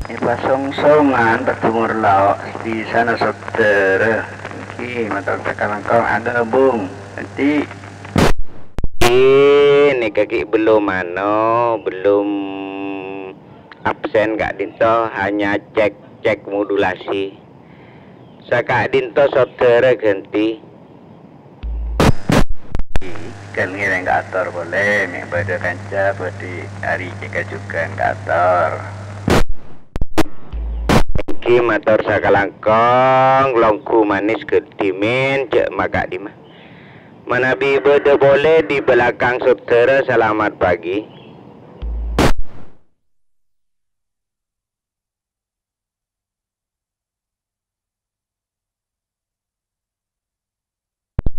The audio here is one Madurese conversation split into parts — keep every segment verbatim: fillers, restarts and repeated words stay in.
Èpasongsongan paḍâ morlao' è ḍisana saudara. Èngghi, mator sakalangkong aghâbung. Èngghi. Ih, nèka ghi' belum ano, belum absen ka'ḍinto, hanya cek-cek modulasi. Saka'ḍinto saudara ghântè. Kan ngèrèng kaator polè, mè' bâḍâ kanca bhâḍhi arè cèka jhughân kaator. Èngghi mator sakalangkong, longghu manis ghâḍimèn, jhâ' maka'ḍimma. Manabi bâḍâ polè di belakang saudara, selamat pagi.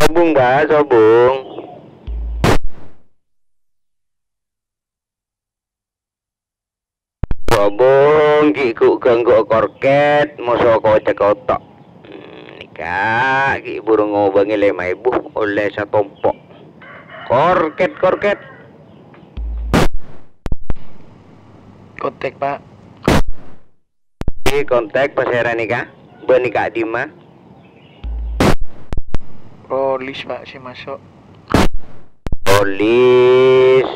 Sobung, Ba, sobung. Sobung, ghi' ghu-, ghângghuwâ korkèt, moso kocèk oto'. Hmm, nèka, ghi' buru ngobângè lèma èbu, ollè satompo'. Korkèt, korkèt. Kontak, Pak. Di kontak pasèra nèka? Bâ'na ka'ḍimma? Rolis, Pak, sè maso'. Rolis.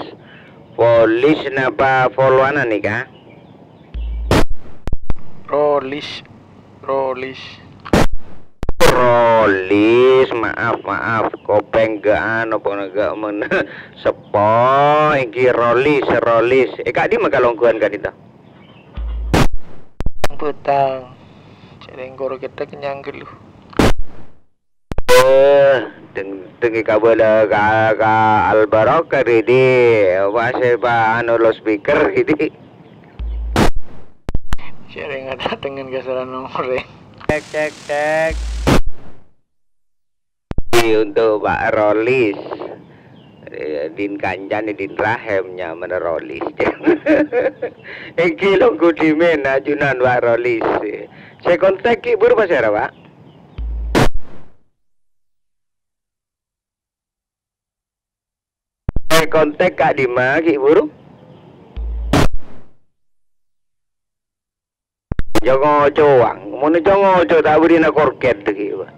Rolis napa polowana nèka? Rolis. Rolis. Rolis, maaf, maaf. Kopèng gâ' ano, pona gâ' men seppo, èngghi Rolis, Rolis. È ka'ḍimma kalongghuwân ka'ḍinto? Bhutang. Jhâ' rèng koro kètta kennyang ghâllu. Oh, deng-, dengngè kabâlâ ka, ka Al Barokah, Didi. Apa sè pa-, anu, loudspeaker, Didi. Jhâ' rèng adâtengngan ka sara nomor, rèng. Cek, cek, cek. Untuk Pak Rolis. Eh, din kancana din rahim nyamana Rolis. Èngghi longghu ḍimèn ajunan Pak Rolis. Sè kontak ghi' buru pasèra, Pak? Sè kontak ka'ḍimma ghi' buru? Jhâ' ngoco, Wang. Mon jhâ' ngoco, ta' bâḍhina korkèt ghi', Pak.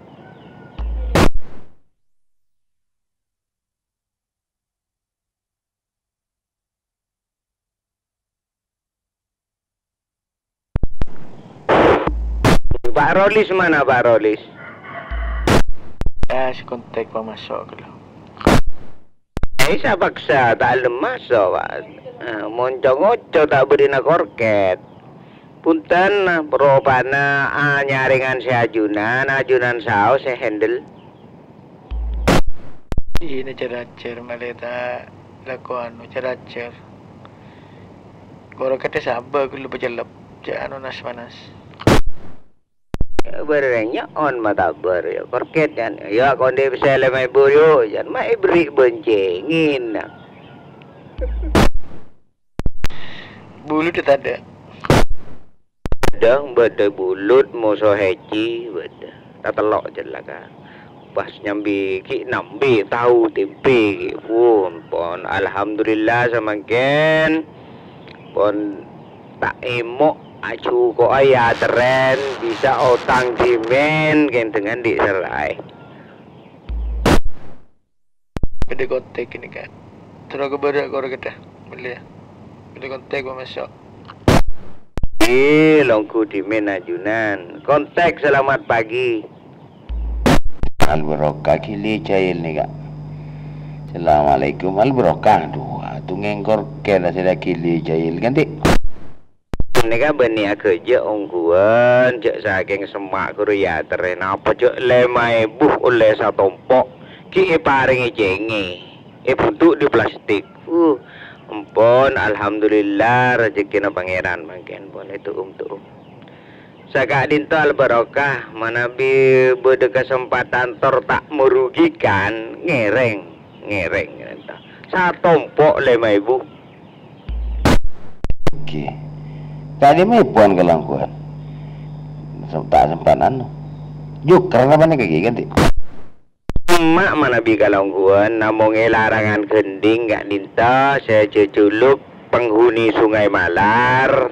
Pak Rolis mana, Pak Rolis? Ya, sè kontak pamaso' ghâllu. Eh, sa paksa, ta' lem maso', Pak. Eh, mon co-ngoco ta' bâḍhina korkèt. Punten, ropana anyarèngan sè ajunan, ajunan saos sè handle. Ina cer-acer malè ta' lako anu cer-acer. Koro kètta sabâ ghâllu pacellep, jhâ' anu nas-panas. Bârâ nyo'on matabâr, ya, korkèt, yan. Ya, kondè pèssè lèma èbu, yu, yan, ma' èberri' bâncèngèn. Bulu tadâ'. Bâḍâ, bâḍâ bulut, moso hèjhi, bâḍâ. Tatello' jellaka. Pas nyambi, ghi' nambi tau tèmpè, ghi'. Pon, pon. Alhamdulillah, samangkèn. Pon ta' èmo', ajuko'a ya terren, bisa otang ḍimèn, kèng dengan ḍi' serraè. Bâḍâ kontak ini, Kak. Terro ka bârâ' koro kètta. Boleh ya. Bâḍâ kontak pamaso'. Ih, longghu ḍimèn ajunan. Kontak selamat pagi. Al Barokah Gili Jail nih, Kak. Assalamualaikum Al Barokah. Aduh, aduh ngèngkor kèra sè lagi Gili Jail kan, Dik? Nèka bânnè aghâjâ' ongghuwân, jhâ' sakèng semma' ghuru ya terrè napa jhâ' lèma èbu ollè satompo', ghi' èparèngè cèngè, èbuntu' di plastik. Uh, empon, alhamdulillah, rejhekkèna Pangèran mangkèn pon ètu'um-tu'um. Saka'ḍinto al-barokah, manabi bâḍâ kasempatan tor ta' merugikan, ngèrèng. Ngèrèng, ngèrèng, ta. Satompo' lèma èbu. Oke. Tadi mè pon kalangkowan. Sem-, ta' sempat anu. Juker napa nèka ghi ganti? Emma' manabi kalangkowan, namong è larangan gendhing ka'ḍinto, sè jejuluk penghuni Sungai Malar.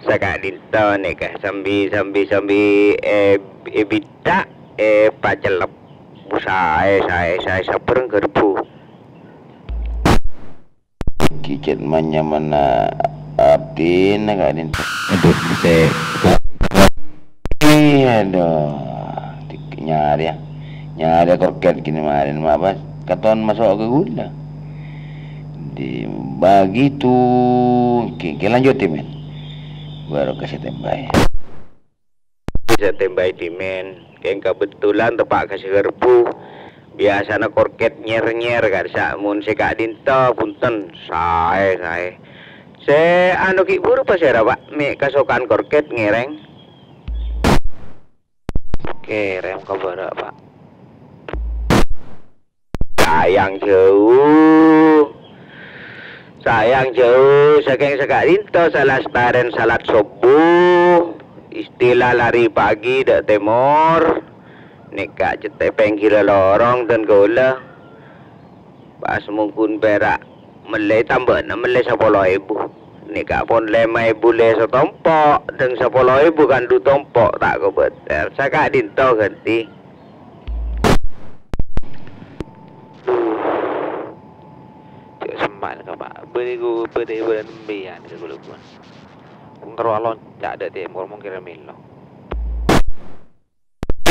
Saka'dinto nèka sambi, sambi, sambi, eh, èbidhâk, èpacellep. Saè, saè, saè, sabbhârâng ghârbhu. Kicet manyamana abdhina ka'dinto. Adhu, sè. Iyâ, adhu. Nyarè, nyarè korket kènè marèn, ma' pas katon maso' ka ghulâ. Di, begitu. Oke, oke, lanjut, Timen. Baru kasih tembak. Bisa tembak, Timen. Kèng kabhendherrân teppa' ka sè ghârbhu. Biyasana korket nyer-nyer, ka'dissa'. Mon sè ka'dinto, bhunten. Saè, saè. Sè anu ghi' bhuru pasèra, Pa'? Mè' kasokan korket ngèrèng? Kèrèm ka bârâ', Pa'. Sayang jhâu. Sayang jhâu, sakèng saka'dinto salastarèn salat sobbhu, istilah lari pagi dâ' tèmor, nèka cètè pèngghirrâ lorong dân kaulâ. Pas mongghun pèra' mellè tambâna mellè sapolo èbu. Nèka pon lèma èbu lè satompo', dân sapolo èbu kan du tompo' ta' kobâtèr. Saka'dinto ghântè. Jhâ' semma' nèka, Pa'. Bânnè ghu-, bânnè bârân mbiyan ka ghulâ, Bu. Karo alonca' dâ' tèmor mongkèra mèlo.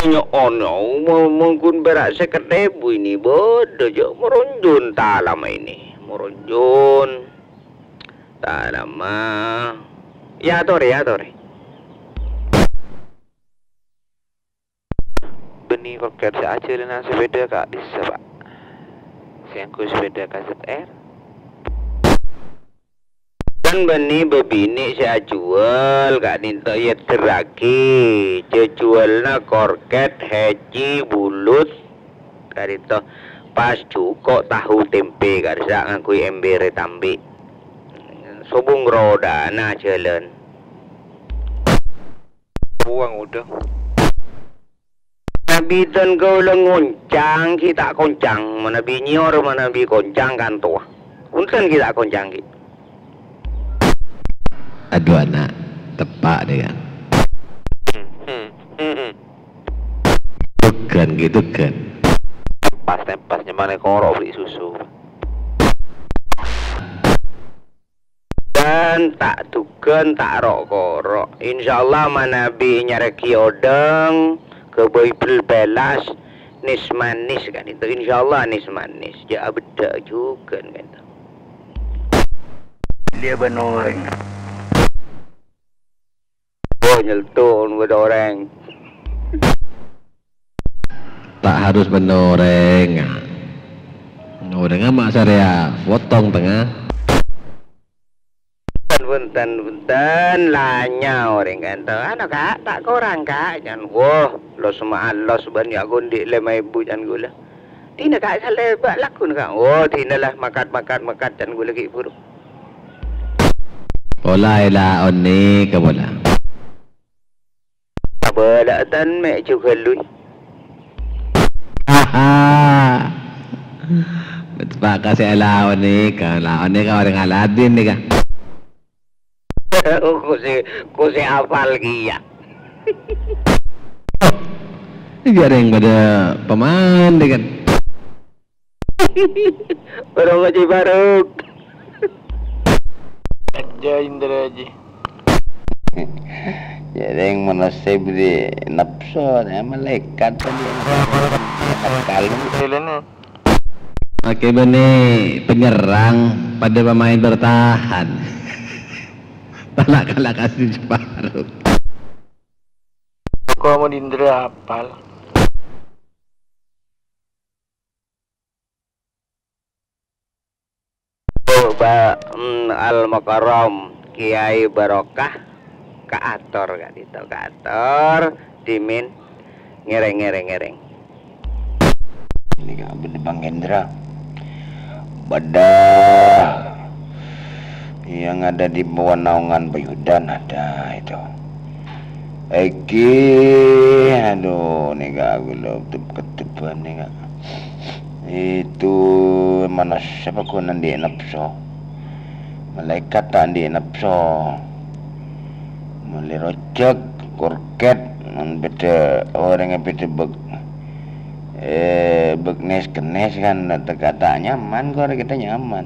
Nyo'on, mo-, mongghun pèra' sèket èbu ini bâdâ, jhâ' moronjhun talama ini. Moronjhun talama. Yâ, torè, yâ, torè. Bânnè korket sè ajhâlânan sapèda ka'dissa', Pa'? Sè ngangghuy sapèda K Z R? Kan bânnè bâbinè' sè ajhuwâl ka'dinto èyèdderraghi, jhâjhuwâlna korket, heci, bulut, ka'dinto pas jhuko' tahu tempe ka'dissa' ngangghuy embere tambi'. Sobung rodana ajhâlân. Buwâng odhâng. Manabi dân kaulâ ngoncang ghi' ta' koncang, manabi nyor, manabi koncang kan towa. Punten ghi' ta' koncang ghi'. Adhu ana', teppa' dè kan. Hmm, hmm, hmm, hmm. Tughân ghi', tughân. Pas tempas nyamana koro' beli susu. Bân ta' dughân, ta' ro'-koro'. Insyaallah manabi nyarèghi odhâng, ghâbây bel-belas, nis-manis ka'dinto. Insyaallah nis-manis. Jhâ' abeddhâ' jhughân ka'dinto. Dia bân orèng. Oh, nyelto' bân orèng. Ta' harus bân orèng. Orèngnga ma' sarèya potong tengnga. Bhunten, bhunten, bhunten, lanya orèng ka'dinto. Anu, Ka', ta' korang, Ka'. Jhân, wah, los ma' alos bân ya' gondi' lèma èbu jhân ghulâ. Dina, Ka', salè bâ' lagguna, Ka'. Oh, dina la, makat, makat, makat, jhân ghulâ ghi' buru. Pola èla onè ka pola. Abâlâ'âtan mè' jhughâlui. Haha. Betapa kasih lawan nih, ka lawan nih, ka orang Aladin nih, ka. Ku sè, ku sè apal kèya. Iyâ, rèng padâ pemain deh kan. Barung Haji Baruk. Aja Indra Haji. Ya, rèng manossa bâdâ napso, ya, malaikat tadi. Kalau Selena. Oke, bânnè penyerang padâ pemain bertahan. Talak-talak kasih separuh. Kok mau di Indra apal? Ba-, mm, Al-Mukarram Kiai Barokah kaator ka'dinto, kaator, dhimèn, ngèrèng, ngèrèng, ngèrèng. Ini Bang Hendra. Bâdâ yang ada di bawah naungan Bayudan ada itu. Èngghi, aduh, nèka aku lho, tep-, keteban nèka. Itu manossa apa kok nanḍi' napso? Malaikat ta' anḍi' napso. Molaè rojhâk, korkèt, mon bâdâ orèng bâdâ bâk, eh, bâk nès-kenès kan, ta' nyaman, kor kita nyaman.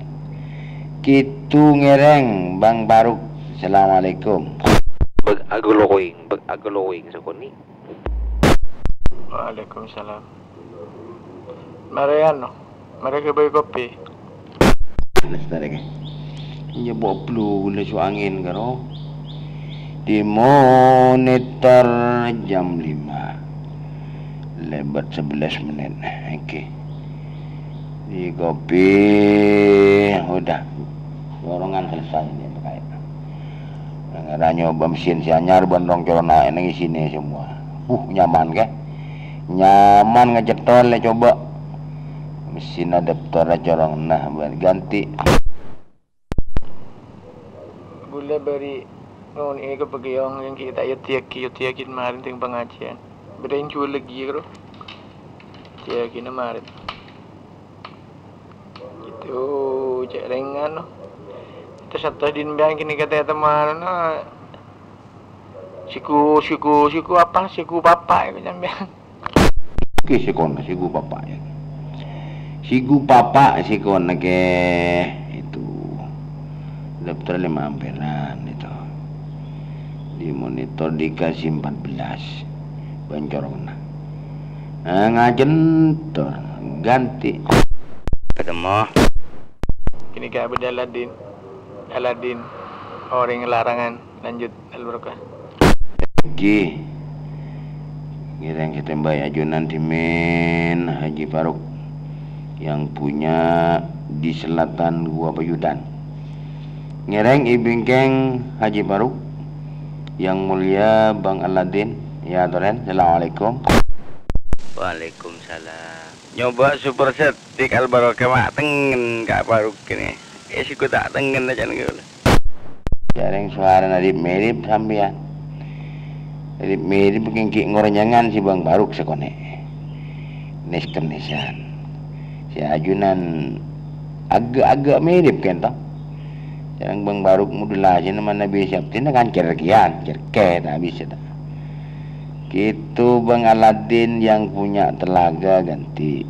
Kitu ngèrèng, Bang Faruk. Assalamualaikum. Bâk aglowing, bâk aglowing sakonè'. Waalaikumsalam. Marè anu, marè ghâbây kopi. Lestari, Kè. Nyèpo blu, lesu angin, karo. Di monitor jam lima. Lewat sebelas menit. Oke. Di kopi, udah. Dorongan selesai ini, pakai. Nang ada nyoba mesin si anyar, bân rong corona, ini isinè semua. Uh, nyaman, Kè? Nyaman ngecètol, lè, coba. Mesin adaptor acorong, nah, bân ganti. Bulâ bâri' ngonè'è ka pagiyong yang kita yot yaki, yot yakin marin teng pangajian. Bâdâ yang jual lagi, karo. Yot yakin marin. Gitu, cè' rèng anu. Itu satu din biang kini kata teman, ah, siku, siku, siku apa? Siku papa itu sampean. Oke, sikona, siku papa ya. Siku papa, sikona, Kè. Itu. Daftar lima amperan itu. Di monitor dikasih empat belas. Bân corongna. Nah, ngajèn tor. Ganti. Ketemu. Kini ka bâdâ Aladin. Aladin. Orèng larangan. Lanjut. Al-Barokah. Ghi. Ngèrèng sè tèmbhâi ajunan dhimèn Haji Faruk yang punya di selatan Gua Payudan. Ngèrèng è bingkèng Haji Faruk yang mulia Bang Aladin. Ya, Toren. Assalamualaikum. Waalaikumsalam. Nyoba superset. Dik Al-Barokah ma' tengngen Ka' Faruk kènè. Eh, sè ghu ta' tengngen ajâna kaulâ. Jhâreng sowarana rip-mirip sampèyan. Rip-mirip kèng ghi' ngornyangan sè Bang Faruk sakonè'. Nès-kennèsan. Sè ajunan aghâ'-aghâ' mirip kènto. Jhâreng Bang Faruk modulasinya mana bisa, tina kan cerkian, cerke, ta' bisa ta'. Gitu Bang Aladin yang punya telaga ganti.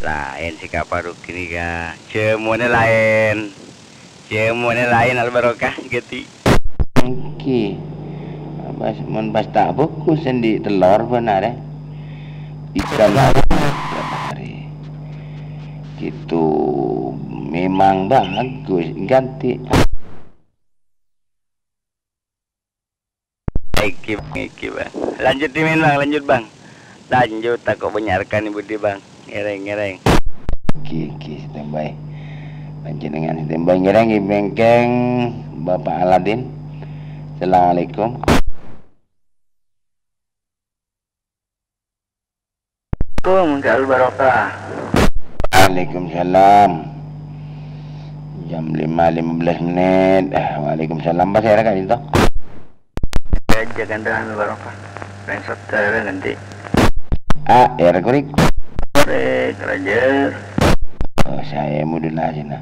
Laèn sè Ka' Faruk ghânèka. Jhâmona laèn. Jhâmona laèn Al-Barokah ganti. Èngghi. Pas, mon pas ta' bhâghus sendi' tellor bân arè. Ikan hari. Gitu. Memang bhâghus ganti. Èngghi, èngghi, Bang. Lanjut, Dimin, Bang. Lanjut, Bang. Lanjut, tako' bânnya' rekan Ibu Di, Bang. Ngèrèng, ngèrèng. Èngghi, èngghi, standby. Panjhennengngan standby ngèrèng è bingkèng Bapak Aladin. Assalamualaikum. Assalamualaikum, Ka' Al-Barokah. Waalaikumsalam. Jam lima lima belas menit. Eh, waalaikumsalam. Pas era, Kak Dinto? Aja kan dengan Al-Barokah. Yang setel nanti. A R, korèk. Korèk, Roger. Oh, saè modulasina.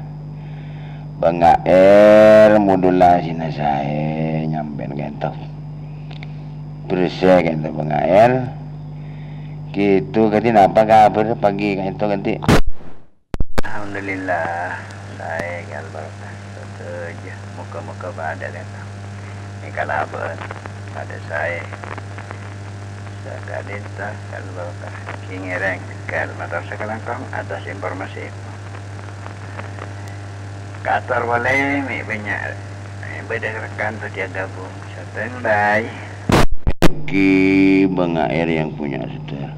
Bang A R modulasina saè nyampèan kènto. Bersè kènto Bang A R. Gitu, ganti napa kabhâr pagi kènto ganti? Alhamdulillah, saè Ka' Al-Barokah. Sadhâjâ, moga-moga padâ kènto. È kalabân padâ saè. Sakadinta Ka' Al-Barokah. Èngghi ngèrèng, Ka' Al-, mator sakalangkong atas informasi. Kator polè, mè' bânnya', mè' bâdâ rekan bâdâ gabung. Standby. Èngghi Bang A R yang punya, Saudara.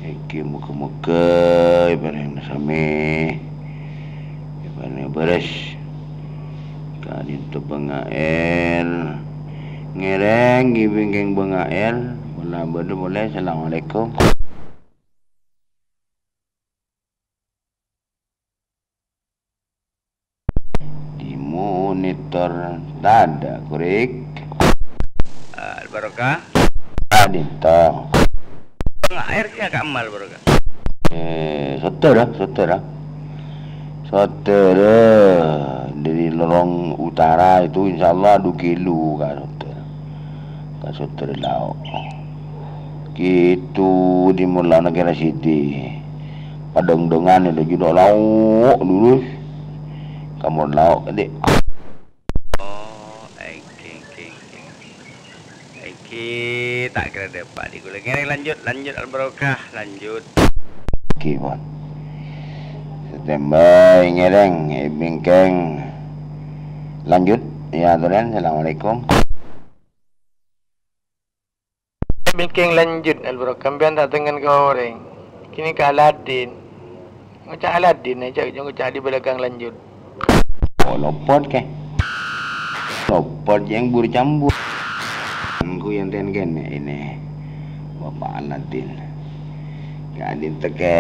Èngghi moga-moga èparèngana samè, èparèngana bârâs. Ka'dinto Bang A R. Ngèrèng ghi' bingkèng Bang A R. Pola bâdâ polè. Assalamualaikum. Di monitor tadâ', korèk. Ah, Al-Barokah. Ka'dinto. Bang A R sè Ka' Amal, Barokah. Eh, sotèr, sotèr. Sotèr, eh, dari lorong utara itu insya Allah du kilo, Kak, sotèr. Ka sotterè lao'. Gitu di mollana kèra sèdhi. Padhângdhângan laju lao' lurus. Ka mon lao' ghi'. Oh, èngghi, èngghi, èngghi. Èngghi, ta' kèra dâpa' di kaulâ. Ngèrèng lanjut, lanjut Al-Barokah, lanjut. Èngghi, pon. Standby ngèrèng, èbingkèng. Lanjut, ya, aturan. Assalamualaikum. Bingkèng lanjut, Al-Barokah, sampèyan ta' tèngen ka orèng. Kènè ka Aladin. Ngoca' Aladin, jhâ' ngoca' di belakang lanjut. Oh, lopot, kè. Lopot, jhâ' bur-cambur. Engko' yâ ten kènè' ini. Bapak Aladin. Ka Adin tekè.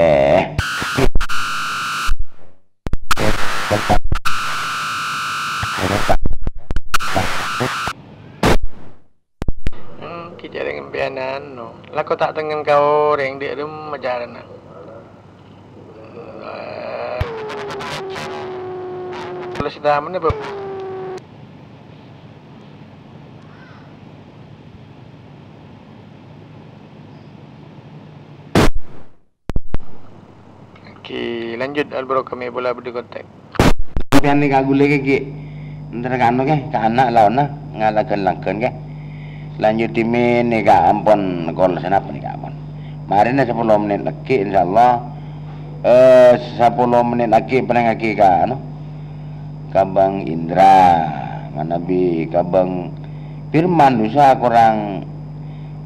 Hmm, kèjhâ' rèng empèyan anu. Lako ta' tèngen ka orèng, dhi' remma carana. Terus ta' mennè, Bab? Oke, lanjut, Al-Barokah, mè' pola bâdâ kontak. Sampèyan nèka ghulâ kè, kè. Èntar ka anu kè, ka ana' laonna, ngalakon-lakon kè. Lanjut timè nèka ampon kol sanapa nèka ampon. Marèna sapolo mennit lagi, insyaallah. Eh, sapolo mennit lagi, palèng lagi ka anu. Ka Bang Indra, manabi ka Bang Firman, usaha korang,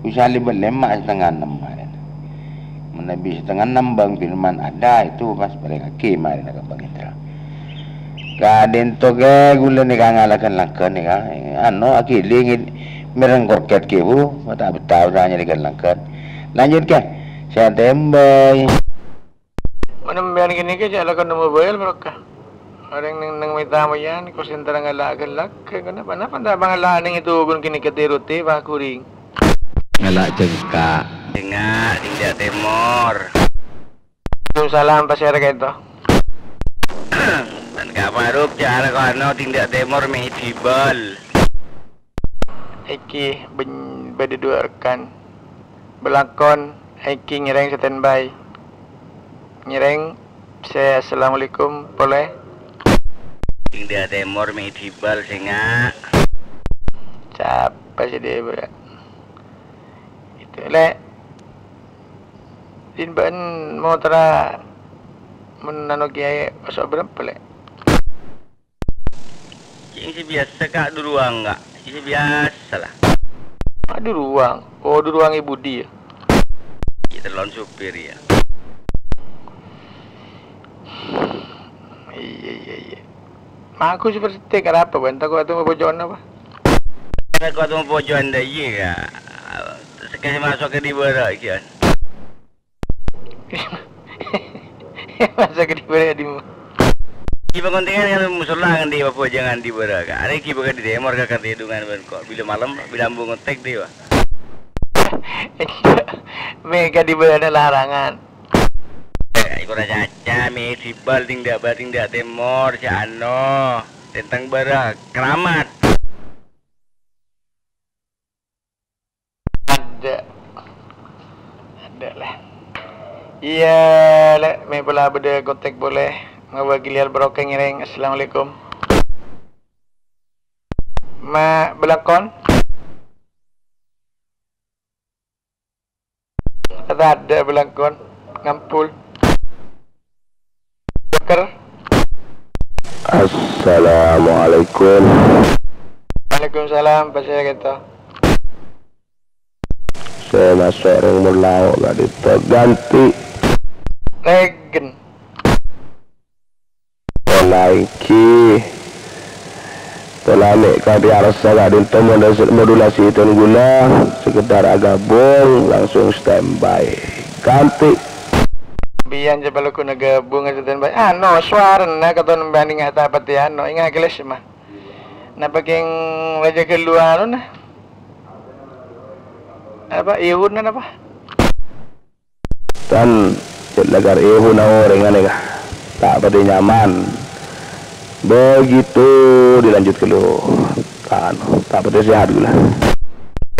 usaha lèbât lèma' setengah ennem marèna. Manabi setengah ennem Bang Firman ada, itu pas palèng lagi marèna ka Bang Indra. Ka'dinto kè ghulâ nèka ngalakon-lakon nèka, anu, aghili ngèd-, mèreng korkèt kè, Bu, ta' betah usaha nyalakon-lakon. Lanjut kè, saya tembak. Mon empèyan kènè' kè jhâ' lakon nemmo bhâi, Al-Barokah. Orèng neng-neng mè' tamoyan, kos èntar ngala' ghellâ', ghellâ'. Kenapa, napa ta' pangala' neng ètoghun kènè' kè terotè, Pak Kuring? Ngala' jengka'. Jengka', tindak tèmor. Waalaikumsalam, pasèra ka'dinto? Dan Kak Faruk, cara kono tindak tèmor mè' dibal. Èngghi, ben-, bâdâ dua rekan. Bâlâkon, èngghi ngèrèng standby. Ngèrèng, sè assalamualaikum polè. Tindak tèmor mè' dibal sènga'. Sapa sè dibâlâ? Itu, Lè'. Din bâ'en motorra mon anu kèyaè maso' bârâmpa, Lè'? Cè' sè biyasa, Ka', duruwang, Ka'. Cè' sè biyasa, la. Ah, duruwang. Oh, duruwang è budi, yâ? Cè' tellon supir, yâ. Iyâ, iyâ, iyâ. Ma' aku seperti karapa, bân? Tako' atemu pojo'an apa? Tako' atemu pojo'an, dâ' iyâ, Ka'. Sakejjhâ' maso' ka dibârâ', kèya. Masa ghi' bârâ' dimma? Ghi' pangontengan kan musholla nganḍi' apa jangan dibârâ', Ka'. Arè ghi' bâkal dhi' tèmor ka katèdungan bân ko'. Bilâ malem, bilâ ambu ngontèk dhi', wa. Mè' ka dibârâ' larangan. Eh, iku ra caca, mè' dibâl tindak bâ-, tindak tèmor, jhâ' ano. Tentang bârâ', keramat. Adâ'. Adâ', la. Iyâ, Lè', mè' pola bâdâ kontak polè. Mawakili Al-Barokah ngèrèng. Assalamualaikum. Ma' bâlâkon? Adâ' bâlâkon. Ngampul. Ker. Assalamualaikum. Waalaikumsalam, pasèra ka'dinto? Sè maso' rèng mon lao' ka'dinto ganti. Règen. Pola èngghi. Pola mè' kadhi arassa ka'dinto modulasi, modulasi ton ghulâ, sekedar agabung, langsung standby. Ganti. Biyan coba laguna gabung aja dan bae. Ano, suarana katon banding ta' pati ano, inga' keles mah. Napa keng wajah keluar na? Apa, iwun napa? Tan, cè' lagar iwun orèng anè ka. Ta' pati nyaman. Begitu dilanjut kelu. Kan, ta' pati sehat ghulâ.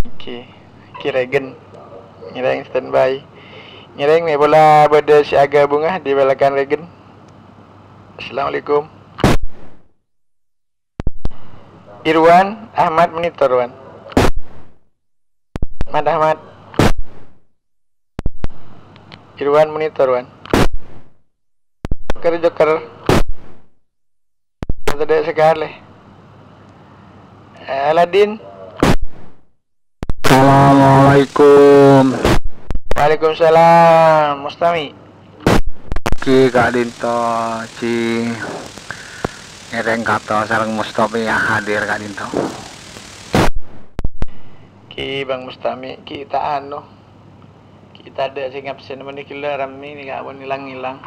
Oke, Ki Regen. Ngèrèng standby. Ngèrèng mè' pola bâdâ sè aghâbunga di bâlâkang Regen. Assalamualaikum. Irwan Ahmad monitor, Wan. Ahmad, Ahmad. Irwan monitor, Wan. Joker, joker. Tadâ' sakalè. Eh, Aladin. Assalamualaikum. Waalaikumsalam, Mustami. Ki ka'dinto, Ci. Ngèrèng kato sareng Mustami hadir ka'dinto. Ki Bang Mustami, ki ta' anu. Ki tadâ' sè ngabsen mènè ghellâ' rammè nèka ampon ilang-ilang.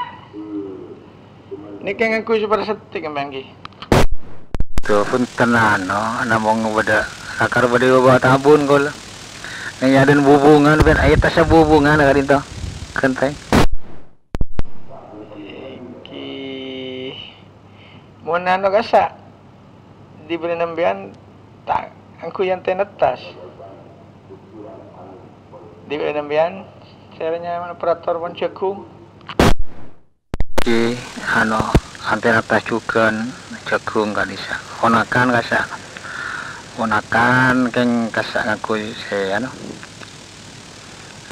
Nèka ngangghuy super setik, Bang, ki. Tuh, punten, ano, namong bâdâ, lakar bâdâ bâbâ tabun, kaulâ. Neng yaden bubungan, ben, ayo tas bubungan, ka'dinto. Genteng. Ki, mon ano kassa', diberi nembian ta' ngangghuy antena tas. Diberi nembian, serenya operator pon jagung. Ki, ano, antena tas jugan jagung ka'dissa'. Ponakan kassa'. Ponakan keng kassa' ngangghuy sè, ano,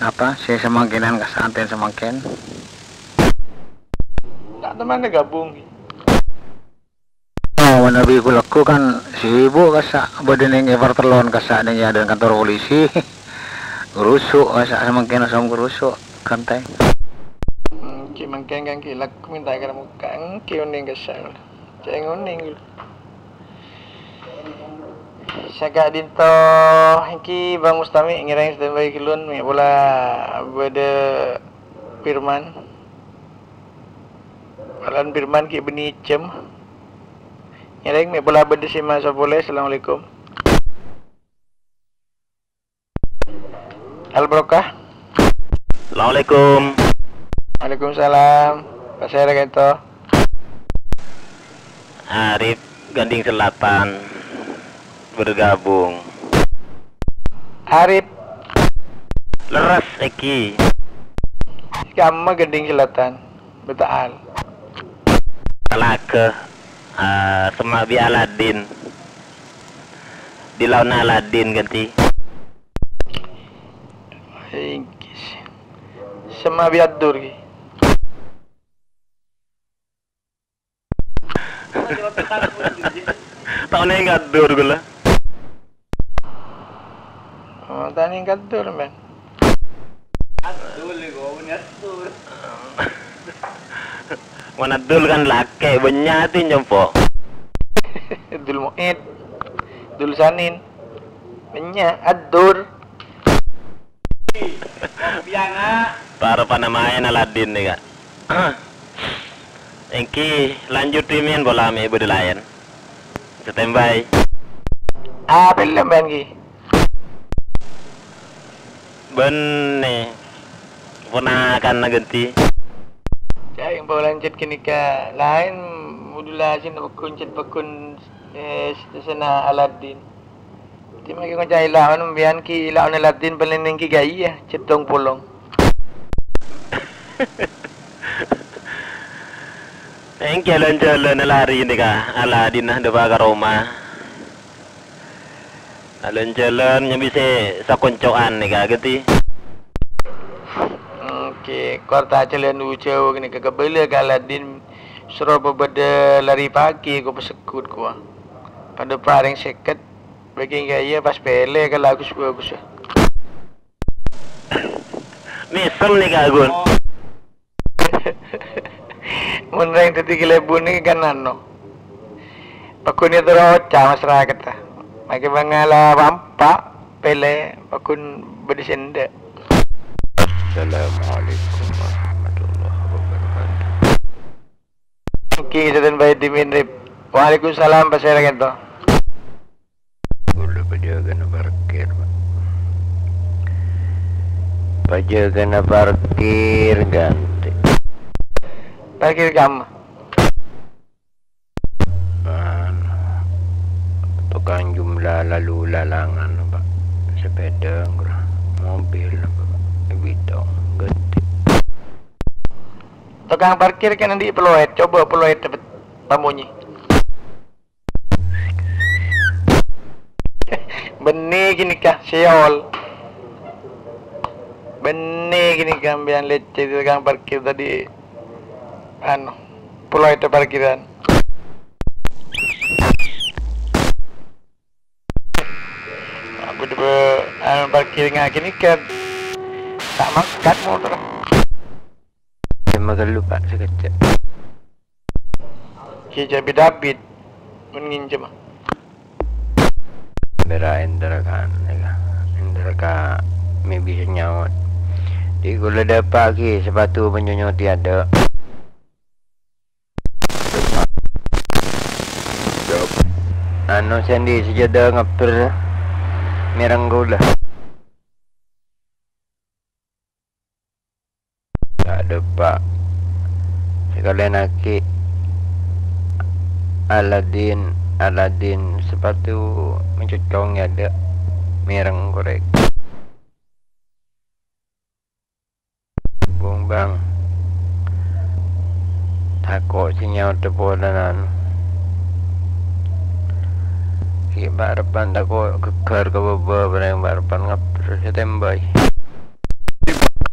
apa, sè samangkènan kassa' anten samangkèn. Ta' teman gabung. Oh, manabi kulakku kan sibuk kassa', bâdâ neng è Partelon kassa' neng yaden kantor polisi. Gerusu' kassa' samangkèn som gerusu', genteng. Hmm, ki mangkèn kan ki laku minta kara mokka', engki oneng kassa'. Cè' oneng. Saka'dinto engki Bang Mustami ngèrèng standby ghellun, mè' pola bâdâ Firman. Malan Firman ghi' bânnè jhâm. Ngèrèng mè' pola bâdâ sè maso' polè. Assalamualaikum. Al Barokah. Assalamualaikum. Waalaikumsalam. Pasèra ka'dinto? Arif, Gading Selatan, bergabung. Arif. Leres, èngghi. Kamma Gading Selatan, Beta'al. Talaga, eh, semma' bi' Aladin. Di laonna Aladin, ganti. Èngghi. Semma' bi' Addur, ghi. Ta' onèng Addur ghulâ. Oh, ta' onèng Addur, men. Mon Addur kan lakè', bânnya' ti nyompo'. Dul Mu'id, Dul Sanin, bânnya' Addur. Para panamaèn Aladin nèka. Èngghi, lanjut, Mimin, pola mè' bâdâ laèn. Standby. Ah, film, èngghi. Bânnè. Ponakanna ganti. Ca'èng pola lanjut ghânèka laèn modulasi paggun, cet paggun, eh, sèttèsana Aladin. Ti mangkè ngoca' ila'on, mbiyan ghi' ila'on Aladin palèng nèng ghi' ghâiyâ, cèttong polong. Èngghi lan-jhâlân lari nèka, Aladinna dâpa' ka roma. Lan-jhâlân nyambi sè sakonco'an nèka, ghi. Oke, kor ta' jhâlân jhâu nèka kabâlâ ka Aladin, soro pabâdâ lari pagi ko' pasegghut kowa. Padâ parèng sèket. Bâghi ghâiyâ pas pèlè ka lagu sè bhâghus, yâ. Mèsem nèka, Gun. Mon rèng dhâddhi kalèbun nèka kan ano. Paggun terro oca' masarakat, ah. Makè mangala pampa', pèlè, paggun bâdâ sè endâ'. Assalamualaikum warahmatullahi wabarakatuh. Èngghi, Saden Bae Dimin Rip. Waalaikumsalam, pasèra kento? Kaulâ pajâgâna parkir, Pak. Pajâgâna parkir, ganti. Parkir kamma? Anu, tokang jumlah lalu lalangan, Pak. Sepeda, kurang. Mobil, bidong, ghântè. Tokang parkir kan andi' peloet, coba peloet dapet pamonye. Bânnè ghânèka, Seol. Bânnè ghânèka, sampèyan lècè' tokang parkir tadi. Anu, peloet parkiran. Aku coba, anu, parkir ngakèn ikan. Ta' mangkat motor. Cuma kellu, Pak, sakejjhâ'. Ki Jabi David, mun nginjem. Bera Indra kan, ya kan? Indra ka mè bisa nyaot. Di kula dapa' ki sepatu penyonyot tiada. Anu, sendi sejada ngaper mereng gula. Tak depa'. Sekalian aki Aladin, Aladin sepatu mencocong ya ada mereng korek. Bung Bang. Tako' sè nyaot polana. Ghi' bâ' rebbhân tako' ghâgghâr ka bâbâ, bâreng bâ' rebbhân ngabdhâr sè tembâi.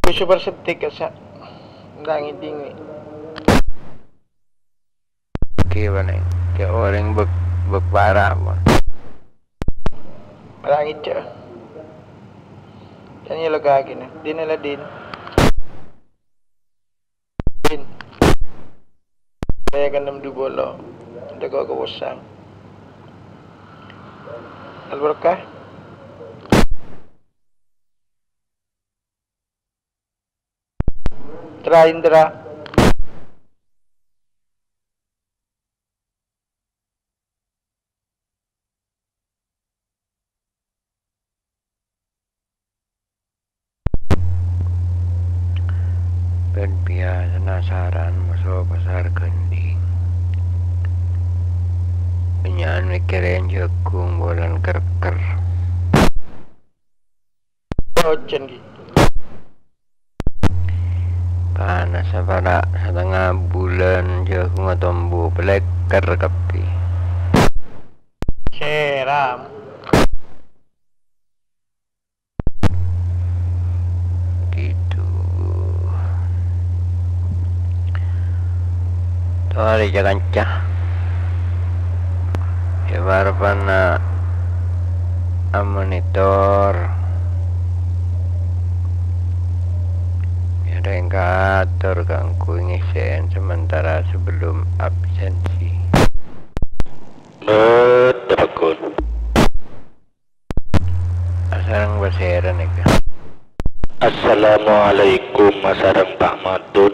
Super setik, kasa. Ndangi dingi. Oke, bâ'na. Kè orèng bek, bek para, mon. Para ngècè'. Tanya lagi gini. Dina la din. Din. Saya kan enam dua bolo. Ada kau kewosang. Alberkah. Tra Indra. Bân biyasana saran maso' pasar ghândhing. Bânnya'an mèkkèrè jhâghung polana kerker. Ojhân, ghi. Panas sapara satengnga bulân, jhâghungnga tombu, palekker kabbhi. Seram. Gitu. Torè, ca-kanca. È bârâmpanna amonitor. Iyâ, rèng kaator kaangghuy ngèssè'è sementara sebelum absensi. Betul, Pak Gun. Asareng pasèra nèka? Assalamualaikum, asareng Pak Madun.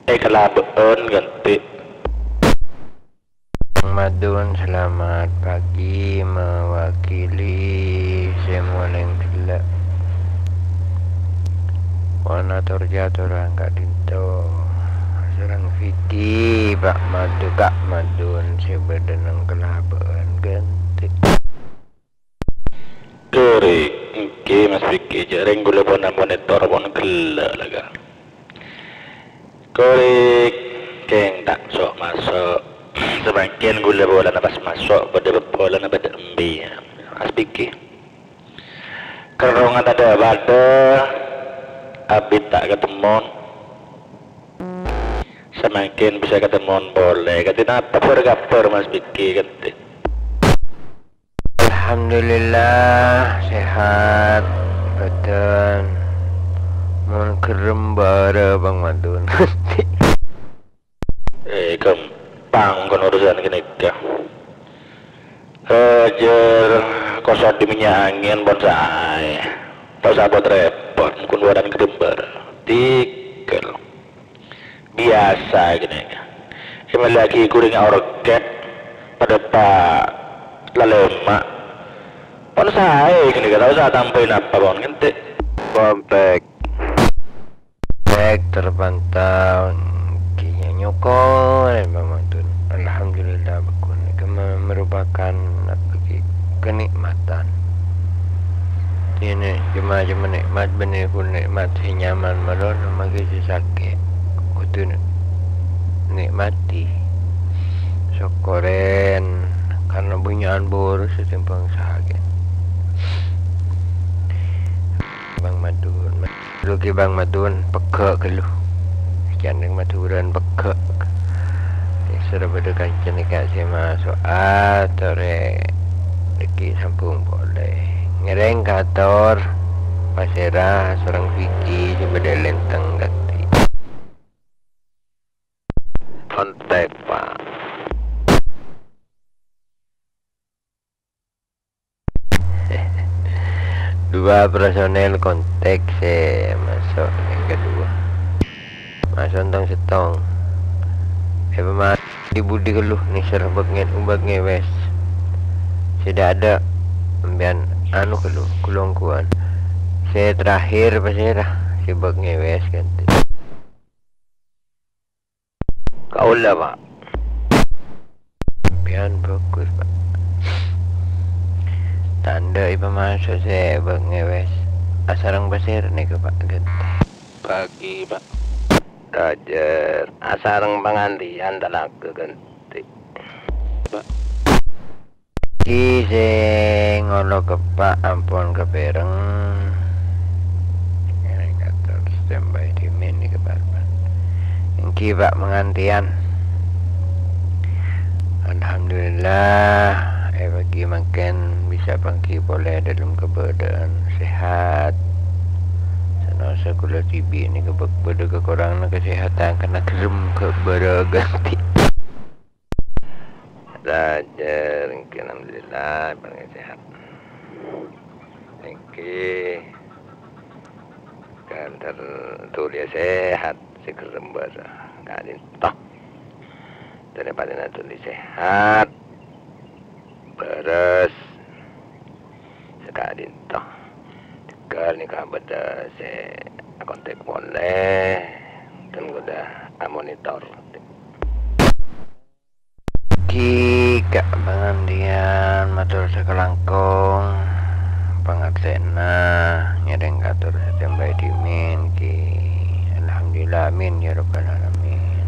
È kalabâ'ân ghântè. Madun, selamat pagi, mewakili sè molèng ghellâ'. Pon ator-jâtorang ka'dinto. Asareng Fiki, Pak Madu, Kak Madun, sè bâdâ neng kalabâ'ân ghântè. Korèk, èngghi, Mas Fiki, jhâ' rèng ghulâ pon amonitor pon ghellâ' la, Kak. Korèk, kèng ta' so'-maso'. Samangkèn ghulâ polana pas maso', bâdâ polana bâdâ embi. Mas Fiki. Kerrongnga tadâ' padâ, abit ta' katemmon. Samangkèn bisa katemmon polè. Kadhi napa bâr-kabhâr, Mas Piki, kadhi? Alhamdulillah, sehat bhâdhân. Mon gherrem bârâ, Bang Madun. Eh, ghâmpang kon urusan ghânèka. Rajâ kosot di minyak angin pon saè. Ta' osa repot-repot, mon wârân ghâdhâmbâr. Tikel. Biyasa ghânèka. Èmellèyaghi ghuring orkèt, padâ pa' lalèma'. Pon saè ghânèka, ta' osa tambâi napa pon, ghântè. Kontak. Cek terpantau, kèya nyokor, ya, Bang Madun. Alhamdulillah, bhâghus. Itu me-, merupakan, apa, ke-, kenikmatan. Ini Coma-coma nè'mat bânnè ghun nè'mat sè nyaman malolo, maghi sè sakè' kodhu nè-, nè'mati. Sokkorèn karna bânnya'an bhuru sè tèmbhâng sakè'. Bang Madun. Lu ki Bang Madun, pegghâ' ghâllu. Ca'na Madhurâna pegghâ'. Nèser bâdâ kanca nèka sè maso' atorè dhâggi' sambhung polè. Ngèrèng kator pasèra sareng Vicky sè bâdâ è Lenteng Gati. Kontèk, Pak. Dua personel kontèk sè maso' yang kedua. Maso' tong-settong. È pama-, di budi ghâllu nèser bâk ngè-, bâk ngèwès. Sè dâ'-adâ' sampèyan anu ghâllu, kulongkuwan. Sè terakhir pasèra sè bâk ngèwès ghântè. Kaulâ, Pak. Sampèyan bhâghus, Pak. Tandhâ èpamaso' sè bâk ngèwès. Asareng pasèra nèka, Pak, ghântè. Pagi, Pak. Rajâr. Asareng pangantèyan talaga ghântè. Pak. Ki sè ngolok keppa' ampon kapèreng. Ngèrèng kator standby dhimèn nèka, Pak. Èngghi, Pak, pangantèyan. Alhamdulillah, è pagi mangkèn bisa pangghi polè dâlem kabâdâ'ân sehat. Sanaossa kaulâ dhibi' nèka bâ-, bâdâ kakoranganna kasèhatan karna ghârem ka-, bârâ ghântè. Rajâr, èngghi, alhamdulillah, paling sehat. Èngghi, ka'dinto dhuli sehat, sè ghârem bârâ. Ka'dinto. Dâri panèka dhuli sehat, bârâs, sè ka'dinto. Jhâghâ nèka bâdâ sè akontèk polè, kan kodhu amonitor. Ki ka' pangantèyan, mator sakalangkong pangarsèna, ngèrèng kator satèmbhâi dhimèn, Ki. Alhamdulillah, amin, ya rabbal alamin.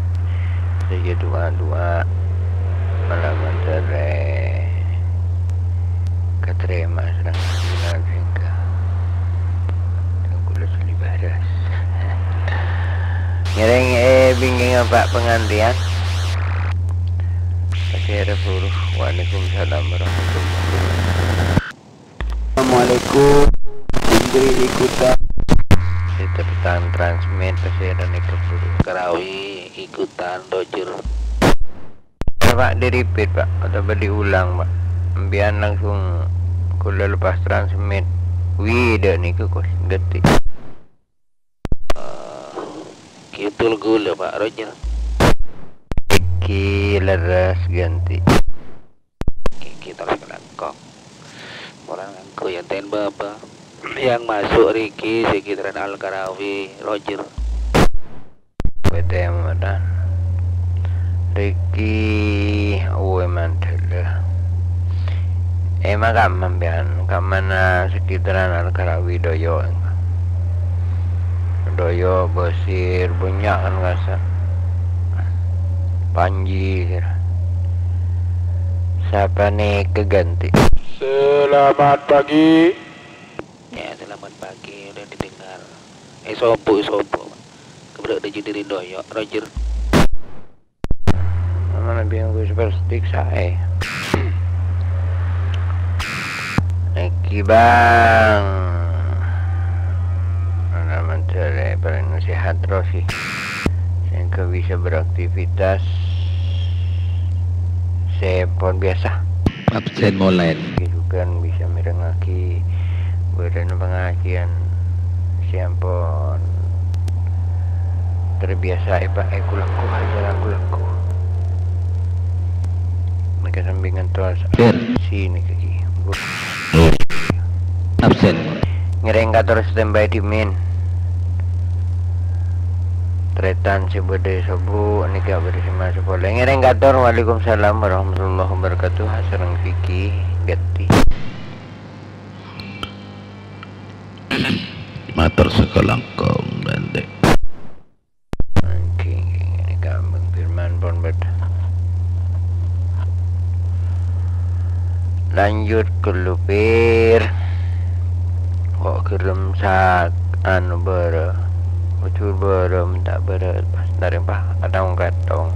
Sèjjhâ du'a-du'a, malaman sarè katarèma sareng Gunan sèngghâ. Kaulâ suli bârâs. Ngèrèng è bingkèngnga, Pak, pangantèyan. Pasèra buru. Waalaikumsalam warahmatullahi wabarakatuh. Assalamualaikum. Indri ikutan. Sè tapètan transmit pasèra nèka buru. Karawi ikutan, Roger. Coba di-repeat, Pak, otabâ diulang, Pak. Sampèyan langsung kaulâ lepas transmit. Wi, dâ' nèka, Gus, ghântè. Eh, kidul kaulâ, Pak Roger. Iki lerres ghântè. Iki terros kalangkong. Mola nganggo yâ ten baba. Yang masuk riki sekitaran Al-Karawi, Roger. P T M Medan. Riki, uwe mandhâlâ. Emma kamma sampèyan, kammana sekitaran Al-Karawi Doyo. Doyo, Bosir, bânnya' kan kasa. Panji, sira. Sapa nèka ghântè? Selamat pagi. Ya, selamat pagi, udah didengar. Eh, sobo, eh, sobo. Keberak dari Doyo, Roger. Mana bingung gue seperti sae. Niki, Bang. Ana mencari paling sehat terus sih. Sehingga bisa beraktivitas sempon biasa. Absen mulai. Juga bisa mirengagi bârâna pangajiân sè ampon terbiasa èpa-, èghu-lagghu, acara ghu-lagghu. Mèka sampèyan tos. Der. Sini kaki. Absen. Ngèrèng kator standby dhimèn. Tarètan sè bâdâ sobu, nèka bâdâ sè maso' polè. Ngèrèng kator, waalaikumsalam warahmatullahi wabarakatuh. Asareng Vicky, Gatti. Sakalangkong, Bhante. Oke, ini Kang Bang Firman pon bed-, lanjut ke lupir. Kok gelem sak anu bârâ, ujur bârâ, minta bârâ, pas narèmpa katong-katong.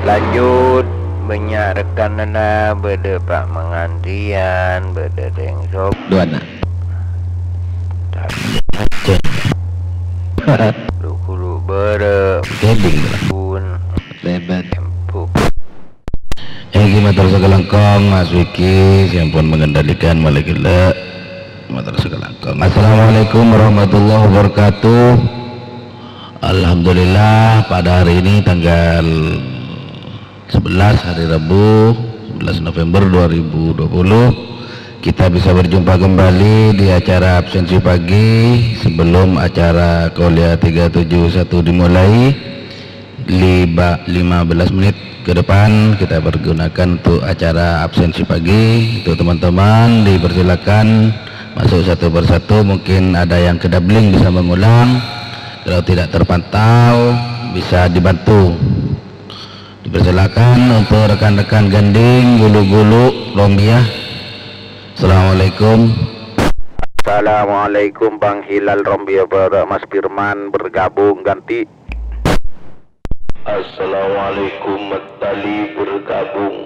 Lanjut, bânnya' rekananna, bâdâ Pak Mangandian, bâdâ Deng Sob. Duana. Aceh. Lu-, gulu bârâ. Gading lah. Pun. Lebat. Empuk. Èngghi mator sakalangkong, Mas Wiki, sè ampon mengendalikan malè ghellâ'. Mator sakalangkong. Assalamualaikum warahmatullahi wabarakatuh. Alhamdulillah, pada hari ini tanggal sebelas, hari Rabu, sebelas November dua ribu dua puluh, kita bisa berjumpa kembali di acara absensi pagi sebelum acara Kuliah tiga tujuh satu dimulai. Lima, lima belas menit ke depan kita pergunakan untuk acara absensi pagi. Untuk teman-teman, dipersilakan masuk satu persatu. Mungkin ada yang kedabling bisa mengulang. Kalau tidak terpantau, bisa dibantu. Dipersilakan untuk rekan-rekan Ganding, gulu-gulu, Rombia. Assalamualaikum. Assalamualaikum, Bang Hilal Rombia, Barak Mas Firman bergabung ganti. Assalamualaikum, Metali bergabung.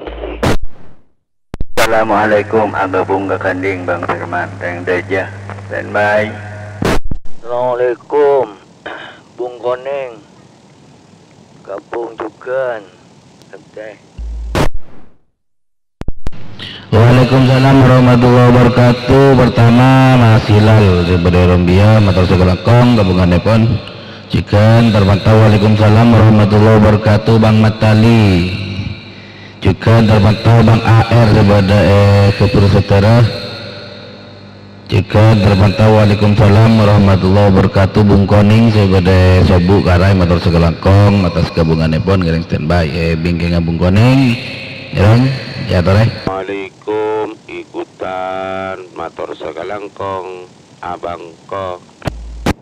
Assalamualaikum, agabung ka Ganding, Bang Firman, Teng Daja, standby. Assalamualaikum, Bung Koneng. Gabung jughân. Santai. Waalaikumsalam warahmatullahi wabarakatuh. Pertama, Mas Hilal, sè bâdâ è Rombia, mator sakalangkong, gabunganèpon. Jughân terpantau, waalaikumsalam warahmatullahi wabarakatuh, Bang Matali. Jughân terpantau, Bang A R, sè bâdâ è Kebun Saudara. Jughân terpantau, waalaikumsalam warahmatullahi wabarakatuh. Bung Koneng sè bâdâ è Sobu' Karai mator sakalangkong, atas gabunganèpon ngèrèng standby. È bingkèngnga Bung Koneng, ngèrèng, yâ torè. Assalamualaikum, ikutan mator sakalangkong, abang ko.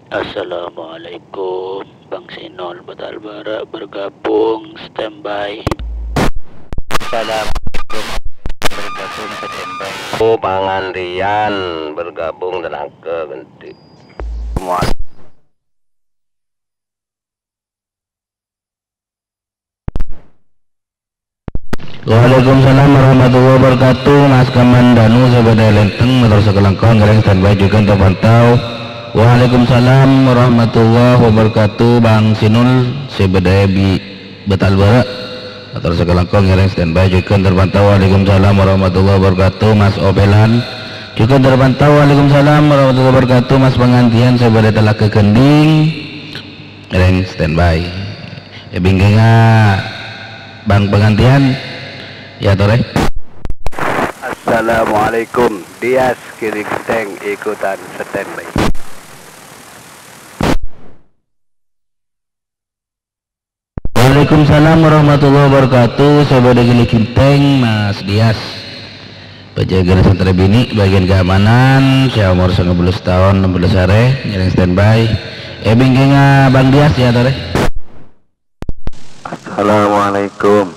Assalamualaikum. Bang Sinol Batal Bara bergabung, standby. Assalamualaikum. Bergabung, standby. Oh, Pangandian bergabung, tenang ke ganti. Semua. Waalaikumsalam warahmatullahi wabarakatuh. Mas Kamandanu sè bâdâ è Lenteng, mator sakalangkong ngèrèng standby jughân terpantau. Waalaikumsalam warahmatullahi wabarakatuh. Bang Sinul sè bâdâ è Bi-, Batal Bara, mator sakalangkong ngèrèng standby jughân terpantau. Waalaikumsalam warahmatullahi wabarakatuh. Mas Opelan jughân terpantau. Waalaikumsalam warahmatullahi wabarakatuh. Mas Pangandian sè bâdâ è Talaga Ganding. Ngèrèng standby. È bingkèngnga Bang Pangandian, yâ torè. Assalamualaikum. Dias Kiring Steng ikutan standby. Waalaikumsalam warahmatullahi wabarakatuh. Sè bâdâ è Gili Gintèng, Mas Dias. Penjaga santrè binè' bagian keamanan, sè omor sangang puluh taon, ennem puluh arè, ngèrèng standby. È bingkèngnga Bang Dias, yâ torè. Assalamualaikum.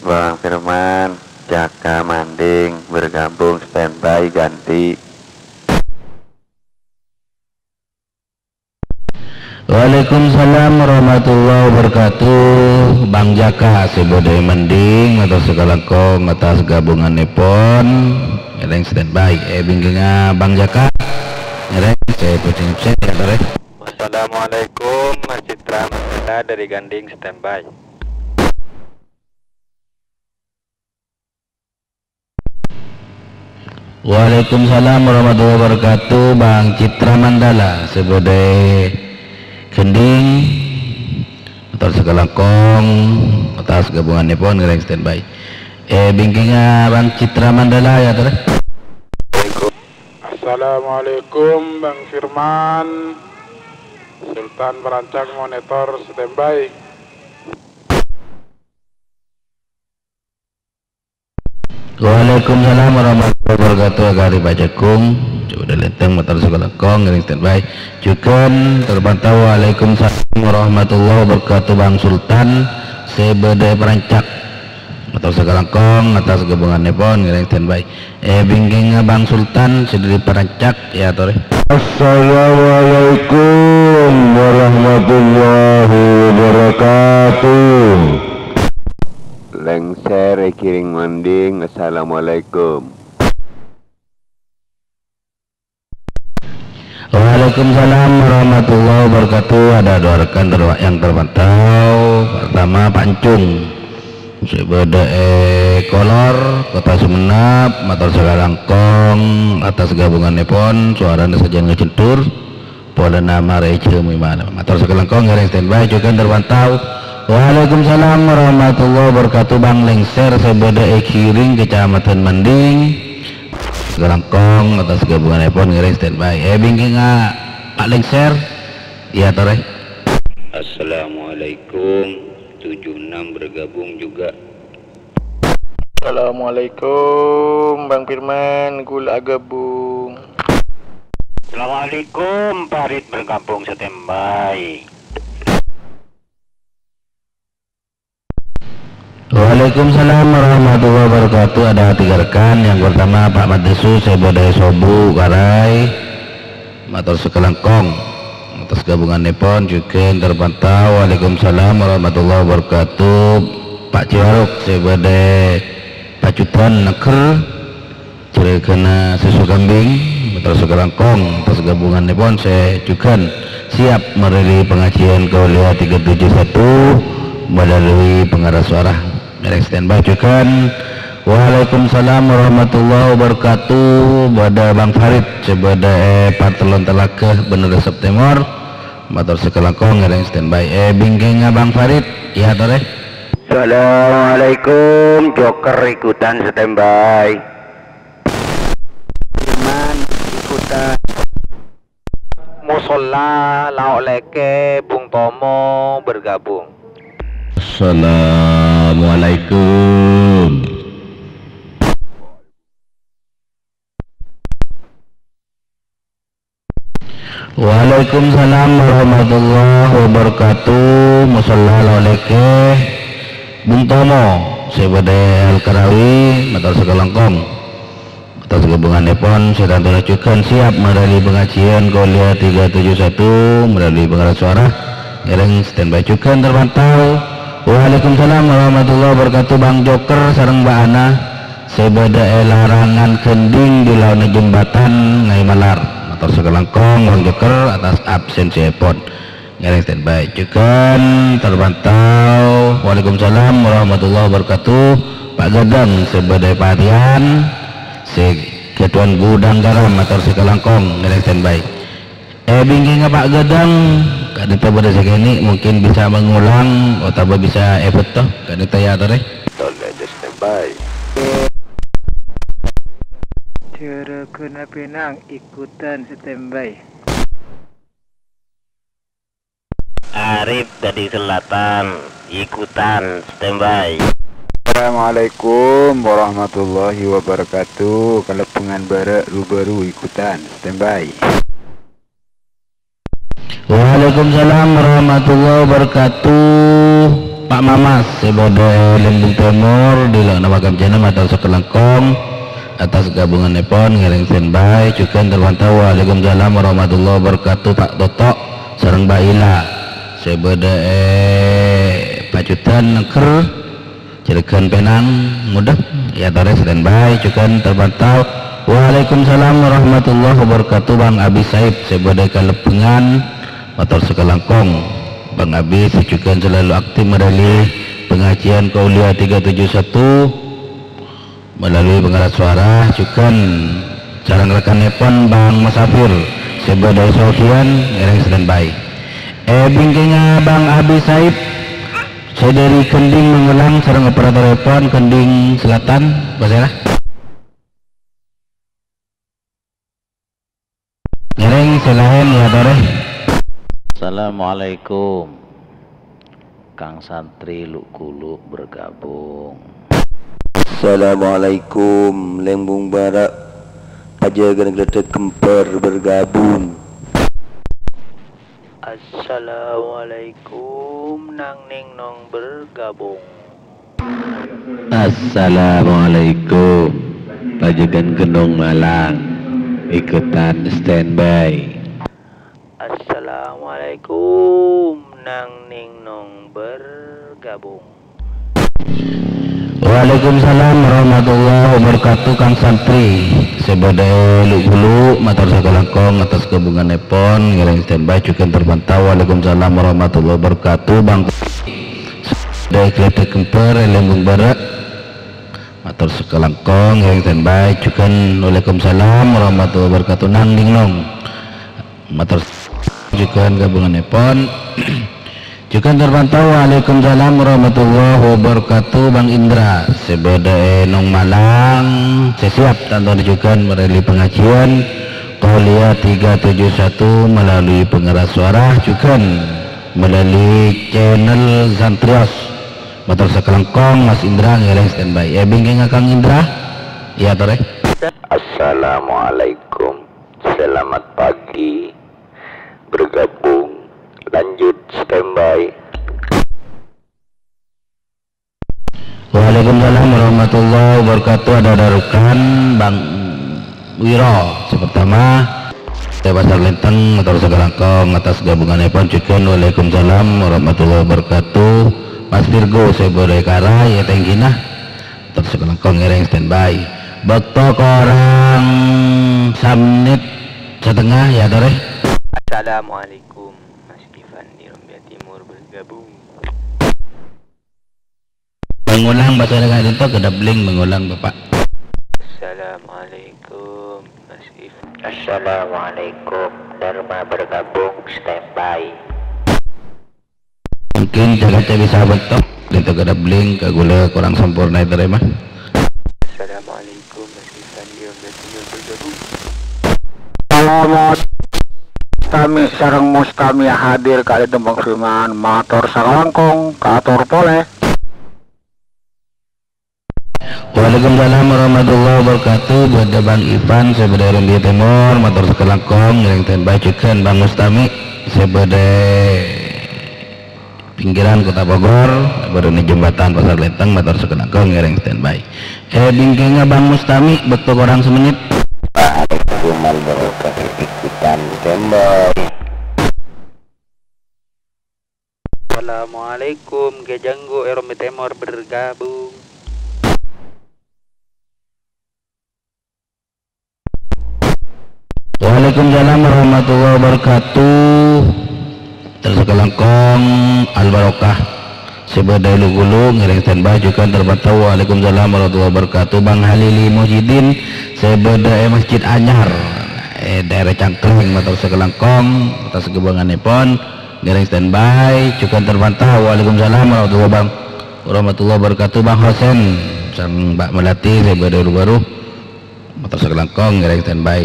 Bang Firman, Jaka Manding, bergabung, standby, ganti. Waalaikumsalam warahmatullahi wabarakatuh. Bang Jaka sè bâdâ è Manding, mator sakalangkong atas gabunganèpon. Ngèrèng standby. È bingkèngnga Bang Jaka. Ngèrèng sè bâdâ è Manding, yâ torè. Assalamualaikum, Mas Citra, Mas Citra dari Ganding, standby. Waalaikumsalam warahmatullahi wabarakatuh. Bang Citra Mandala sè bâdâ è Ganding, mator sakalangkong atas gabunganèpon ngèrèng standby. È bingkèngnga Bang Citra Mandala, yâ torè. Assalamualaikum, Bang Firman. Sultan Perancak monitor standby. Waalaikumsalam warahmatullahi wabarakatuh, Akari Pak Jagung. Sè bâdâ Lenteng, mator sakalangkong, ngèrèng standby. Jhughân terpantau, waalaikumsalam warahmatullahi wabarakatuh, Bang Sultan, sè bâdâ è Parancak. Mator sakalangkong, atas ghâbungannèpon, ngèrèng standby. È bingkèngnga Bang Sultan, sè dâri Parancak, èyatorè. Assalamualaikum warahmatullahi wabarakatuh. Lèngsèr èghirèng manding, assalamualaikum. Waalaikumsalam warahmatullahi wabarakatuh. Ada dua rekan ter-, yang terpantau. Pertama, Pak Encung. Sè bâdâ è Kolor, Kota Sumenep, mator sakalangkong atas ghâbungannèpon, sowarana sajân ngajhendur. Polana marè jhâ' mèmana. Mator sakalangkong ngèrèng standby, jhughân terpantau. Waalaikumsalam warahmatullahi wabarakatuh. Bang Lèngsèr sè bâdâ è Giring, Kecamatan Manding. Sakalangkong atas ghâbungannèpon ngèrèng standby. È bingkèngnga Pak Lèngsèr, èyatorè. Assalamualaikum, tujuh enam bergabung juga. Assalamualaikum, Bang Firman, ghulâ aghâbung. Assalamualaikum, Farid bergabung standby. Waalaikumsalam warahmatullahi wabarakatuh. Ada tiga rekan. Yang pertama, Pak Madesu, sè bâdâ è Sobu, Karai. Mator sakalangkong. Atas ghâbungannèpon jhughân terpantau. Waalaikumsalam warahmatullahi wabarakatuh. Pak Ciwaruk, sè bâdâ è Pacudan, Nagher. Jhurâghânna Susu Kambing, mator sakalangkong, atas ghâbungannèpon sè jhughân siap marèri pangajiân Kauliya tiga tujuh satu melalui pengeras suara. Ngèrèng standby jhughân. Waalaikumsalam warahmatullahi wabarakatuh. Bâdâ Bang Farid, sè bâdâ è Partellon Telaga, Bendungan Resep Tèmor. Mator sakalangkong ngèrèng standby. È bingkèngnga Bang Farid, èyatorè. Assalamualaikum, Joker ikutan standby. Firman ikutan. Musolla Laok Lèkè, Bung Tomo bergabung. Assalamualaikum. Waalaikumsalam warahmatullahi wabarakatuh. Musolla Laok Lèkè, Bung Tomo, sè bâdâ è Al-Karawi, mator sakalangkong. Atas ghâbungannèpon, sè tantona jhughân siap marèri pangajiân Kauliya tiga tujuh satu melalui pengeras suara. Ngèrèng standby jhughân terpantau. Waalaikumsalam warahmatullahi wabarakatuh, Bang Joker sareng Mbak Ana. Sè bâdâ è larangan Gending di laona Jembatan Ngaè Malar. Mator sakalangkong, Bang Joker, atas absensièpon. Ngèrèng standby. Jhughân terpantau. Waalaikumsalam warahmatullahi wabarakatuh. Pak Gadang sè bâdâ è Patihan, sè ghâdhuwân Gudang Garam, mator sakalangkong, ngèrèng standby. È bingkèngnga Pak Gadang, ka'dinto bâdâ sè kènè' mungkin bisa mengulang otabâ bisa èbâto, ka'dinto èyatorè. Tolè standby. Jhurâghânna Penang ikutan standby. Arif Gading Selatan ikutan standby. Assalamualaikum warahmatullahi wabarakatuh. Kalèbângan Bârâ' Rubaru ikutan standby. Waalaikumsalam warahmatullahi wabarakatuh. Pak Mamas, sè bâdâ è Lembung Tèmor, di laona Makam Jana, mator sakalangkong. Atas ghâbungannèpon ngèrèng standby, jhughân terpantau. Waalaikumsalam warahmatullahi wabarakatuh, Pak Toto, sareng Mbak Ila, sè bâdâ è Pacudan, Nagher. Cilegon Penang, mudhâ, èyatorè standby, jhughân terpantau. Waalaikumsalam warahmatullahi wabarakatuh, Bang Abi Saib, sè bâdâ è Kalèbângan, mator sakalangkong. Bang Abi sè jhughân selalu aktif marèri pangajiân Kauliya tiga tujuh satu melalui pengeras suara, jhughân sareng rekanèpon Bang Musafir, sè bâdâ è Sohian, ngèrèng standby. È bingkèngnga Bang Abi Saib, sè dâri Gending Mangelang sareng operatorèpon Gending Selatan, pasèra. Ngèrèng sè laèn èyatorè. Assalamualaikum. Kang Santri Luk-Guluk bergabung. Assalamualaikum, Lembung Bârâ'. Pajâgâna Gledek Kemper bergabung. Assalamualaikum, Nang Ning Nong bergabung. Assalamualaikum, Pajâgâna Gendong Malang, ikutan standby. Assalamualaikum, Nang Ning Nong bergabung. Waalaikumsalam warahmatullahi wabarakatuh, Kang Santri. Sè bâdâ è Lu'-Bulu', mator sakalangkong atas ghâbunganèpon, ngèrèng standby, jhughân terpantau. Waalaikumsalam warahmatullahi wabarakatuh, Bang. Sè bâdâ è Gledek Kemper, è Lembung Bârâ', mator sakalangkong, ngèrèng standby, jhughân. Waalaikumsalam warahmatullahi wabarakatuh, Nang Ning Nong. Mator jhughân ghâbunganèpon. Jhughân terpantau, waalaikumsalam warahmatullahi wabarakatuh, Bang Indra. Sè bâdâ è Nong Malang, sè siap tantona jhughân marèli pangajiân Qauliyah tiga tujuh satu melalui pengeras suara, jhughân melalui channel Santrios. Mator sakalangkong, Mas Indra ngèrèng standby. È, bingkèngnga Kang Indra. Iyâ, torè. Assalamualaikum. Selamat pagi, bergabung, lanjut standby. Waalaikumsalam warahmatullahi wabarakatuh. Ada darukan Bang Wiro. Sè pertama, Tè Pasar Lenteng, mator sakalangkong atas ghâbunganèpon jhughân. Waalaikumsalam warahmatullahi wabarakatuh. Mas Virgo, sè bâdâ è Kara, iyâ, tènggina. Mator sakalangkong ngèrèng standby. Bâkto korang samènit satengnga, iyâ, torè. Assalamualaikum, Mas Ivan di Rumbia Timur bergabung. Mengulang, Pak, saya ka'dinto kedabling mengulang, Bapak. Assalamualaikum, Mas Ivan. Assalamualaikum, Dharma bergabung, standby. Mungkin jaga bisa bentuk, itu kedabling, kaulâ kurang sempurna, terima. Assalamualaikum, Mas Ivan, di Rumbia Timur bergabung. Assalamualaikum. Mustami sareng Mustamiyah hadir ka'dinto Bang Firman, mator sakalangkong, kator polè. Waalaikumsalam warahmatullahi wabarakatuh. Bâdâ Bang Ivan, sè bâdâ è Rumbia Timur, mator sakalangkong, ngèrèng standby jhughân Bang Mustami, sè bâdâ pinggiran Kota Bogor, bâdâ è jembatan Pasar Lenteng, mator sakalangkong ngèrèng standby. È, bingkèngnga Bang Mustami, bâkto korang samènit. Waalaikumsalam warahmatullahi wabarakatuh, ikutan standby. Assalamualaikum, Gajanggu è Rumbia Timur bergabung. Waalaikumsalam warahmatullahi wabarakatuh. Terus sakalangkong Al Barokah. Sè bâdâ è Lu'-Bulu' ngèrèng standby jhughân terpantau. Waalaikumsalam warahmatullahi wabarakatuh. Bang Halili Muhyiddin sè bâdâ è Masjid Anyar, è daerah Cangkreng, mator sakalangkong atas ghâbunganèpon ngèrèng standby jhughân terpantau. Waalaikumsalam warahmatullahi wabang-, warahmatullahi wabarakatuh. Bang Hosen sareng Mbak Melati sè bâdâ è Lu'-Bulu'. Mator sakalangkong ngèrèng standby.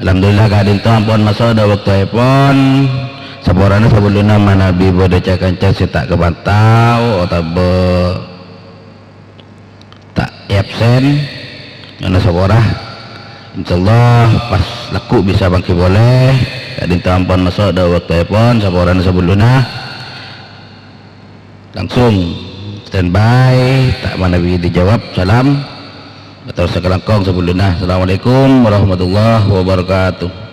Alhamdulillah, ka'dinto ampon maso' dâ' bâktoèpon. Saporana sabellunna manabi bâdâ ca-kanca sè ta' kapantau otabâ ta' absen, nyo'ona sapora. Insyaallah pas lagghu' bisa manggi polè. Ka'dinto ampon maso' dâ' bâktoèpon, saporana sabellunna. Langsung standby, ta' manabi dijawab salam. Mator sakalangkong sabellunna. Assalamualaikum warahmatullahi wabarakatuh.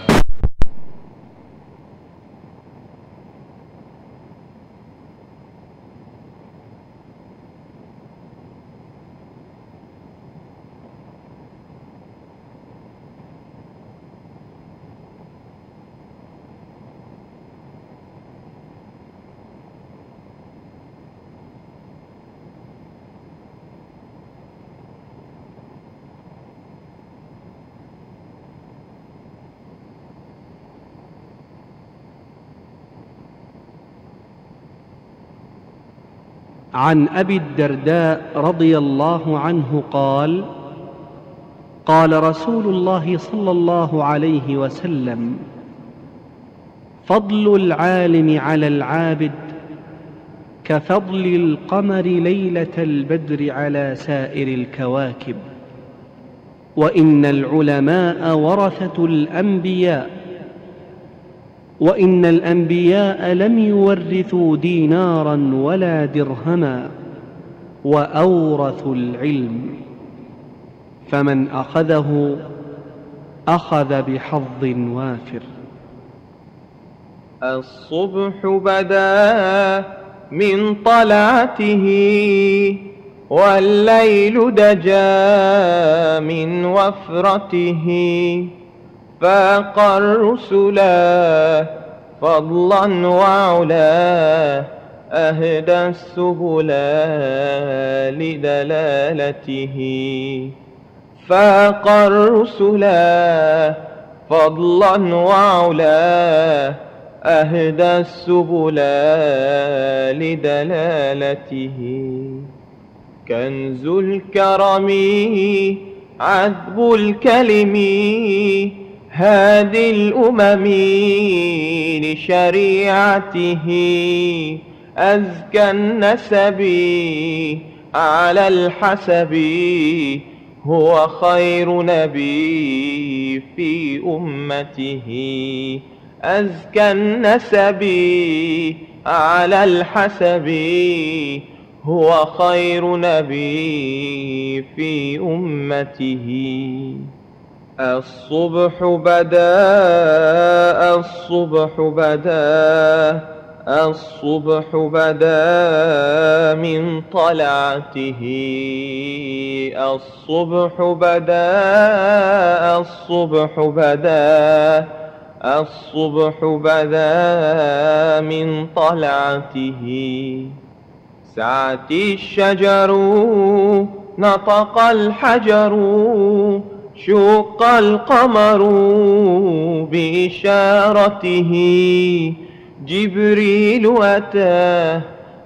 عن أبي الدرداء رضي الله عنه قال: قال رسول الله صلى الله عليه وسلم: فضل العالم على العابد كفضل القمر ليلة البدر على سائر الكواكب. وإن العلماء ورثة الأنبياء، وإن الأنبياء لم يورثوا دينارا ولا درهما، وأورثوا العلم، فمن أخذه أخذ بحظ وافر. الصبح بدا من طلعته، والليل دجا من وفرته، فاق الرسلا فضلا وعلا، أهدى السبلا لدلالته. فاق الرسلا فضلا وعلا، أهدى السبلا لدلالته. كنز الكرم عذب الكلم، هادي الأمم لشريعته. أزكى النسب على الحسب، هو خير نبي في أمته. أزكى النسب على الحسب، هو خير نبي في أمته. الصبح بدا، الصبح بدا، الصبح بدا من طلعته. الصبح بدا، الصبح بدا، الصبح بدا من طلعته. سعت الشجر، نطق الحجر، شق القمر بإشارته. جبريل أتى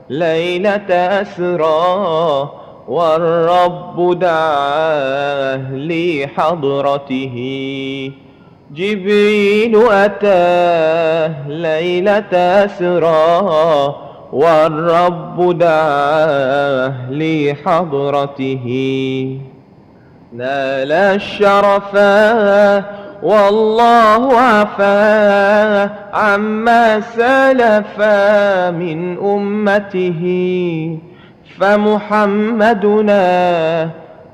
ليلة أسرى، والرب دعاه لحضرته. جبريل أتى ليلة أسرى، والرب دعاه لحضرته. نال الشرفا والله عفا عما سلف من أمته. فمحمدنا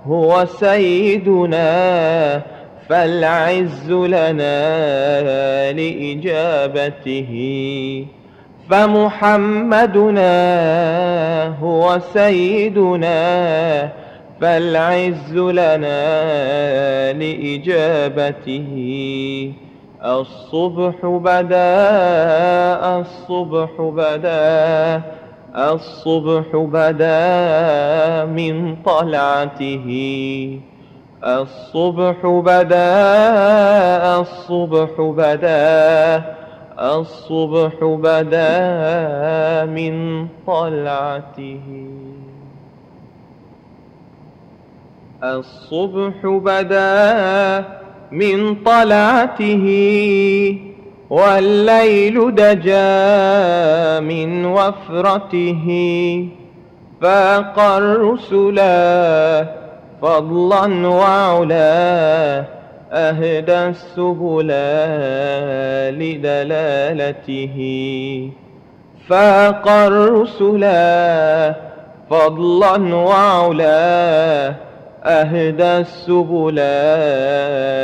هو سيدنا، فالعز لنا لإجابته. فمحمدنا هو سيدنا، فالعز لنا لإجابته. الصبح بدا، الصبح بدا، الصبح بدا من طلعته. الصبح بدا، الصبح بدا، الصبح بدا من طلعته. الصبح بدا من طلعته، والليل دجا من وفرته. فاق الرسلا فضلا وعلا، أهدى السبلا لدلالته. فاق الرسلا فضلا وعلا، أهدى السبلا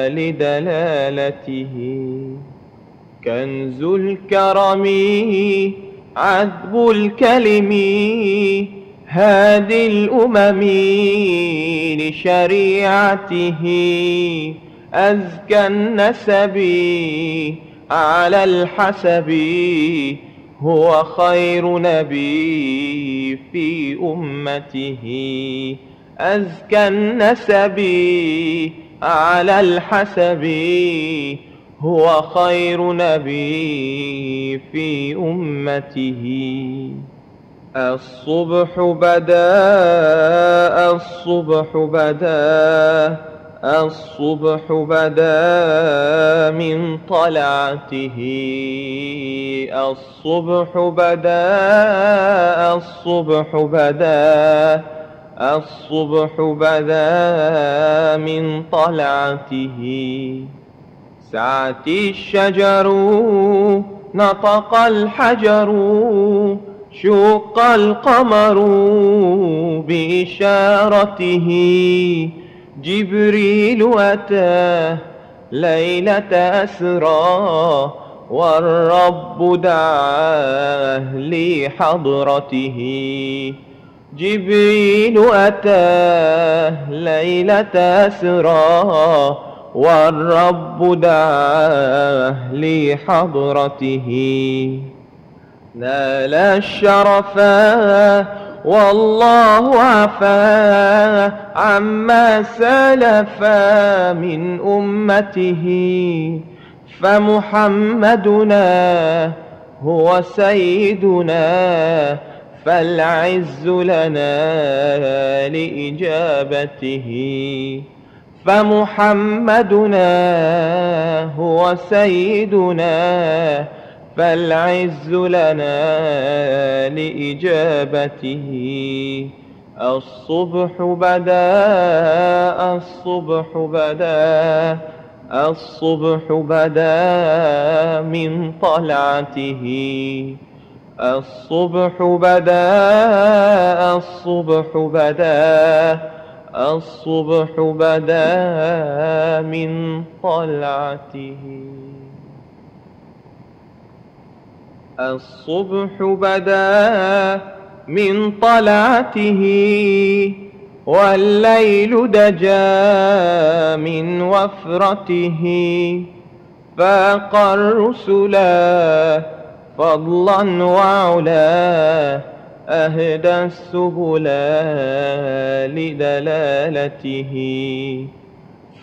لدلالته. كنز الكرم عذب الكلم، هادي الأمم لشريعته. أزكى النسب على الحسب، هو خير نبي في أمته. أزكى النسب على الحسب، هو خير نبي في أمته. الصبح بدا، الصبح بدا، الصبح بدا من طلعته. الصبح بدا، الصبح بدا، الصبح بدا من طلعته. سعت الشجر، نطق الحجر، شق القمر بإشارته. جبريل أتى ليلة أسرى، والرب دعاه لحضرته. جبريل أتى ليلة أسرى، والرب دعاه لحضرته. نال الشرفا والله عفا عما سلف من أمته. فمحمدنا هو سيدنا، فالعز لنا لإجابته. فمحمدنا هو سيدنا، فالعز لنا لإجابته. الصبح بدا، الصبح بدا، الصبح بدا من طلعته. الصبح بدا، الصبح بدا، الصبح بدا من طلعته. الصبح بدا من طلعته، والليل دجا من وفرته. فاق الرسلا فضلا وعلا، أهدى السبل لدلالته.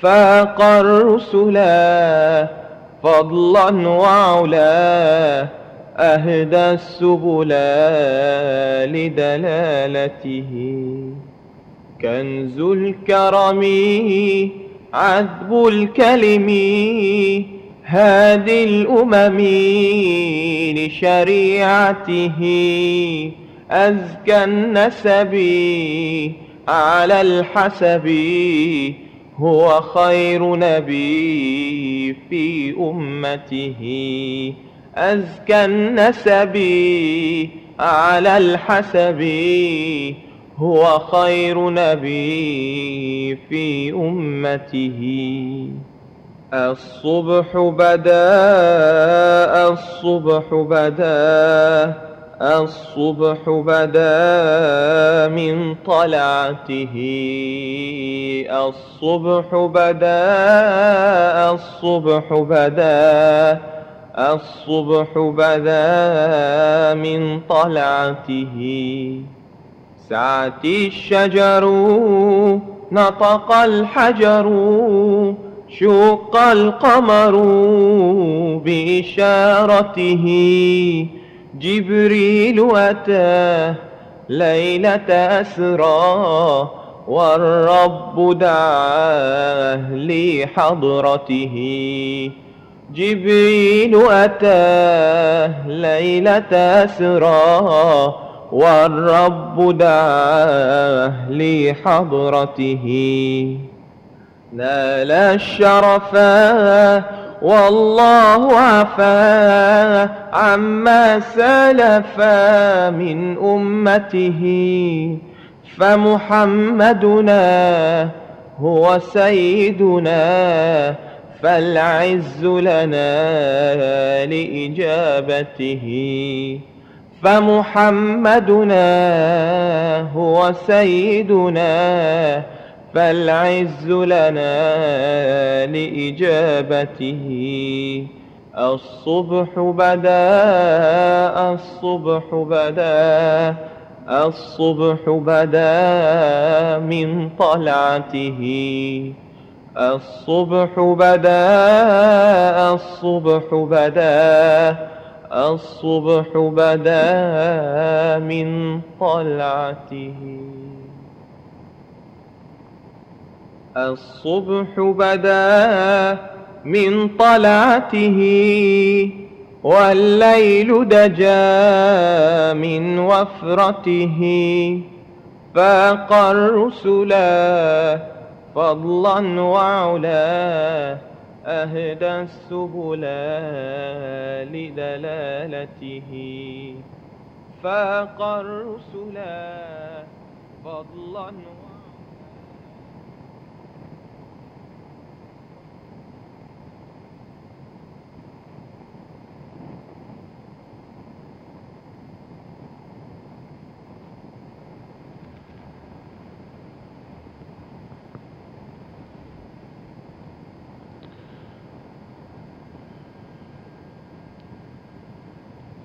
فاق الرسلا فضلا وعلا، أهدى السبل لدلالته. كنز الكرم عذب الكلم هادي الأمم لشريعته. أزكى النسب على الحسب، هو خير نبي في أمته. أزكى النسب على الحسب، هو خير نبي في أمته. الصبح بدا، الصبح بدا، الصبح بدا من طلعته. الصبح بدا، الصبح بدا، الصبح بدا من طلعته. سعت الشجر، نطق الحجر، شق القمر بإشارته. جبريل أتى ليلة أسرى، والرب دعاه لحضرته. جبريل أتى ليلة أسرى، والرب دعاه لحضرته. نال الشرفا والله عفا عما سلف من أمته. فمحمدنا هو سيدنا، فالعز لنا لإجابته. فمحمدنا هو سيدنا، فالعز لنا لإجابته. الصبح بدا، الصبح بدا، الصبح بدا من طلعته. الصبح بدا، الصبح بدا، الصبح بدا من طلعته. الصبح بدا من طلعته، والليل دجا من وفرته. فاق الرسلا فضلا وعلا، أهدى السبلا لدلالته. فاق الرسلا فضلا وعلا.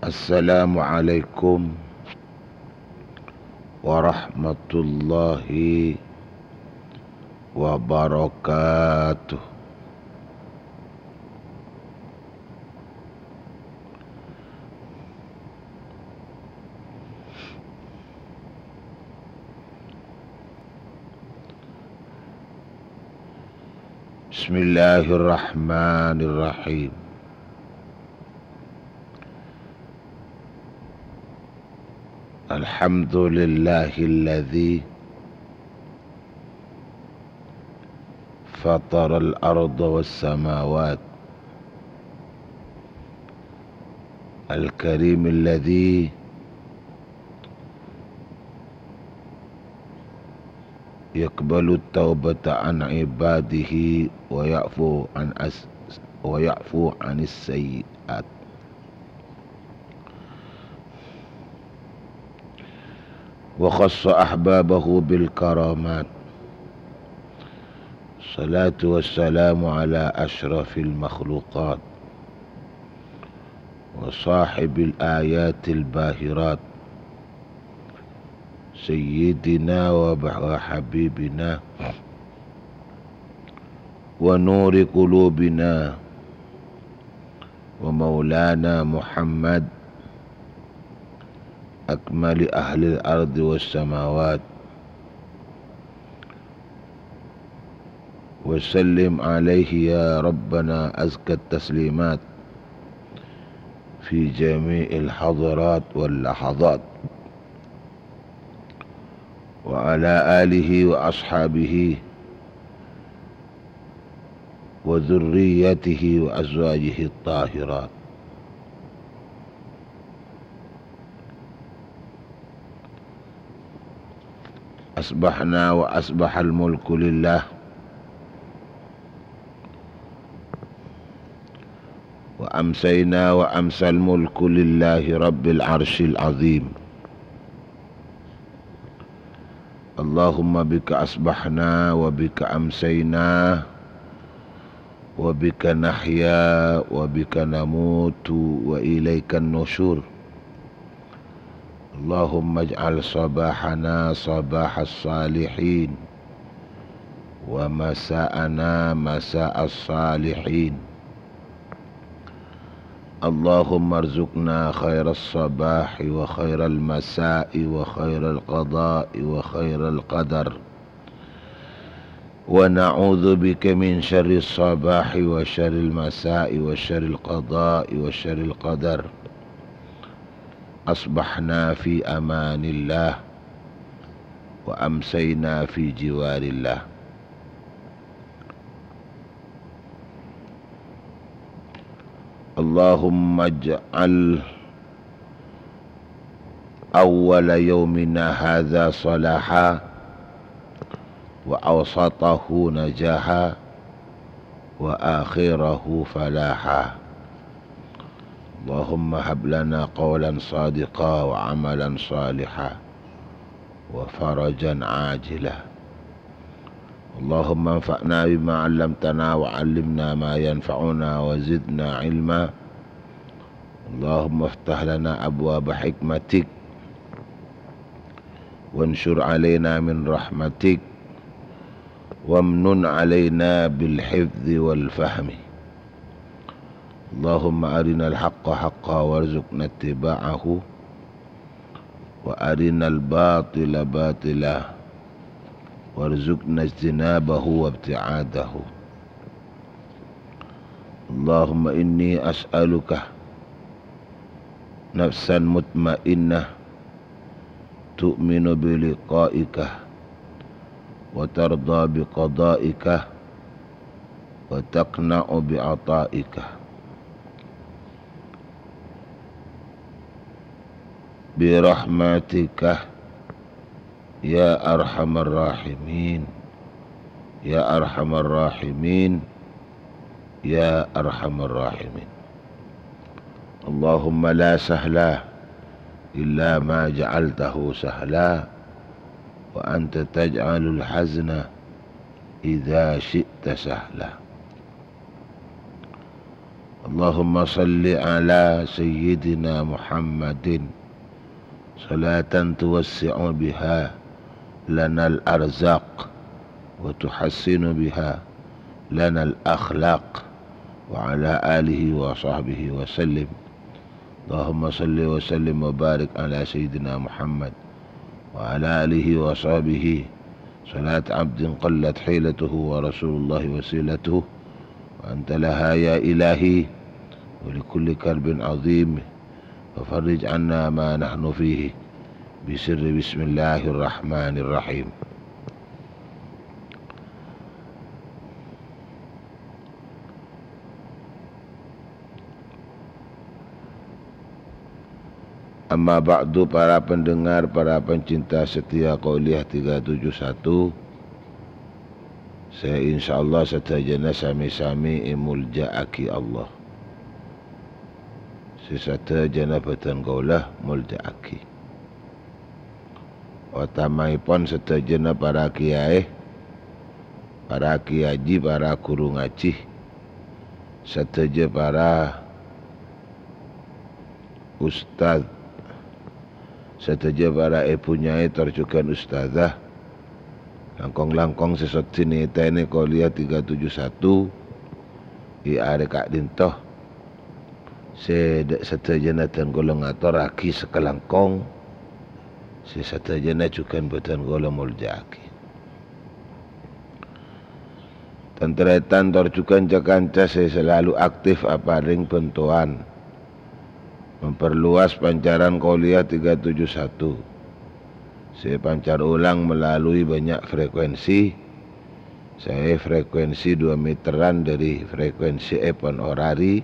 Assalamualaikum warahmatullahi wabarakatuh. بسم الله الرحمن الرحيم. الحمد لله الذي فطر الأرض والسماوات، الكريم الذي يقبل التوبة عن عباده ويعفو عن أس-، ويعفو عن السيئات. وخص أحبابه بالكرامات. الصلاة والسلام على أشرف المخلوقات وصاحب الآيات الباهرات، سيدنا وب-، وحبيبنا ونور قلوبنا ومولانا محمد، أكمل أهل الأرض والسماوات، وسلم عليه يا ربنا أزكى التسليمات في جميع الحضرات واللحظات، وعلى آله وأصحابه وذريته وأزواجه الطاهرات. أصبحنا وأصبح الملك لله، وأمسينا وأمسى الملك لله رب العرش العظيم. اللهم بك أصبحنا وبك أمسينا وبك نحيا وبك نموت وإليك النشور. اللهم اجعل صباحنا صباح الصالحين، ومساءنا مساء الصالحين. اللهم ارزقنا خير الصباح وخير المساء وخير القضاء وخير القدر، ونعوذ بك من شر الصباح وشر المساء وشر القضاء وشر القدر. أصبحنا في أمان الله، وأمسينا في جوار الله. اللهم اجعل أول يومنا هذا صلاحا، وأوسطه نجاحا، وآخره فلاحا. اللهم هب لنا قولا صادقا وعملا صالحا وفرجا عاجلا. اللهم انفعنا بما علمتنا وعلمنا ما ينفعنا وزدنا علما. اللهم افتح لنا أبواب حكمتك وانشر علينا من رحمتك وامنن علينا بالحفظ والفهم. اللهم أرنا الحق حقا وارزقنا اتباعه، وأرنا الباطل باطلا وارزقنا اجتنابه وابتعاده. اللهم إني أسألك نفسا مطمئنة تؤمن بلقائك وترضى بقضائك وتقنع بعطائك برحمتك يا أرحم الراحمين، يا أرحم الراحمين، يا أرحم الراحمين. اللهم لا سهل إلا ما جعلته سهلا، وأنت تجعل الحزن إذا شئت سهلا. اللهم صل على سيدنا محمد صلاة توسع بها لنا الأرزاق وتحسن بها لنا الأخلاق، وعلى آله وصحبه وسلم. اللهم صل وسلم وبارك على سيدنا محمد وعلى آله وصحبه صلاة عبد قلت حيلته ورسول الله وسيلته، وأنت لها يا إلهي، ولكل كرب عظيم، وفرج عنا ما نحن فيه بسر بسم الله الرحمن الرحيم. Amma ba'du, para pendengar, para pencinta setia Qauliyah tiga tujuh satu, sè insyaallah sadhâjâna sami-sami èmoljâ'aghi Allah. Sè sadhâjâna bhâdhân kaulâ moljâ'aghi. Otamaèpon sadhâjâna para kiyaè, para kiyaji, para ghuru ngajhi, sadhâjâ para ustad, sadhâjâ para èbhu nyai tor jhughân ustadzah, langkong-langkong sè soddhi nètènè Qauliyah tiga tujuh satu è arè ka'dinto. Sè dâ' sadhâjâna bhâdhân kaulâ ngatorraghi sakalangkong, sè sadhâjâna jhughân bhâdhân kaulâ moljâ'aghi. Tan-tarètan tor jhughân ca-kanca sè salalu aktif aparèng bhântowan memperluas pancaran Qauliyah tiga tujuh satu, sè èpancar olang melalui bânnya' frekuensi, saè frekuensi dua meteran dâri frekuensièpon orari,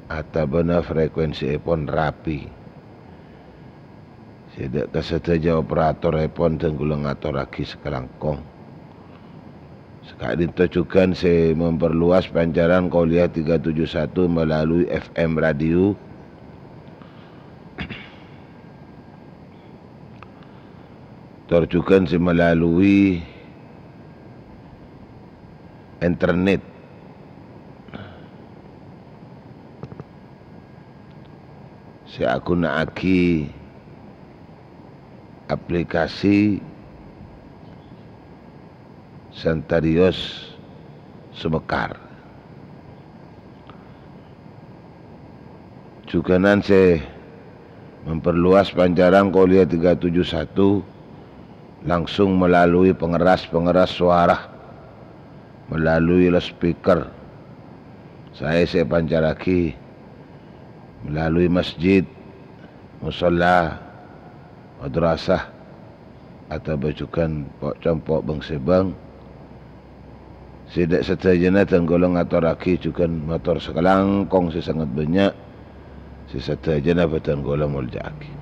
otabâna frekuensièpon rapi. Sè dâ' ka sadhâjâ operatorèpon bhâdhân kaulâ ngatorraghi sakalangkong. Saka'dinto jhughân sè memperluas pancaran Qauliyah tiga tujuh satu melalui F M radio. Tor jhughân sè melalui internet. Sè aghuna'aghi aplikasi Santarios Sumekar. Jhughânan sè memperluas pancaran Qauliyah tiga tujuh satu langsung melalui pengeras-pengeras suara, melalui loudspeaker. Saè sè èpancarraghi melalui masjid, musholla, madrasah, otabâ jhughân po'-compo' bâng-sèbâng. Sè dâ' sadhâjâna bhâdhân kaulâ ngatorraghi jhughân mator sakalangkong sè sanget bânnya', sè sadhâjâna bhâdhân kaulâ moljâ'aghi.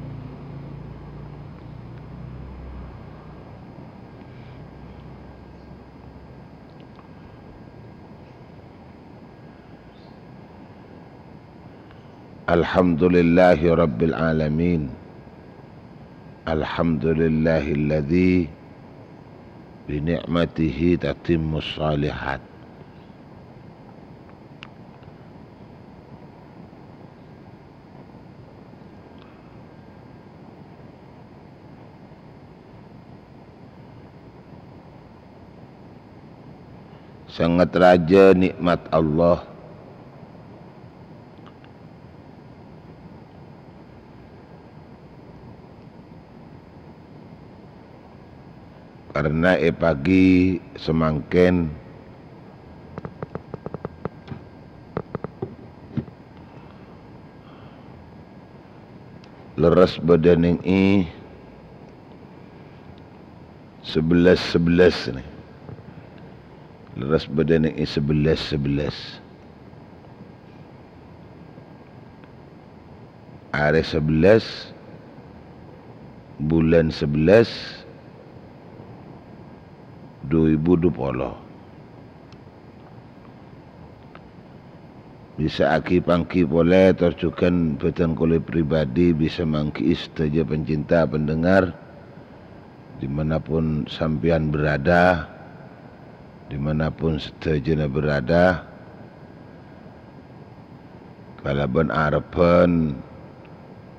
Alhamdulillahi Rabbil Alamin. Alhamdulillahilladzi bi ni'matihi tatimmus shalihat. Sanget rajâ nè'mat Allah. Karna è pagi samangkèn lerres bâdâ nèng è Sebelas sebelas nè. Lerres bâdâ nè è sebelas sebelas. Arè sebelas, bulân sebelas, du èbu du polo. Bisa'aghi pangghi polè tor jhughân bhâdhân kaulâ pribadi bisa mangghi'i sadhâjâ pancinta pendengar, di mana pun sampèyan berada, di mana pun sadhâjâna berada, kalabân arebbhân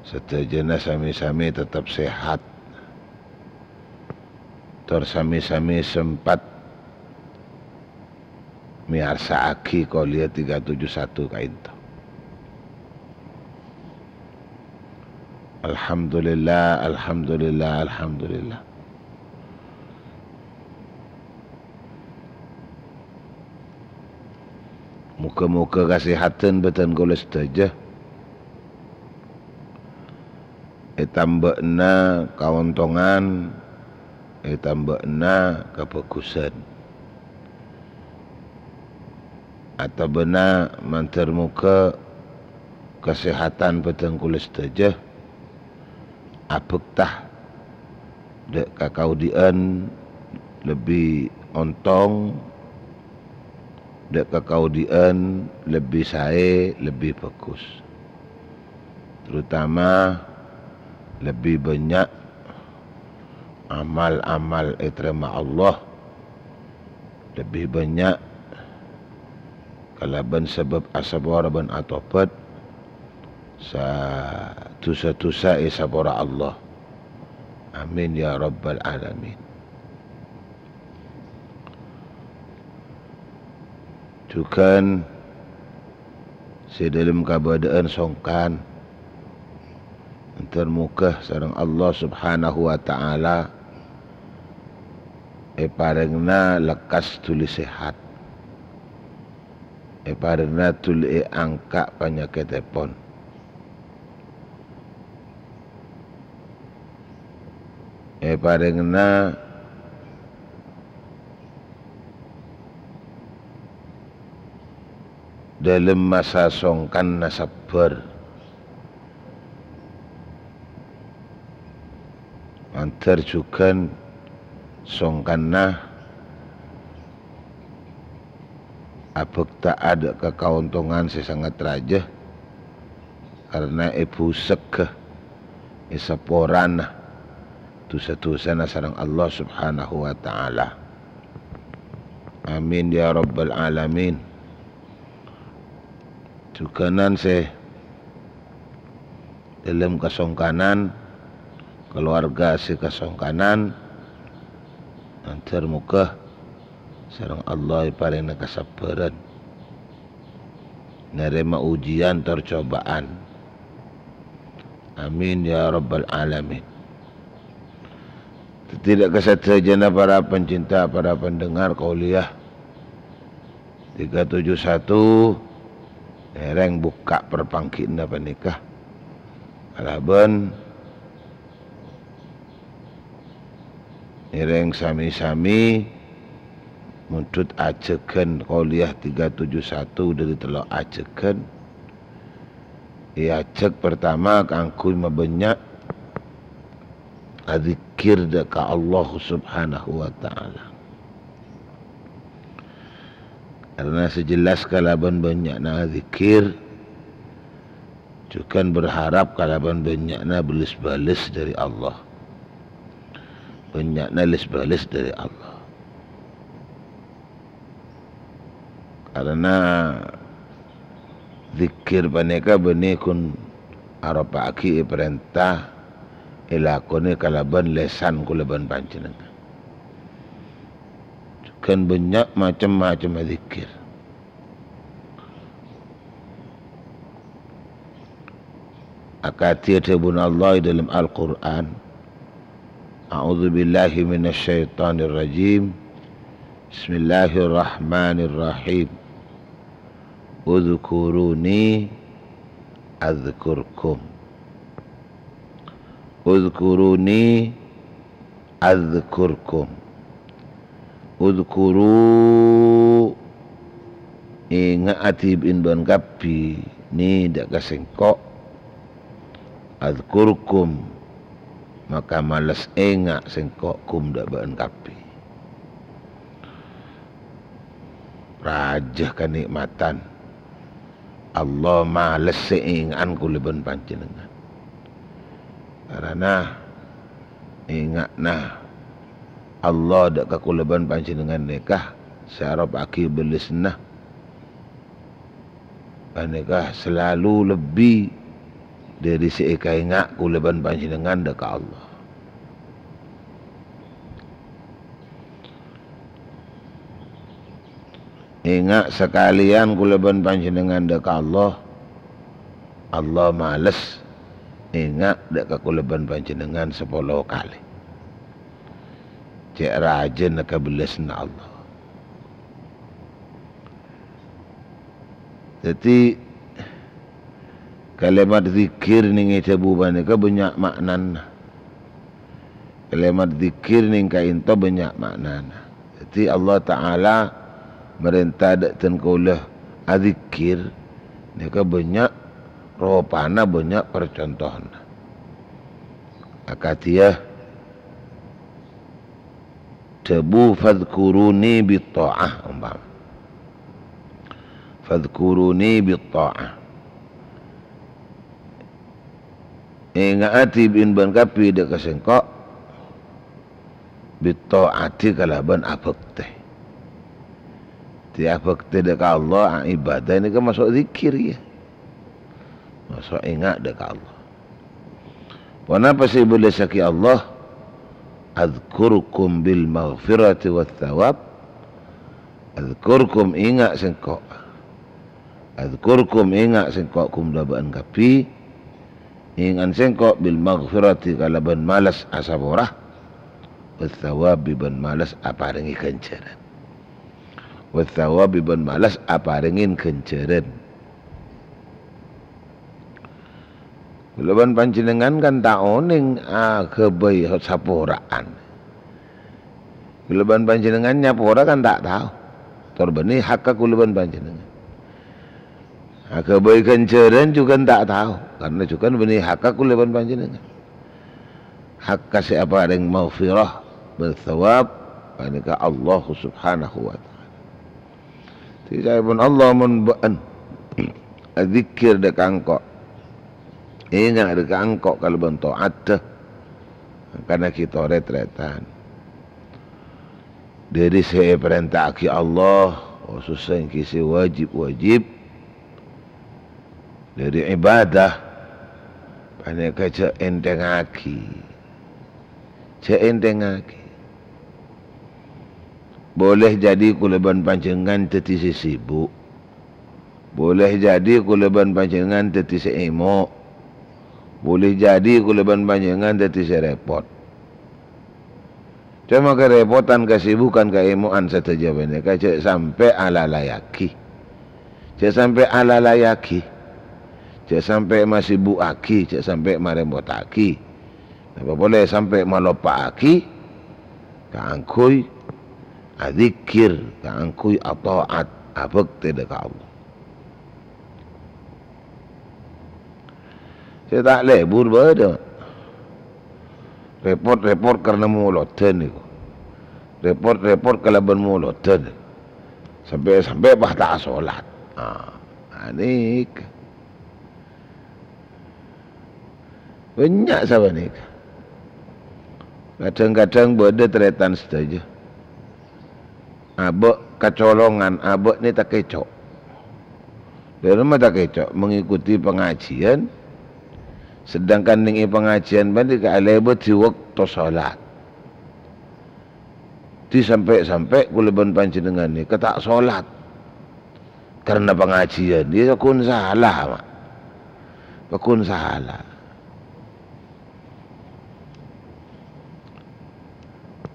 sadhâjâna sami-sami tetep sehat, tor sami-sami sempat miyarsa'aghi Qauliyah tiga tujuh satu ka'dinto. Alhamdulillah, alhamdulillah, alhamdulillah. Moghâ-moghâ kasèhadhân bhâdhân kaulâ sadhâjâ. Ètambâ'âna kaontongan, ètambâ'âna kabhâghusân. Otabâna mandhâr moghâ kasèhadhân bhâdhân kaulâ sadhâjâ abhâkta dâ' ka kaodi'ân lebbi ontong, dâ' ka kaodi'ân lebbi saè, lebbi bhâghus. Terutama lebbi bânnya' amal-amal ètarèma Allah, lebbi bânnya' kalabân sabâb asapora bân atobhât, sa-, dhusa-dhusa èsapora Allah. Amin ya rabbal alamin. Jhughân sè dâlem kabâdâ'ân songkan, mandhâr moghâ sareng Allah Subhanahu wa Ta'ala èparèngana lekkas dhuli sehat, èparèngana dhuli èangka' panyakèttèpon. Èparèngana dâlem masa songkanna sabbhâr. Mandhâr jhughân songkanna abhâkta'a dâ' ka kaontongan sè sanget rajâ, karna èbhusegghâ, èsaporana dhusa-dhusana sareng Allah Subhanahu wa Ta'ala. Amin ya rabbal alamin. Jhughânan sè dâlem kasongkanan, kalowarga sè kasongkanan, mandhâr moghâ sareng Allah èparèngana kasabbhârân, narèma ujian tor cobaan. Amin ya rabbal alamin. Dhâddhi, dâ' ka sadhâjâna para pencinta, para pendengar Qauliyah tiga tujuh satu, ngèrèng bukka' parpangghina panèka kalabân ngèrèng sami-sami mondhut ajhâghân Qauliyah tiga tujuh satu dâri tello' ajhâghân. Èajhâk partama kaangghuy mabânnya' adzikkèr dâ' ka Allah Subhanahu wa Ta'ala. Karna sè jelas kalabân bânnya'na adzikkèr, jhughân berharap kalabân bânnya'na bâles-bâles dâri Allah. Bânnya'na lès-bâles dâri Allah. Karna dzikkèr panèka bânnè ghun aropa'aghi èparènta èlakonè kalabân lèsan kaulâ bân panjhennengngan. Jhughân bânnya' macem-macemma dzikkèr. Akadhi dhâbuna Allah è dâlem Al-Qur'an, "A'udzubillahi minasyaitonirrajim. Bismillahirrahmanirrahim. Udzkuruni adzkurkum." Udzkuruni, Adzkurkum. Udzkuru, enga'adhi bân bâ'ân kabbhi, ni dâ' ka sèngko'. Adzkurkum, maka males enga' sèngko' kum dâ' bâ'ân kabbhi. Rajâ kanè'matan. Allah males sè enga'an kaulâ bân panjhennengngan. Karana enga'na Allah dâ' ka kaulâ bân panjhennengngan nèka sè aropa'aghi bellessanna. Panèka salalu lebbi dâri sè èkaènga' kaulâ bân panjhennengngan dâ' ka Allah. Enga' sakalèyan kaulâ bân panjhennengngan dâ' ka Allah. Allah males enga' dâ' ka kaulâ bân panjhennengngan sapolo kalè. Cè' rajâna kabellassanna Allah. Dhâddhi, kalimat dzikir nèng è dhâbu panèka bânnya' ma'nana. Kalimat dzikir nèng ka'ènto bânnya' ma'nana. Dhâddhi, Allah Ta'ala marènta dâ' dhân kaulâ adzikir, nèka bânnya' ropana, bânnya' parcontohna. Akadhiyâ dhâbu, "Fadzkuruni bit-tha'ah," ompama. "Fadzkuruni bit-tha'ah." Enga'adhi bân bâ'ân kabbhi dâ' ka sèngko' bit-tha'ati kalabân abhâktè. Dhâddhi abhâktè dâ' ka Allah, a-, ibadah nèka maso' dzikir, ya. Maso' enga' dâ' ka Allah. Ponapa sè èbellessaghi Allah? "Adzkurkum bil maghfirati was thawab." Adzkurkum, enga' sèngko'. Adzkurkum, enga' sèngko' kum dâ' bâ'ân kabbhi. Enga'an sèngko' bil maghfirati kalabân males asapora. Was thawabi bân males aparèngè ghânjhârân. Was thawabi bân males aparèngè ghânjhârân. Kaulâ bân panjhennengngan kan ta' onèng aghâbây sapora'an. Kaulâ bân panjhennengngan nyapora kan ta' tao. Tor bânnè hakka kaulâ bân panjhennengngan. Aghâbây ghânjhârân jhughân ta' tao, karna jhughân bânnè hakka kaulâ bân panjhennengngan. Hakka sè aparèng maghfirah bân thawab panèka Allah Subhanahu wa Ta'ala. Dhâddhi, ca'èpon Allah, mon bâ'ân adzikir dâ' ka engko', enga' dâ' ka engko' kalabân ta'atta, mangkana ghi' torè tarètan. Dâri sè èparènta'aghi Allah, khusussa èngghi sè wajib-wajib, dâri ibadah, panèka jhâ' ènthèngngaghi. Jhâ' ènthèngngaghi. Boleh jadi kaulâ bân panjhennengngan dhâddhi sè sibuk. Boleh jadi kaulâ bân panjhennengngan dhâddhi sè èmo'. Boleh jadi kaulâ bân panjhennengngan dhâddhi sè rèpot. Coma karèpotan, kasibukan, kaèmo'an sadhâjâ panèka jhâ' sampè' alalayaghi. Jhâ' sampè' alalayaghi. Jhâ' sampè' masibukaghi, jhâ' sampè' marèpotaghi. Napa polè sampè' maloppa'aghi kaangghuy adzikir, kaangghuy ata'at, abhâktè dâ' ka Allah. Sè ta' lebur bâdâ. Rèpot-rèpot karna molodhân nèko. Rèpot-rèpot kalabân molodhân. Sampè'-sampè' pas ta' asolat. Ah, anèka. Bânnya' sapanèka. Kadhâng-kadhâng bâdâ tarètan sadhâjâ. Abâ' kacolongan, abâ' nè takèco'. Dâremma takèco', mengikuti pengajian, sedangkan nèng è pengajian panèka alèbât è bâkto salat. Dhâddhi sampè'-sampè' kaulâ bân panjhennengngan nèka ta' salat karna pangajian. Iyâ, pagghun sala, Ma'. Pagghun sala.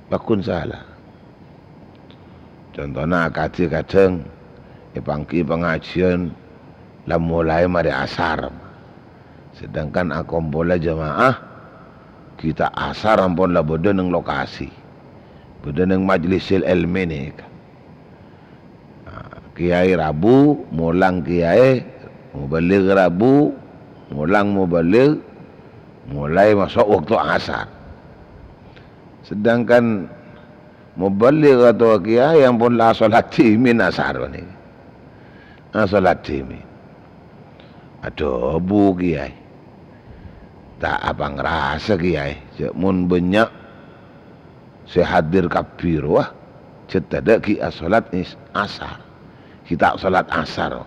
Pagghun sala. Contona akadhi kadhâng èpangghi pangajian la molaè marè asar. Sedangkan akompola jamaah Kita' asar ampon la bâdâ neng lokasi. Bâdâ neng majlisil ilmi nèka. Nah, kiai rabu, molang kiai, mubalig rabu, molang mubalig, mulai maso' waktu asar. Sedangkan mubalig otabâ kiai ampon la asolat dhimèn asar panèka. Asolat dhimèn. Adhâbu kiai. Ta' apangrasa kiai, jhâ' mon bânnya' sè hadir kabbhi rowa, jhâ' tadâ' ghi' asolat is-, asar. Ghi' ta' solat asar.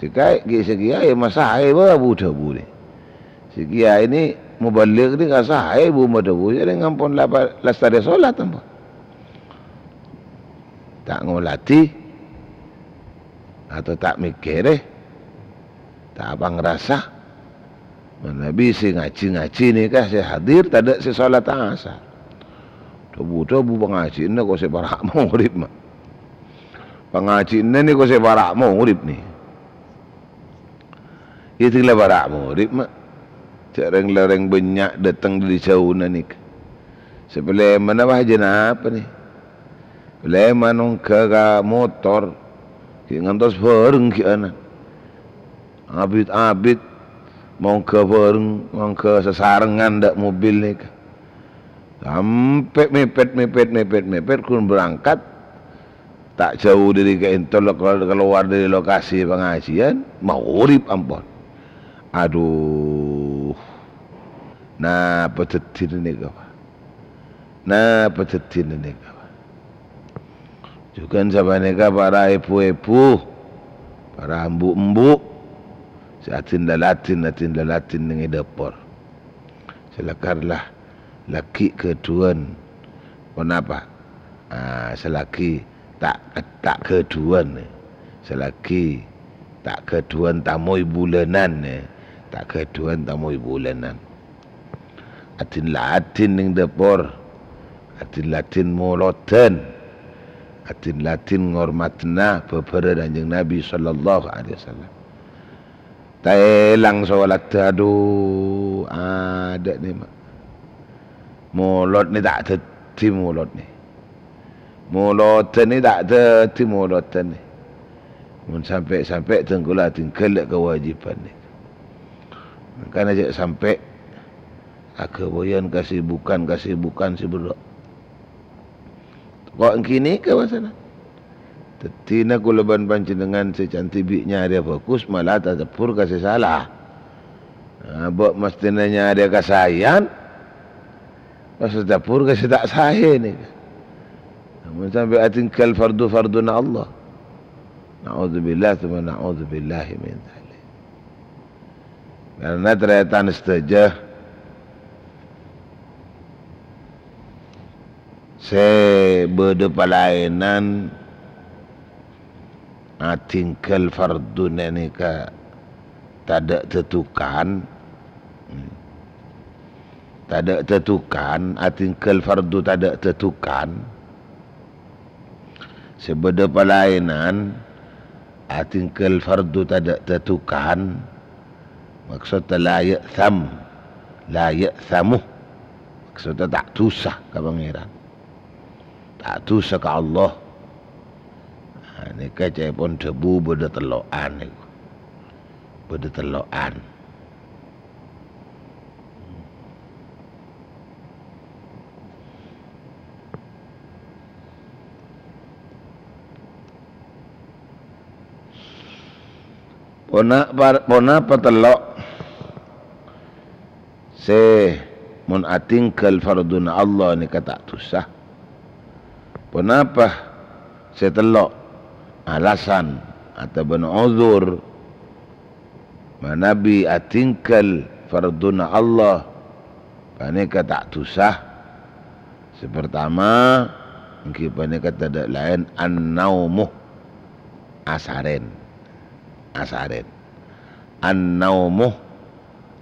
Sè kiai, sè kiai masaè bâ bu-dhâbunè. Sè kiai nè mubalig nè kasaè bu madhâbu, jârèya ampon la pa-, lastarè solat ampon. Ta' ngolatè, atau ta' mèkkèrè, ta' apangrasa. Manabi sè ngajhi-ngajhi nèka sè hadir, tadâ' sè solat asar. Dhâbu-dhâbu pangajhiânna ko' sè para' maghrib, ma'. Pangajhiânna nè ko' sè para' maghrib nè. Iyâ, dhing la para' maghrib, ma'. Jhâ' rèng-larèng bânnya' dâteng dâri jhâuna nèka. Sè palèmana, wah, jhâ' napa nè? Palèman ongghâ ka motor, ghi' ngantos bhâreng ghi' ana. Abit-abit mongghâ bhâreng, mongghâ sasarengan dâ' mobil nèka. Sampè' mèpèt, mèpèt, mèpèt, mèpèt, ghun berangkat. Ta' jhâu dâri ka'ènto lo-, kalowar dâri lokasi pangajhiân, maghrib ampon. Adhu, napa dhâddhina nèka, Pa'? Napa dhâddhina nèka, Pa'? Jhughân sapanèka para èbhu-èbhu, para embu'-embu', sè adin laladin, adin laladin neng è dâpor. Sè lakar la, laghi' ghâdhuwân. Ponapa? Ah, salaghi ta', ta' ghâdhuwân. Salaghi ta' ghâdhuwân tamoy bulânan, ta' ghâdhuwân tamoy bulânan. Adin-ladin neng dâpor. Adin-ladin molodhân. Adin-ladin ngormadhâna bhâbhârân Kanjeng Nabi sallallahu alaihi wasallam. Ta' èlang solatta, adhu, adâ' nè, ma'. Molod nè ta' dhâddhi molod nè. Molodhân nè ta' dhâddhi molodhân nè. Mon sampè'-sampè' dhâng kaulâ adhinggâl kawâjibhân nè. Mangkana jhâ' sampè' aghâbâyân kasibukan-kasibukan sè berrâ'. Ko' èngghi nèka, masalah. Dhâddhina kaulâ bân panjhennengngan sè can dhibi' nyarèya bhâghus, mala tacabbhur ka sè sala. Nah, bâ' mesthèna nyarèya kasaèyan, pas tacabbhur ka sè ta' saè nèka. Mon sampè' adhinggâl fardu-farduna Allah. Na'udzubillah, tsumma na'udzubillahi min dzalik. Karna tarètan sadhâjâ, sè bâdâ palaènan adhinggâl fardhuna nèka tadâ' dhâdukan, tadâ' dhâdukan, adhinggâl fardhu tadâ' dhâdukan, sè bâdâ palaènan, adhinggâl fardhu tadâ' dhâdukan, maksodda la ya'tham, la ya'thamu, maksodda ta' dhusa ka Pangèran, ta' dhusa ka Allah. Nah, nèka ca'èpon dhâbu bâdâ tello'an nèko, bâdâ tello'an. Pona-, par-, ponapa tello' sè mon adhinggâl fardhuna Allah nèka ta' dhusa? Ponapa sè tello' alasan otabâna ozur manabi adhinggâl fardhuna Allah panèka ta' dhusa? Sè partama, èngghi panèka tadâ' laèn an-naumu, asarèn. Asarèn. An-naumu,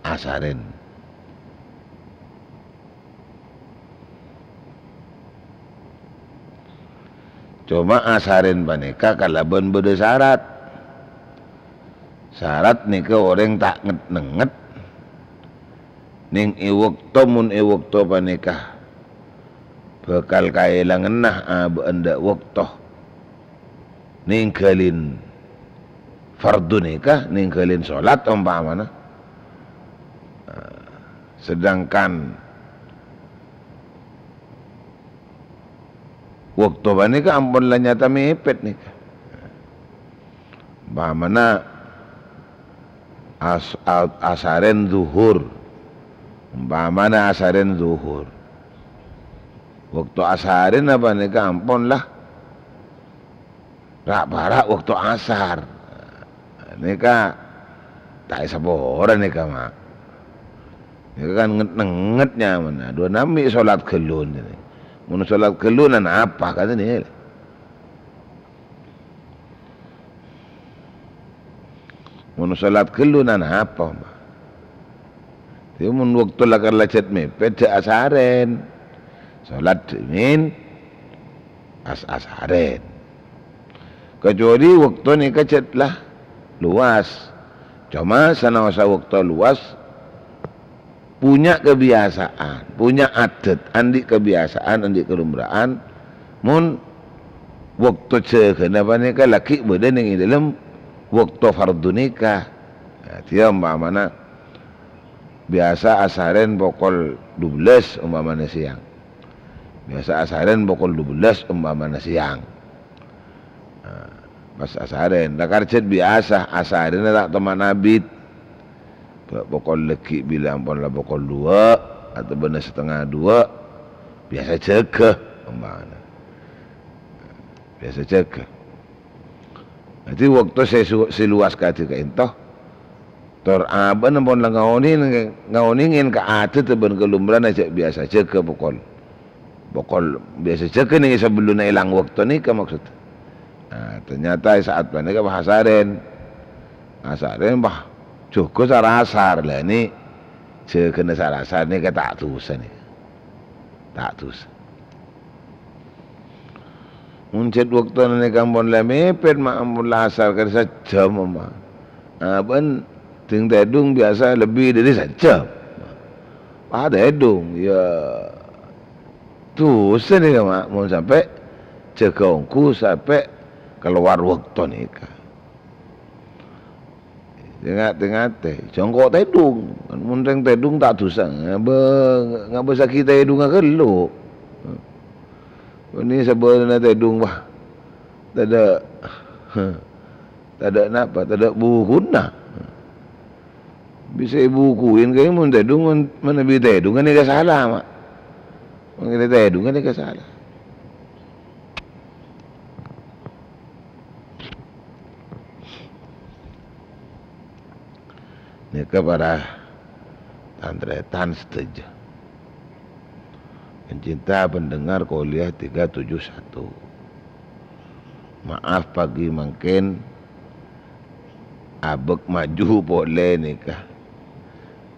asarèn. Coma asarèn panèka kalabân bâdâ sarat. Sarat nèka orèng ta' nget-nenget. Neng è bâkto, mon è bâkto panèka bhâkal kaèlangenna abâ'na dâ' bâkto nèngghâlin fardhu nèka, nèngghâlin sholat ompamana. Sedangkan bâkto panèka ampon la nyata mèpèt nèka. Ompamana as-, a-, asarèn zuhur. Ompamana asarèn zuhur. Bâkto asarèn panèka ampon la ra'-para' bâkto asar. Nèka ta' èsapora nèka, Ma'. Nèka kan nget-nengnget nyamana. Dhu nami sholat ghâllu nèka. Mon sholat ghâllu nan apa kan nèka? Mon sholat ghâllu nan apa, Ma'? Dhâddhi mon bâkto lakar la jhât mèpèt, jhâ' asarèn. Sholat dhimèn, as-asarèn. Kecuali bâkto nèka jhât la luas. Coma sanaossa bâkto luas, punya kebiasaan, punya adat, andi' kebiasaan, andi' kalumra'an, mon bâkto jâgâna panèka laghi' bâdâ neng è dâlem bâkto fardhu nèka. Nah, dhiyâ ompamana biyasa asarèn pokol dubellâs ompamana sèyang. Biyasa asarèn pokol dubellâs ompamana sèyang. Nah, pas asarèn, la karjhât biyasa, asarèn ta' toman abit. Bâ-, pokol laghi' bilâ ampon la pokol duwâ', atabâna satengnga duwâ', biyasa jâgâ, ompamana. Biyasa jâgâ. Dhâddhi, bâkto sè su-, sè luwas kadhi ka'ènto, tor abâ'na pon la ngaonèng-, ngaonèngè ka adat bân kalumra'anna jhâ' biyasa jâgâ pokol. Pokol biyasa jâgâ nèng sabellunna èlang bâkto nèka maksod. Nah, ternyata è sa'at panèka pas asarèn. Asarèn pas jâgâ sar-asar. Lah, nè jâgâna sar-asar nèka ta' dhusa nèka. Ta' dhusa. Mon jhât bâktona nèka ampon la mèpèt, Ma', ampon la asar karè sajjhâm, Ma'. Abâ'na dhing tèdung biyasa lebbi dâri sajjhâm. Pas tèdung, iyâ dhusa nèka, Ma', mon sampè' jâgâ ongghu sampè' kalowar bâkto nèka. Ngate-ngate, jhâ' engko' tèdung. Mon rèng tèdung ta' dhusa, ngabâ-, ngabâsaghi tèdungnga ghâllu. Bânnè sabâlâna tèdung, wah, tadâ', tadâ' napa, tadâ' bukuna. Bisa èbukuin kèya mon tèdung, mon manabi tèdung kan nèka sala, Ma'. Mon kèya tèdung kan nèka sala. Nèka para tan-tarètan sadhâjâ. Pencinta pendengar Kuliah tiga tujuh satu. Maaf, pagi mangkèn abâk maju polè nèka.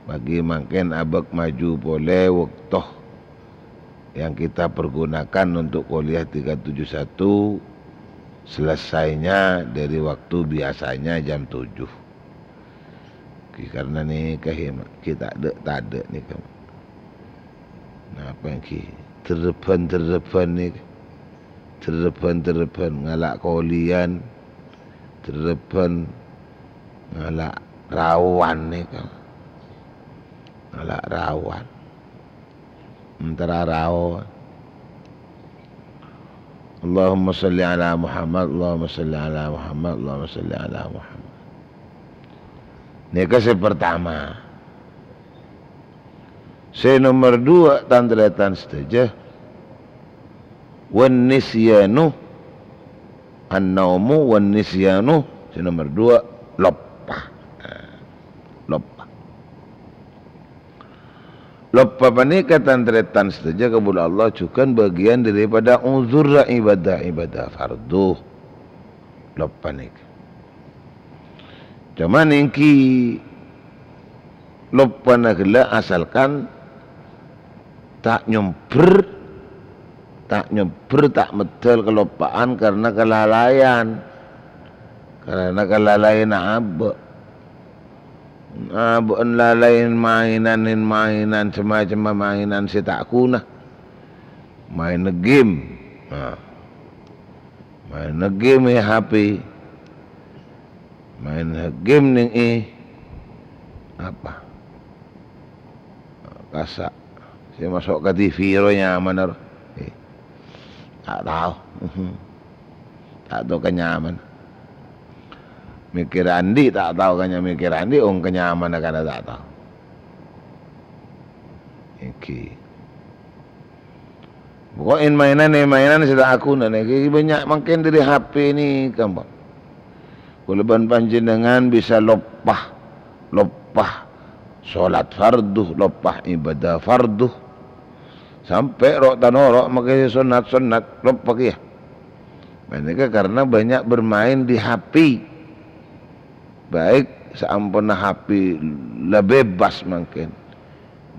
Pagi mangkèn abâk maju polè bâkto yang kita pergunakan untuk Kuliah tiga tujuh satu selesainya dari waktu biasanya jam tujuh. Ghi karna nèka, he, Ma', ghi tadâ'-tadâ' nèka, Ma'. Napa ghi? Terrebbhân-terrebbhân nèka. Terrebbhân-terrebbhân ngala' koliyan. Terrebbhân ngala' raowan nèka. Ngala' raowan. Entara rao. Allahumma shalli ala Muhammad, Allahumma shalli ala Muhammad, Allahumma shalli ala Muhammad. Nèka sè pertama. Sè nomer duwâ', tan-tarètan sadhâjâ, wan nisyanu, an-naumu wan nisyanu, sè nomer duwâ', loppa. Loppa. Loppa panèka, tan-tarètan sadhâjâ, kabulâ Allah jhughân bâgiyân daripada uzurra ibadah-ibadah fardhu. Loppa nèka. Coma nèngghi loppana ghellâ' asalkan ta' nyombher, ta' nyombher, ta' meddhâl kaloppa'an karna kalalaèn. Karna kalalaènna abâ'. Abâ'na lalèn mainan, mainan, samacemma mainan sè ta' ghuna. Maèn game. Nah. Maèn game è H P. Maèn game nèng è apa? Kassa'. Sè maso' ka T V ro nyamana ro. Eh. Ta' tao. Ta' tao ka nyamana. Mèkkèr andi' ta' tao ka nya-, mèkkèr andi' ong ka nyamana kana ta' tao. Èngghi. Pokokna mainan, mainan sè ta' aghuna nèka bânnya' mangkèn dâri H P nèka, Pak. Kaulâ bân panjhennengngan bisa loppa, loppa salat fardu, loppa ibadah fardu. Sampè' ro' tanoro' makè sonnat-sonnat, loppa kèya. Panèka karena banyak bermain di H P. Baik saamponna H P la bebas mangkèn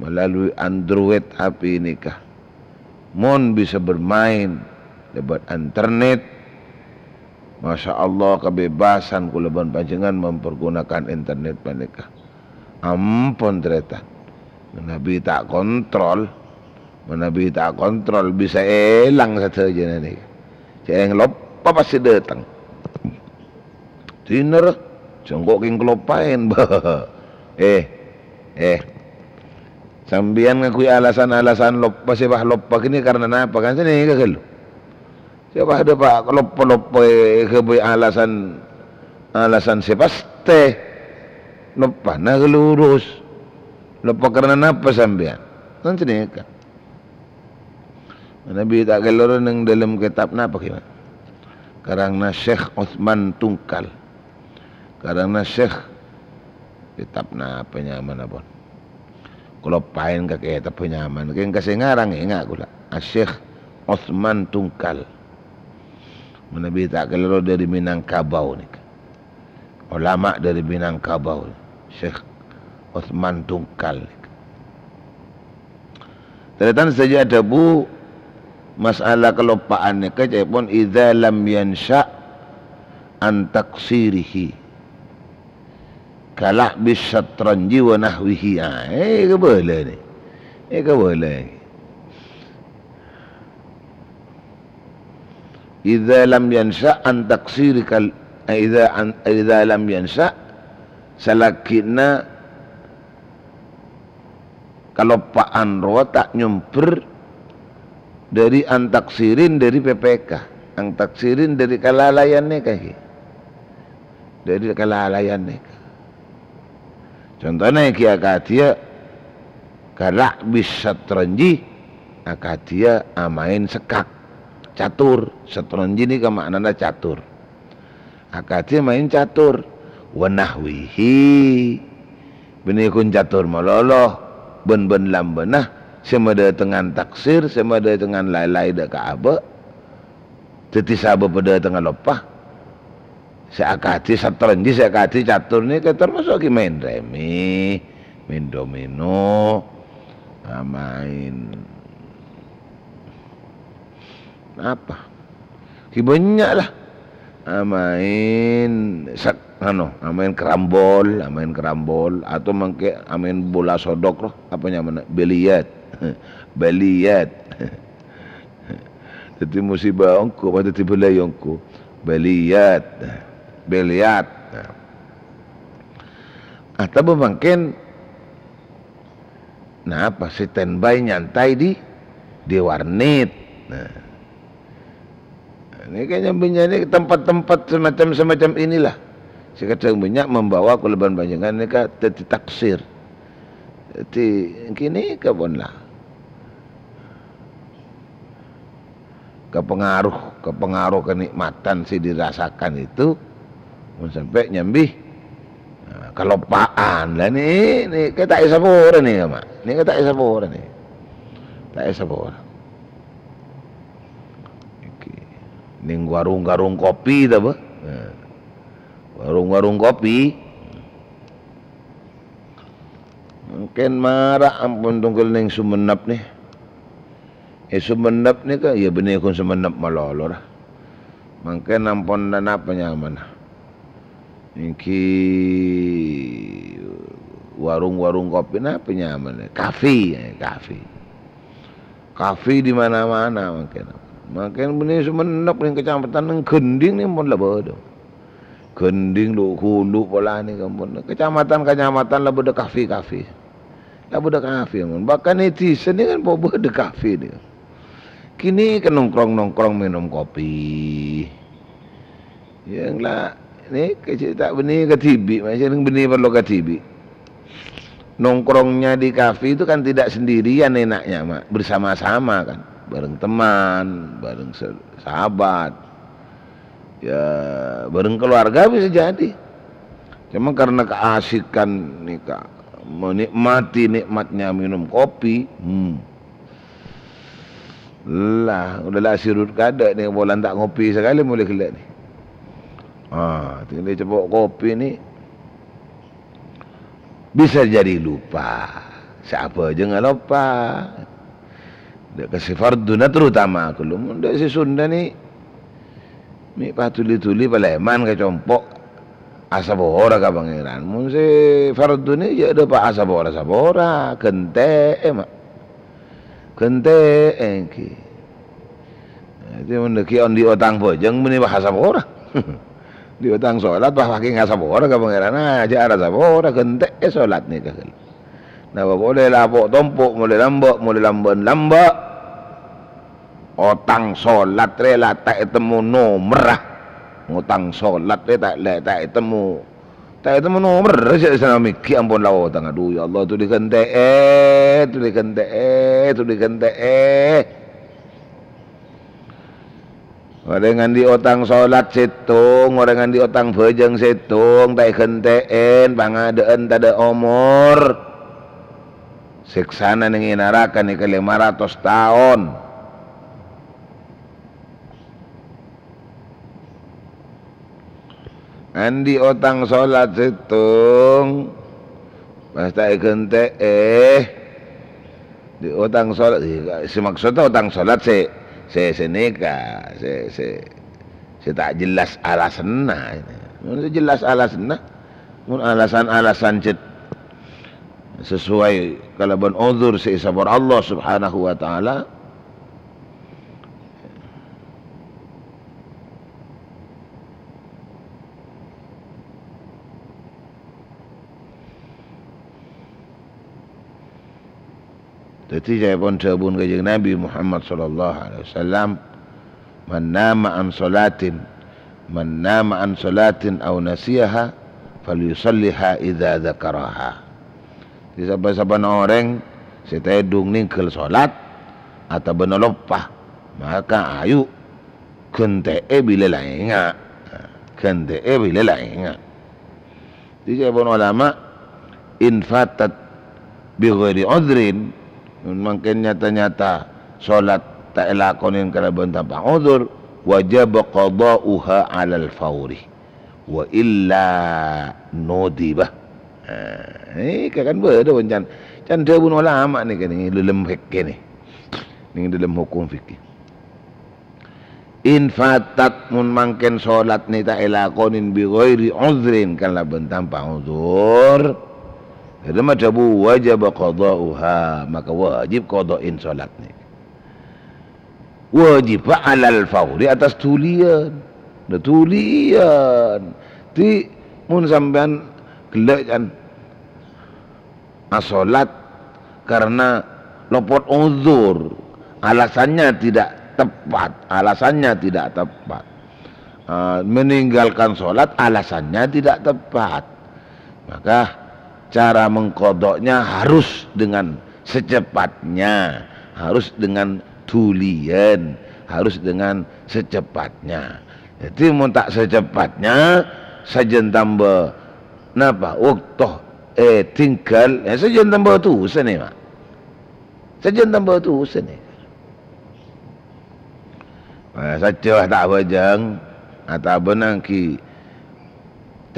melalui Android H P nèka. Mon bisa bermain lewat internet, Masya Allah, kebebasan kaulâ bân panjhennengngan mempergunakan internet panèka. Ampon, tarètan. Manabi ta' kontrol, manabi ta' kontrol, bisa èlang sadhâjâna nèka. Sè èlang loppa pastè dâteng. Dinner, sèngko' kèng kaloppaèn. Eh, eh. Sampèyan ngaghâbây alasan-alasan loppa sè pas loppa ghânèka karena napa? Kan sanèka ghâllu. Sè pas dâpa' loppa-loppa èghâbây alasan, alasan sè pastè. Loppana ghâllu urus. Loppa karena napa sampèyan? Kan sanèka. Manabi ta' ghâllu ro nèng dâlem kètab napa kèya? Karangna Syekh Osman Tungkal. Karangna Syekh, kètab napa nyamana, pon? Kaloppaèn ka kètab nyamana. Kèng ka sè ngarang enga' kaulâ. Asy-Syekh Osman Tungkal. Manabi ta' ghâllu ro dâri Minangkabau nèka. Ulama dâri Minangkabau, Syekh Osman Tungkal. Tarètan sadhâjâ adhâbu masalah kaloppa'an nèka ca'èpon, "Idza lam yansha' an taqsirihi, kala'bis syatranji wa nahwihi." Ah, eh, kabâlâ nè. Eh, kabâlâ. "Idza lam yansha' an taqsirikal," eh, idza an, "idza lam yansha'," salaghina kaloppa'an rowa ta' nyombher dâri an taqsirin dâri P P K, an taqsirin dâri kalalaiyan nèka, ghi. Dâri kalalaiyan nèka. Contona ghi akadhiyâ kala'bis syatranji, akadhiyâ amaèn sekkak, catur. Syatranji nèka ma'nana catur. Akadhiyâ maèn catur. Wa nahwihi. Bânnè ghun catur malolo, bân-bân lambâna, sè madâtengngan taksir, sè madâtengngan laè-laè dâ' ka abâ'. Dhâddhi sabâb padâtengnga loppa. Sè akadhi satranji, sè akadhi catur nèka tamaso' ghi maèn rèmi, maèn domino, ah, maèn apa? Ghi bânnya' la. Ah, maèn sak-, anu, ah, maèn karambol, ah, maèn karambol, atau mangkè, ah, maèn bola sodok roh, apa nyamana? Biliat. Biliat. Dhâddhi musibah ongghu, pas dhâddhi bâlâi ongghu. Biliat. Biliat. Nah. Atau mangkèn, napa, standby nyantai di, di warnet. Nah. Ini kayaknya bânnya' ini tempat-tempat semacam-semacam inilah. Sè kadhâng bânnya' membawa kaulâ bân panjhennengngan nèka dhâddhi taksir. Dhâddhi, ghini kèpon la. Kapengaruh, kapengaruh kenikmatan sè dirasakan itu, mon sampè' nyambi, nah, kaloppa'an. La, nè-, nèka ta' èsapora nèka, Ma'. Nèka ta' èsapora nèka. Ta' èsapora. Iki. Nèng warung-warung kopi ta, Bâ? Nah. Warung-warung kopi. Mangkèn mara ampon tongghâl nèng Sumenep nè. È Sumenep nèka, ya bânnè ghun Sumenep malolo, ra. Mangkèn ampon napa nyamana. Èngghi Warung-warung kopi napa nyamana? Kafe, eh, kafe. Kafe di mana-mana mangkèn. Mangkèn bânnè Sumenep nèng kacamatan nèng Gending nèng pon la bâdâ. Gending, Lu'-, Ghulu' polana nèng pon. Kacamatan-kacamatan la bâdâ kafe-kafe. La bâdâ kafe, mon. Bahkan è dhisa nèng kan pon bâdâ kafe nèng. Kènè' ka nongkrong-nongkrong mènom kopi. Yâ, la, nèka jhâ' ta' bânnè kadhibi', masè bânnè parlo kadhibi'. Nongkrongnya di kafe itu kan tidak sendirian enaknya, Mak. Bersama-sama kan. Bareng teman, bareng se-, sahabat. Ya, bareng keluarga bisa jadi. Cuma karena keasikan nèka, menikmati nikmatnya minum kopi, hmm. Lah, udah la sirut kadâ' nèng polana ta' ngopi sakalè molaè ghellâ' nèng. Ah, tinggal cepok kopi nèng bisa jadi lupa. Sè abhâjâng loppa. Dâ' ka sè farduna terutama ghâllu. Mon dâ' sè Sunda nèng, mè' paduli-duli palèman ka compo'. Asapora ka Pangèran. Mon sè fardu nèng jhâ' dâpa' asapora-sapora, ghântè'è, Mak. Ghântè'è ghi. Dhâddhi mon ghi' ondi' otang bhâjâng, mènè pas asapora. Ondi' otang solat, pas ghi' ngasapora ka Pangèran. Ah, jhâ' asapora, ghântè'è solat nèka. Napa polè lapo' tompo', molè lambâ', molè lambâ'ân lambâ'. Otang solat rè la ta' ètemmo nomerra. Ngotang solat rè ta', la ta' ètemmo, ta' ètemmo nomerra sè sana mèghi ampon la otang. Adhu, ya Allah, tolè ghântè'è, tolè ghântè'è, tolè ghântè'è. Orèng andi' otang solat sèttong, orèng andi' otang bhâjâng sèttong, ta' èghântè'è, pangadâ'ân tadâ' omor. Sèksana nèng è naraka nèka lèma ratos taon. Andi' otang solat sèttong, pas ta' èghântè'è. Di otang solat, sè maksodda otang solat sè, sè, sè nèka, sè, sè, sè ta' jelas alasanna. Mon sè jelas alasanna, mon alasan-alasan cè' sesuai kalabân uzur sè èsapora Allah Subhanahu wa Ta'ala, Dhâddhi, ca'èpon dhâbuna Kanjeng Nabi Muhammad sallallahu alaihi wasallam, "Man nama an sholatin, man nama an sholatin aw nasiyaha, falyushalliha idza dzakaraha." Dhâddhi, sapa-sapana orèng sè tèdung nèngghâl sholat otabâna loppa, maka ayu ghântè'è bilâ la enga'. Ghântè'è bilâ la enga'. Dhâddhi, ca'èpon ulama, "In fatat bi ghairi udhrin," mangkèn nyata-nyata sholat ta' èlakonè kalabân tanpa udhur, "wajaba qadha'uha 'alal fauri, wa illa nudiba." Nah, nèka kan bâdâ, can, can dhâbuna ulama nèka nèng dâlem fikih nèng. Nèng dâlem hukum fikih. "In fatat," mon mangkèn sholat nèka ta' èlakonè bi ghairi udhrin, kalabân tanpa udhur. Dhâddhi, madhâbu wajaba qadha'uha, maka wajib qadha'è sholat nèka. Wajib 'alal fauri, atas dhuliyân. Nah, dhuliyân. Dhâddhi, mon sampèyan ghellâ' can asolat karena lopot uzur, alasannya tidak tepat, alasannya tidak tepat. Eh, meninggalkan sholat alasannya tidak tepat. Maka cara mengkodoknya harus dengan secepatnya, harus dengan dhuliyân, harus dengan secepatnya. Dhâddhi, mon ta' secepatnya, sajân tamba napa? Bâkto ètinggal, ya, sajân tamba dhusa nèka, Mak. Sajân tamba dhusa nèka. Nah, sajân ta' abhâjâng, otabâna ghi'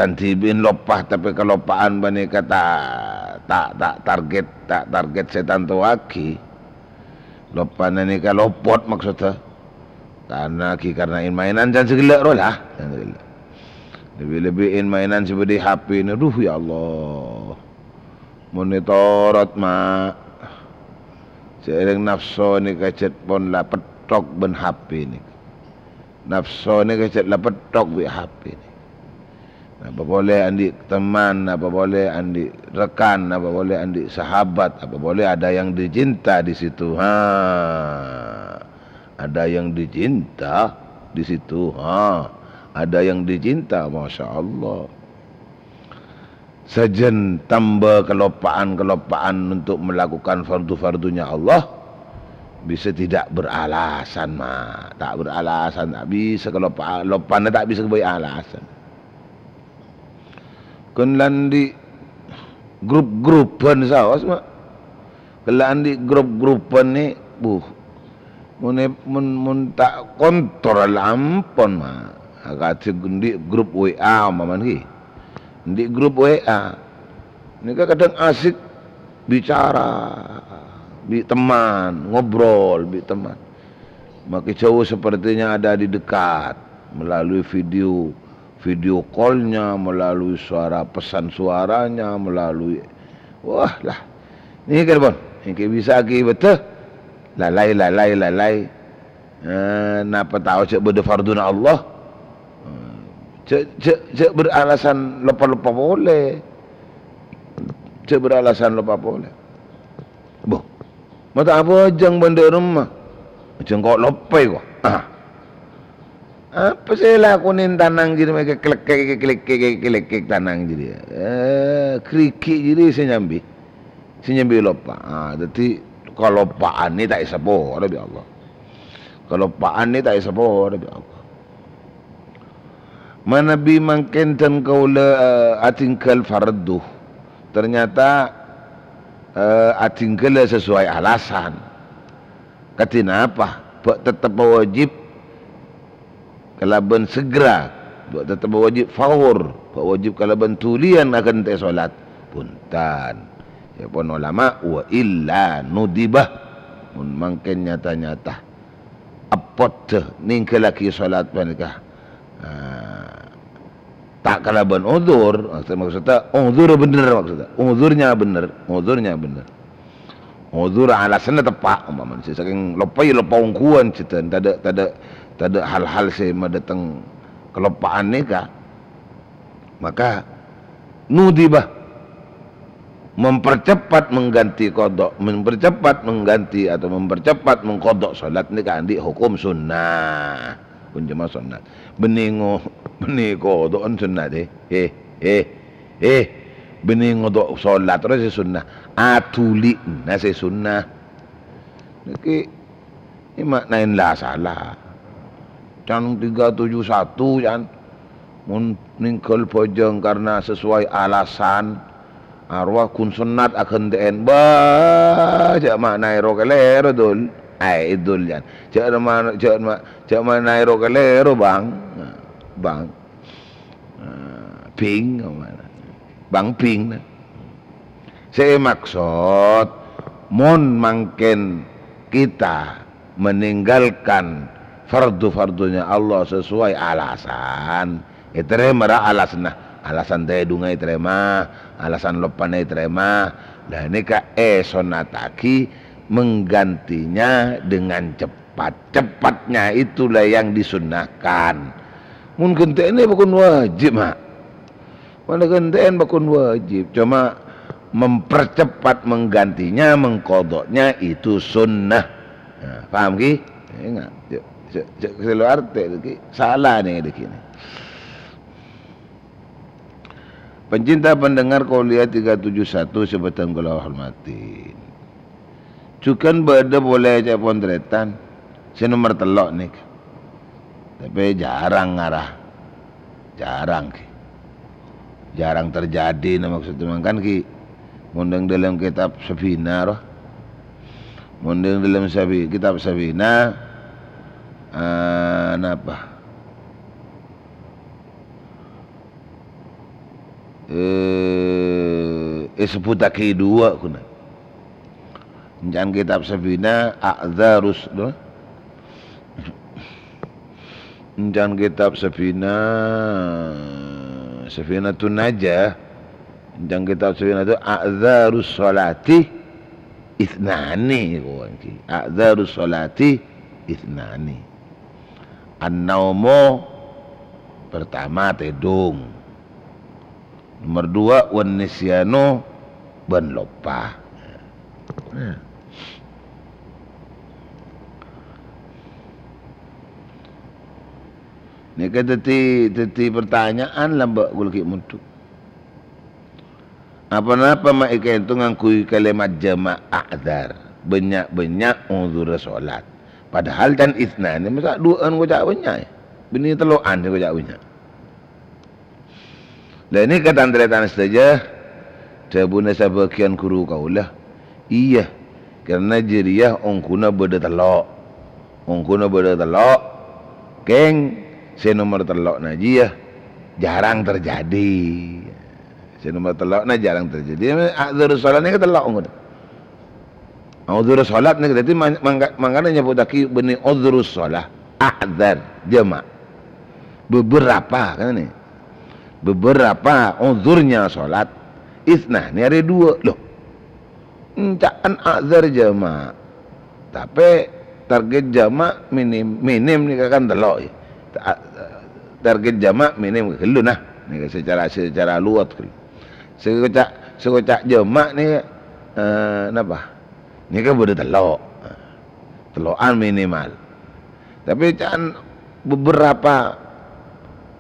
can dhibi'in loppa, tapè kaloppa'an panèka ta', ta', ta' target, ta' target sè ètantowaghi. Loppana nèka lopot maksodda. Karena ghi' karena in-mainan can sè ghellâ' rowa la. Can sè ghellâ'. Lebbi-lebbi in-mainan sè bâdâ è H P nèka, duh, ya Allah. Mon ètorot, Ma', sèrèng nafso nèka cè' pon la pètthok bân H P nèka. Nafso nèka cè' la pètthok bi' H P nèka. Napa polè andi' teman, napa polè andi' rekan, napa polè andi' sahabat, apa boleh ada yang dicinta di situ. Ha, ada yang dicinta di situ. Ha, ada yang dicinta, Masya Allah. Sajân tamba kalopa'an-kalopa'an untuk melakukan fardu-fardunya Allah, bisa tidak beralasan, Ma'. Ta' beralasan, ta' bisa kalopa'an, lopana ta' bisa èghâbây alasan. Ghun la andi' grup-grupan saos, Ma'. Ghun la andi' grup-grupan nè, buh. Mon, mon, mon ta' kontrol ampon, Ma'. Akadhi andi' grup W A ompamana ghi. Andi' grup W A. Nèka kadhâng asik bicara bi' teman, ngobrol bi' teman. Makin jauh sepertinya ada di dekat, melalui video, video call-nya, melalui suara pesan suaranya, melalui, wah lah. Nèka pon, èngghi bisa akibatnya lalai, lalai, lalai. Eh, napa tao jhâ' bâdâ farduna Allah? Eh, jhâ', jhâ', jhâ' beralasan lopa-lopa polè. Jhâ' beralasan lopa polè. Boh, mata abhâjâng bân dâ' remma. Jhâ' engko' lopa èko. Ah. Apa sè èlakonè tanang jârèya, mèkè klekkèk, klekkèk, klekkèk tanang jârèya. Eh, ghârighi' jârèya sè nyambi. Sè nyambi lopa. Ah, dhâddhi kalopa'an nè ta' èsapora bi' Allah. Kalopa'an nè ta' èsapora bi' Allah. Manabi mangkèn dân kaulâ, eh, adhinggâl fardu, ternyata, eh, adhinggâllâ sesuai alasan. Kadhi napa? Bâ' tettep wajib kalabân segera, bâ' tettep wajib faur, bâ' wajib kalabân dhuliyân aghântè solat. Bhunten. Ca'èpon ulama, "Wa illa nudiba." Mon mangkèn nyata-nyata èpodhâ nèngghâllaghi solat panèka. Ah, ta' kalabân udzur, maksud-, maksudnya udzur bhender maksudnya. Udzurnya bhender, udzurnya bhender. Udzur alasanna teppa', ompamana sè sakèng lopa ya lopa ongghuwân, jhâ' tadâ', tadâ', tadâ' hal-hal sè madâteng kalopa'an nèka. Maka nudiba, mempercepat mengganti qadha, mempercepat mengganti atau mempercepat mengqadha salat nèka andi' hukum sunnah. Pon coma sunnat. Bânnè ngo-, bânnè qadha'an sunnat, eh. Eh, eh, eh. Bânnè ngodho' solat terros sè sunnah. Adhuli'na sè sunnah. Nèkè, è, maknaèn la sala. Can tiga tujuh satu, can. Mon nèngghâl bhâjâng karena sesuai alasan, arowa ghun sunnat aghântè'èn. Bâh, jhâ' maknaè ro kalèro, Dul. Aè, Dul, can. Jhâ' ma-, jhâ' ma-, jhâ' maknaè ro kalèro, Bang. Nah, Bang. Nah, bing, Bang bing. Sè èmaksod, mon mangkèn kita meninggalkan fardu-fardunya Allah sesuai alasan, ètarèma ra alasanna. Alasan tèdungnga ètarèma, alasan lopana ètarèma. Lah, nèka èsonnattaghi menggantinya dengan cepat. Cepatnya itulah yang disunnahkan. Mon ghântè'èn bhâkon wajib, Ma'. Mon ghântè'èn bhâkon wajib, coma mempercepat menggantinya, mengqadha'nya itu sunnah. Nah, paham, ghi? Enga', jhâ', jhâ', jhâ' sè lo artè, ghi. Sala nè, ghi, nè. Pencinta pendengar Qouliyah tiga tujuh satu sè bhâdhân kaulâ hormati. Jhughân bâdâ polè ca'èpon tarètan, sè nomer tello' nèka. Tapè jhârâng ngara. Jhârâng, ghi. Jhârâng terjadi, nah, maksudnya mangkana, ghi. Mon dâlem kitab Safinah, roh. Mon dâlem Safi-, kitab Safinah, eh, napa? Eh, èsebbhuttaghi duwâ', ghuna. Ènca'na kitab Safinah, A'dzarus, no? Ènca'na kitab Safinah, Safinatun Najah. Ca'na kitab Safinah itu, "A'dzarus sholati itsnani," iku èngghi. "A'dzarus sholati itsnani." An-naumu, pertama, tèdung. Nomor dua, wan nisyanu, bân loppa. Nah. Nèka dhâddhi, dhâddhi pertanyaan lambâ' kaulâ ghi' mondhuk. Apa-napa ma' è ka'dinto ngangghuy kalimat jama' a'dzar? Bânnya'-bânnya' uzurra sholat. Padahal can itsnani, masa' duwâ'ân ngoca' bânnya', yâ? Bânnè tello'an sè ngoca' bânnya'. Lah, nèka tan-tarètan sadhâjâ, dhâbuna sabâgiyân ghuru kaulâ, iyâ, karna jârèya ongghuna bâdâ tello'. Ongghuna bâdâ tello', kèng sè nomor tello'na jiyâ jarang terjadi. Sè nomor tello'na jarang terjadi. A'dzarus sholat nèka tello' ongghuna. A'dzarus sholat nèka dhâddhi man-, mangka-, mangkana nyebbuttaghi bânnè a'dzarus sholat, a'dzar, jama'. Beberapa, kan ini. Beberapa uzurnya sholat, itsnani arè duwâ'. Loh, enca'an a'dzar jama'. Tapè target jama' minim, minim nèka kan tello', yâ. Ta-, target jama' minim ghâllu, nah. Nèka secara, secara luwat ghâllu. Sè ngoca', sè ngoca' jama' nèka, eh, napa? Nèka bâdâ tello'. Tello'an minimal. Tapè ca'an beberapa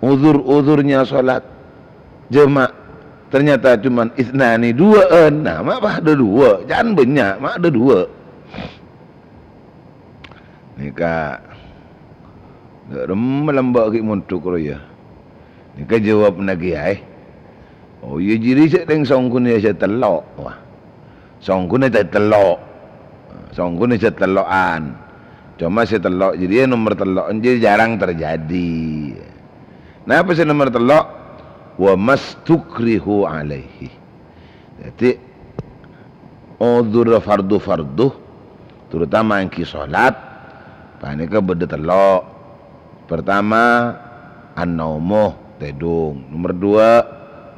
uzur-uzurnya sholat jama', ternyata cuman itsnani, duwâ'ân. Nah, ma' bâdâ duwâ', ca'an bânnya', ma' bâdâ duwâ'. Nèka, dâ' remma lambâ' ghi' mondhuk rowa, yâ. Nèka jâwâbbhâ kèyaè. Oh, iyâ, jârèya sè rèng songghuna sè tello'. Wah. Songghuna sè tello'. Songghuna sè tello'an. Coma sè tello' jârèya nomor tello'an jârèya jarang terjadi. Napa sè nomor tello'? "Wa mastukrihu alaihi." Dhâddhi, uzur fardu-fardu, terutama èngghi sholat, panèka bâdâ tello'. Pertama, an-naumu, tèdung. Nomor dua,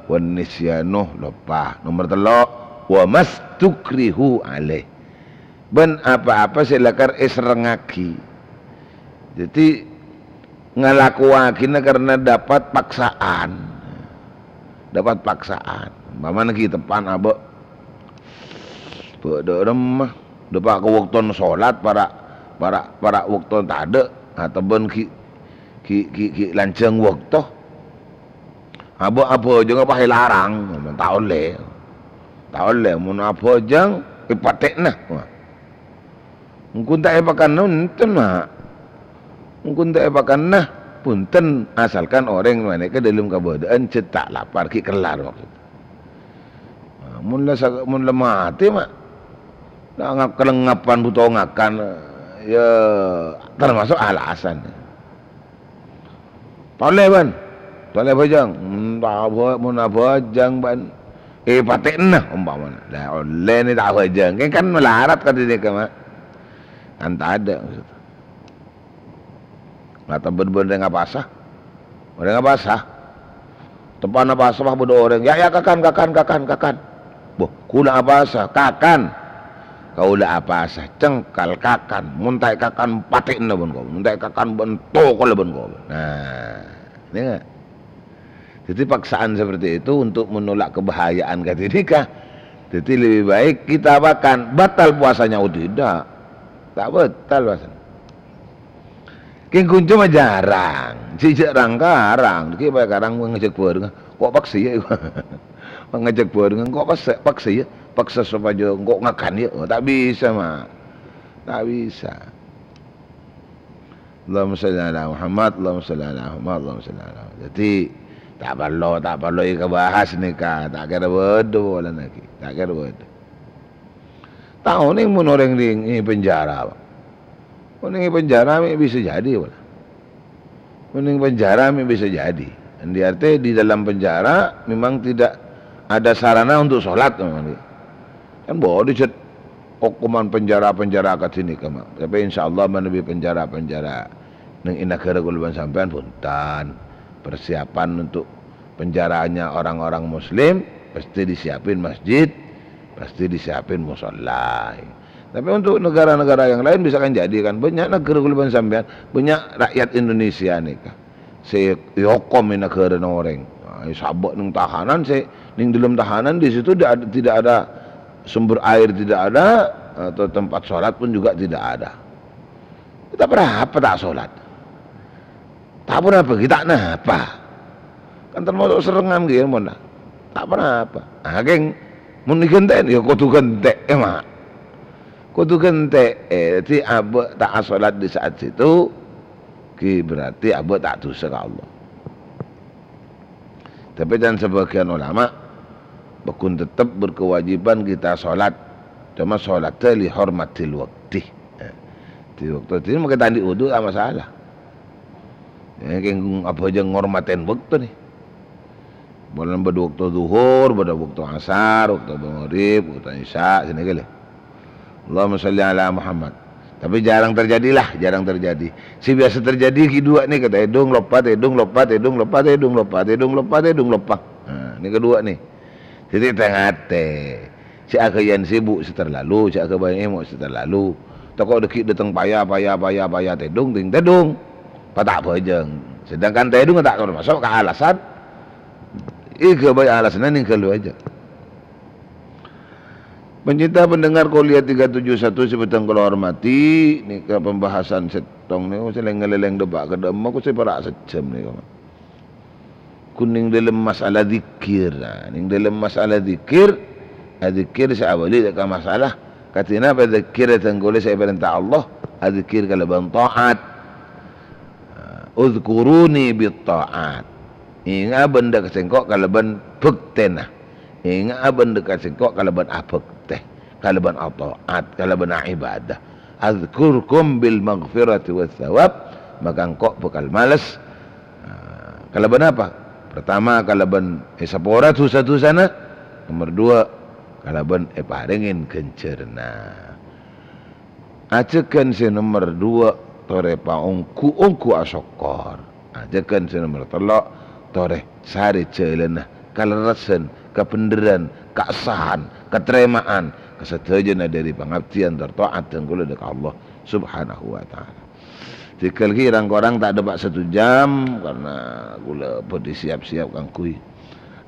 wan nisyanu, loppa. Nomor tello', wa mastukrihu alaih. Bân apa-apa sè lakar èserrengngaghi. Dhâddhi, ngalakowaghinah karena dapat paksaan. Dapat paksaan. Umpamana ghi' teppa'na abâ', bâ' dâ' remma, dâpa' ka bâktona sholat, para', para', para' bâktona tadâ', atebân ghi', ghi', ghi', ghi' lanjhâng bâkto. Abâ', abhâjâng apa èlarang, ta' ollè. Ta' ollè, mon abhâjâng, èpatè'na. Wah. Engko' ta' èpakanna, enten, Ma'. Engko' ta' èpakanna, bhunten, asalkan orèng panèka dâlem kabâdâ'ân jhât ta' lapar, ghi' kellar maksud. Nah, mon la sa-, mon la matè, Ma', la ngap-, kalengngapan buto ngakan, yâ, termasuk alasan. Tolè, bân. Tolè bhâjâng. Hmm, ta' bhâ-, mon abhâjâng, bân. Èpatè'na, ompamana. La, ollè nè ta' bhâjâng. Kèng kan malarat kadhi nèka, Ma'. Kan tadâ', maksud. Ngatabân bân rèng apasa. Rèng apasa. Teppa'na apasa, pas bâdâ orèng, "Ya, ya, kakan, kakan, kakan, kakan." "Bâh, kaulâ apasa, kakan." "Kaulâ apasa, cengkal, kakan. Mon ta' èkakan, patè'na bân kaulâ. Mon ta' èkakan, bân tokolla bân kaulâ." Nah, ini enggak? Jadi paksaan seperti itu untuk menolak kebahayaan kadhi nèka. Jadi lebih baik kita makan. Batal puasanya? Oh, tidak. Tak batal puasanya. Kèng ghun coma jhârâng, jhâ' jhâ' rang-karang, ghi' bhâi karang ngajhâk bhârengnga, kok paksa yâ? Ngajhâk bhârengnga, kok paksa, paksa yâ? Paksa sopajâ engko' ngakan yâ? Oh, ta' bisa, Ma'. Ta' bisa. Allahumma shalli ala Muhammad, Allahumma shalli ala Muhammad, Allahumma shalli ala Muhammad. Dhâddhi, ta' parlo, ta' parlo èkabahas nèka, ta' kèra bâdâ polana ghi, ta' kèra bâdâ. Ta' onèng mon orèng nèng è penjara, Pak. Onèng è penjara mè' bisa jadi, Pak. Onèng penjara mè' bisa jadi. Yang diartè di dalam penjara memang tidak ada sarana untuk sholat memang. Kan bâdâ jhât okoman penjara-penjara kadhi nèka, Pak. Tapè insyaallah manabi penjara-penjara nèng è naghârâ kaulâ bân sampèyan bhunten. Persiapan untuk penjaranya orang-orang muslim pasti disiapin masjid, pasti disiapin musholla. Tapi untuk negara-negara yang lain bisa kan jadi kan, banyak negara kaulâ bân sampèyan, banyak rakyat Indonesia nèka sè èokom è naghârâna orèng. Nah, sabâ' neng tahanan sè, neng dâlem tahanan di situ tidak ada, tidak ada sumber air, tidak ada, atau tempat sholat pun juga tidak ada. Ta' ponapa ta' sholat. Ta' ponapa ghi, ta' napa. Kan termasuk serengan ghi, mon. Ta' ponapa. Nah, kèng mon èghântè'è, ya kodhu ghântè'è, Ma'. Kodhu ghântè'è. Dhâddhi abâ' ta' asholat di saat situ, ghi berarti abâ' ta' dhusa ka Allah. Tapè can sabâgiyân ulama, pagghun tettep berkewajiban kita sholat. Coma sholatta li hormatil waqti. Eh, di waktu ini mangkè ta' andi' wudu, ta' masalah. Ya, kèng abhâjâng ngormatè waktu nè. Polana bâdâ waktu zuhur, bâdâ waktu asar, waktu maghrib, waktu isya, sènèka lè. Allahumma sholli ala Muhammad. Tapi jarang terjadilah, jarang terjadi. Sè biyasa terjadi ghi' duwâ' nèka, tèdung loppa, tèdung loppa, tèdung loppa, tèdung loppa, tèdung loppa, tèdung loppa. Nah, nèka duwâ' nè. Dhâddhi tè-ngatè. Sè aghâbây sibuk sè terlalu, sè aghâbây èmo' sè terlalu. Tako' dâgghi' dâteng paya, paya, paya, paya, tèdung, ting tèdung. Pas ta' bhâjâng. Sedangkan tèdung ta' termasuk ka alasan. Èghâbây alasanna nèng ghâllu ajâ. Pecinta pendengar Kolia tiga tujuh satu sè bhâdhân kaulâ hormati, nèka pembahasan sèttong nèko sè lèng-ngalèlèng dâpa' ka dâ'emma, ko sè para' sajjhâm nèko. Ghun nèng dâlem masalah dzikir. Nah, nèng dâlem masalah dzikir, adzikir sè abâli ka masalah. Kadhi napa dzikir dhâng kaulâ sè èparènta Allah? Adzikir kalabân ta'at. Nah, "Udzkuruni bit ta'at." Ènga'a bhândhâ ka sèngko' kalabân bhâktèna. Ènga'a bhândhâ ka sèngko' kalabân abhâktè, kalabân ata'at, kalabân a'ibadah. "Adzkurkum bil maghfirati was sawab," maka engko' bhâkal males. Nah, kalabân apa? Pertama, kalabân èsapora dhusa-dhusana. Nomer duwâ', kalabân èparèngè ghânjhârânna. Ajâgân sè nomer duwâ', torè paongghu-ongghu asokkor. Ajâgân sè nomer tello', torè sarè jhâlânna kalerressan, kabhendherran, kaessahan, katarèma'an, ka sadhâjâna dhâri pangabdiyân tor ta'at dhâng kaulâ dâ' ka Allah Subhanahu wa Ta'ala. Tèngghâl ghi' rang-korang ta' dâpa' satu jam, karena kaulâ bhâdhi siap-siap kaangghuy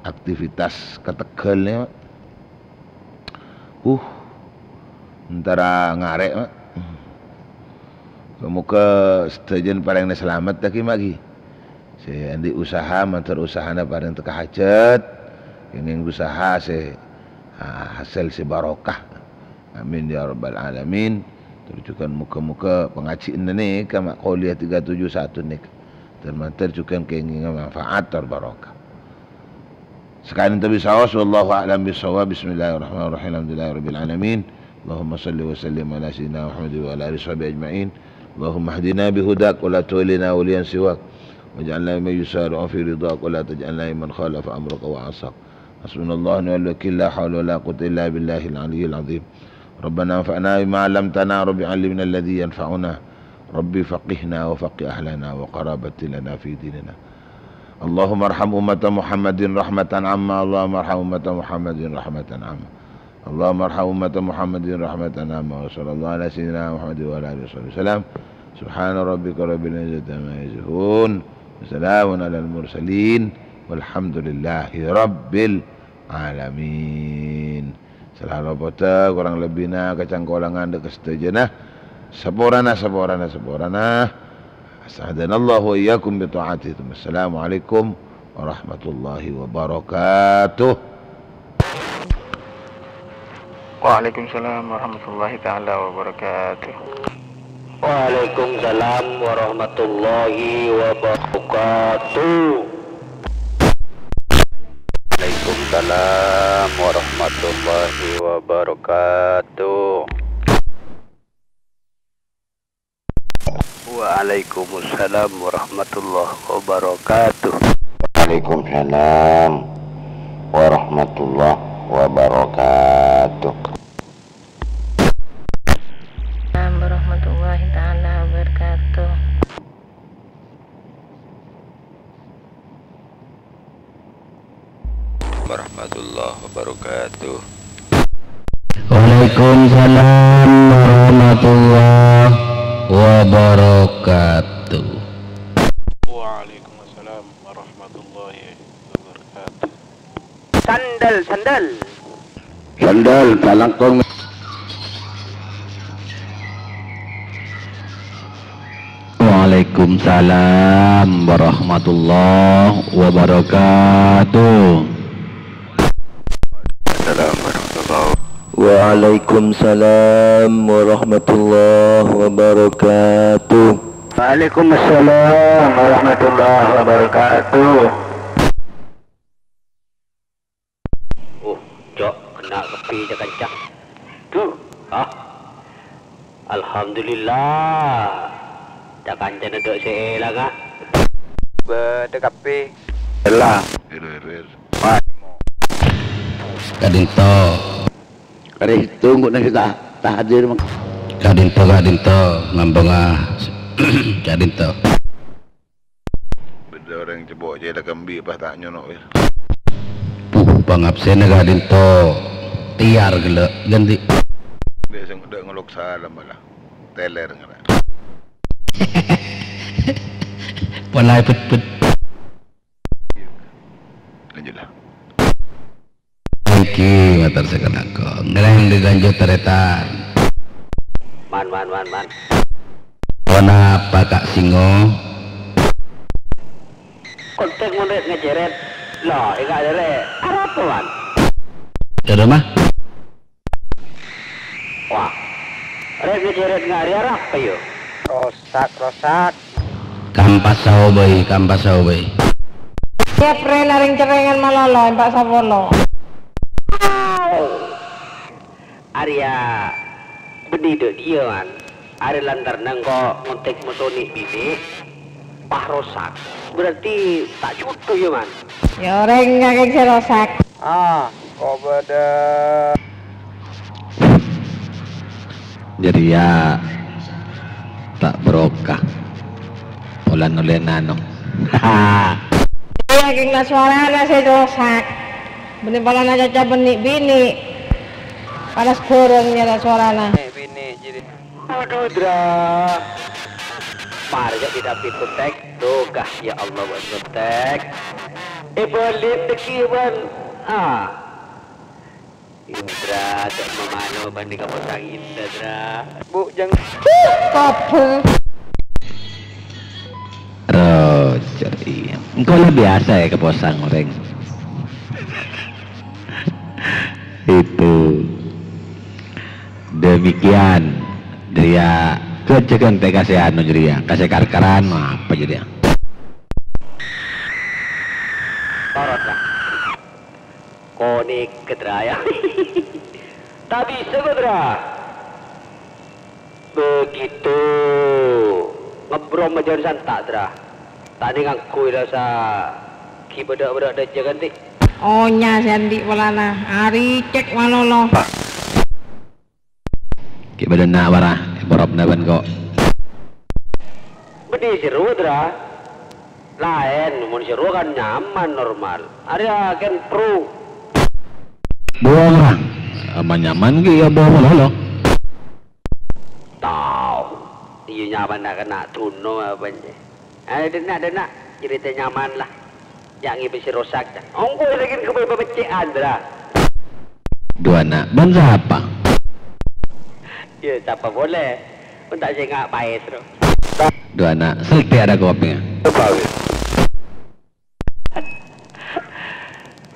aktivitas ka Tegal nèko. Uh, entara ngarè', Ma'. Moghâ sadhâjâna parèngna salamet, ghi, Ma', ghi. Sè andi' usaha, mandhâr usahana parèng tekka hajât. Kèngèng usaha sè, ah, hasèl sè barokah. Amin ya rabbal alamin. Tor jhughân moghâ-moghâ pangajhiânna nèka, Ma', Kolia tiga tujuh satu nèka, mandhâr-mandhâr jhughân kèngèngnga manfaat tor barokah. Sakalèyan èntabhi saos, wallahu a'lam bissawab. Bismillahirrahmanirrahim. Alhamdulillahirabbil alamin. Allahumma shalli wa sallim ala sayyidina Muhammad wa ala alihi washabihi ajma'in. Allahumma hdina bihudak wa la tuwallina waliyan siwak. Waj'alna mimman yusari'u fi ridhak wa la taj'alna mimman khalafa amraka wa 'asak. Hasbunallahu wa ni'mal wakil, la haula wa la quwwata illa billahil aliyyil azim. Rabbana anfa'na bima 'allamtana, Rabbi 'allimna alladzi yanfa'una, Rabbi faqqihna wa faqqih ahlana wa qarabati lana fi dinina. Allahumma arham ummata Muhammadin rahmatan amma, Allahumma arham ummata Muhammadin rahmatan amma. Allahumma arham ummata Muhammadin rahmatan amma. Wa sallallahu ala sayyidina Muhammad wa ala alihi wa sahbihi wasallam. Subhana rabbika rabbil izzati amma yasifun. Wa salamun alal mursalin. Walhamdulillahi rabbil alamin. Sala lopodhâ korang lebbina kacangkolangan dâ' ka sadhâjâna. Saporana, saporana, saporana. A'azzanallahu wa iyyakum bi ta'atihi. Assalamualaikum warahmatullahi wabarakatuh. Waalaikumsalam warahmatullahi taala wabarakatuh. Waalaikumsalam warahmatullahi wabarakatuh. Waalaikumsalam warahmatullahi wabarakatuh. Waalaikumsalam warahmatullahi wabarakatuh. Waalaikumsalam warahmatullahi wabarakatuh. Warahmatullahi taala wabarakatuh. Warahmatullahi wabarakatuh. Waalaikumsalam warahmatullahi wabarakatuh. Waalaikumsalam warahmatullahi wabarakatuh. Sandal, sandal. Sandal, talangkong. Waalaikumsalam warahmatullahi wabarakatuh. Assalamualaikum warahmatullahi wabarakatuh. Waalaikumsalam warahmatullahi wabarakatuh. Waalaikumsalam warahmatullahi wabarakatuh. Oh, Cok, kennèng kabbhi, ca-kanca. Duh, ah. Alhamdulillah. Ca-kancana ta' sè èlang, ah. Bâdâ kabbhi. Ella. Ka'dinto. Ka'dinto, ka'dinto, ka'dinto, ngambângnga. Ka'dinto. Bâdâ orèng cèbok cèlaka embi' pas ta' nyono', wis. Puh, pangabsènna ka'dinto tèyar ghellâ', ghântè. Dâ' sè dâ' ngelok salam malah. Tèlèr ngara. Pola bet-bet. Lanjutlah. Èngghi, mator sakalangkong. Ngerèng dilanjut tarètan. Man, man, man, man. Ponapa, Ka' Singo? Kontèk mon rèt ngajhèrèt. Lah, èngghi, arapa, man? Dâ' rumah? Wah, rèt ngajhèrèt ngari arapa, yâ? Rosak, rosak. Kampas saobâi, kampas saobâi. Siap, rè, narèng cerrèngan malolo, empa' sapolo. Arèya bânnè dâ' dhiyâ, man. Arèya lantaran engko' ngontèk moso nè'-binè', pas rosak. Berarti ta' judhu, yâ, man? Yâ, orèng ngakèng sè rosak. Ah, ko' bâdâ. Jârèya ta' barokah. Polana olèna, no. Iyâ, kèng la sowarana sè rosak. Bânnè polana caca bânnè binè. Panas ghârâng nyara sowarana. Binè, binè, jârèya. Adhu, Dra. Marè jhâ' dâ' David, Tek. Duh, ghâ, ya Allah, Tek. Èbâli' dhâggi', bân. Ah. Indra, cè' mamano bânnè ka posang Indra, Dra. Bu, jâng. Kabur. Roger, iyâ. Engko' la biyasa, yâ, ka posang orèng. Itu. Demikian. Jârèya, kejjhâghân tè' kasè anu jârèya, kasè kar-karan, apa jârèya? Torot, Dra. Konèka, Dra, yâ. Ta' bisa, ko', Dra. Begitu. Ngebrom ajân santa', Dra. Ta' nèngangghuy la sa ghi' bâdâ-bâdâ dhâjâ, kan, Ti'? Onya sè andi' polana. Arècèk malolo. Ghi' bâdâ na' para, èporopna bân ko'. Bânnè sè rowa, Dra. Laèn, mon sè rowa kan nyaman, normal. Arèya kan pro. Buwâ, Dra. Aman-nyaman ghi' yâ buwâ malolo. Tao. Iyâ nyaman na'-kana' duno apa, nè? Ayo, dâ' enna', dâ' enna', jârèya ta' nyaman, la. Yâ, ngibâ sè rosak, ta'. Ongko' lagi kebay pabecce'an, Dra. Dua anak, bân sapa? Yâ, sapa polè? Mon ta' sènga' paès, ro. Dua anak, selfie ada kopinya.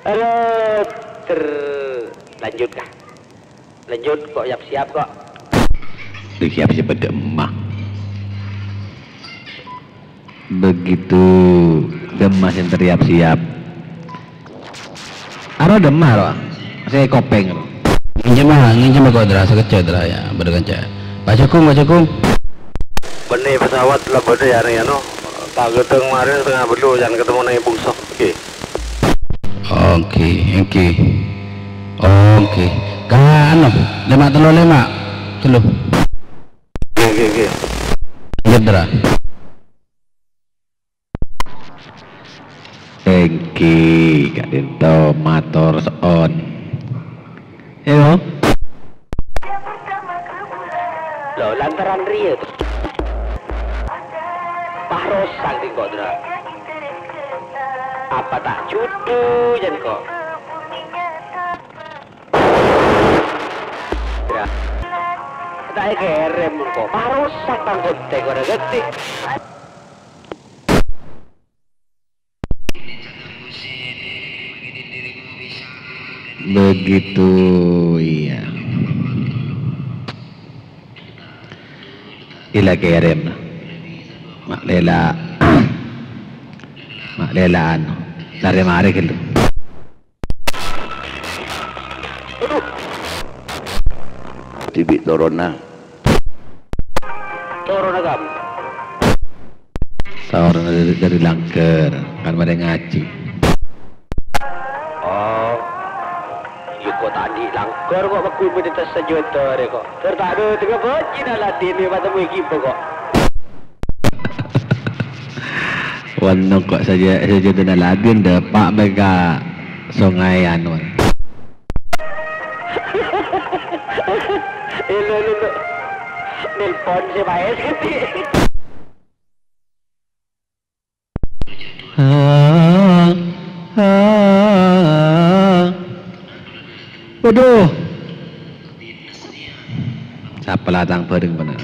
Aduh, ter-, lanjut, kah? Lanjut, ko' yap-siap, ko'. Disiap-siap bâdâ emma. Begitu emma sè èyap-siap. Aro emma, ro. Sè kopèng, ro. Ngènjhâmâ, ngènjhâmâ ko', Dra, sakejjhâ', Dra, yâ. Bâdâ kanca. Pak Jukung, Pak Jukung. Bânnè pesawat la bâdâ yâ, rèng, ano. Ta' ghâteng marèn setengah bellu, jhân ketemu neng Bungso. Oke. Oke, oke. Oke. Ka anu, lèma' tello lèma'. Tello. Oke, oke, oke. Iyâ, Dra. Èngghi, ka'dinto mator so'on. Ayo. Loh, lantaran rèya, to. Pas rosak, ding, kok, Dra. Apa ta' judhu, jân, kok? Dra. Ta' èkèrèm, kok. Pas rosak, tang kontè, kok, ora ngerti. Begitu, iya. Ila kèrèm. Ma' lèla'. Ma' lèla' anu. Tarè marè ghâllu. Dhibi' toronna. Toronna, Kam? Toronna dhâri, dhâri Langghâr, kan marè ngajhi. Oh. Iyâ, kok ta' andi' Langghâr, kok, paggun bâdâ tas sajâdâ rè, kok. Tor ta' dâ-, dâ-, bâjina ladhinè matemmo è ghibâ, kok. Wannong kok saja, sajâdâna ladhin dâpa' mè ka songay anu. Elo, elo, elo. Nelpon si Paes gitu. Ah, ah. Waduh. Sapa la tang bhâreng bâ'na?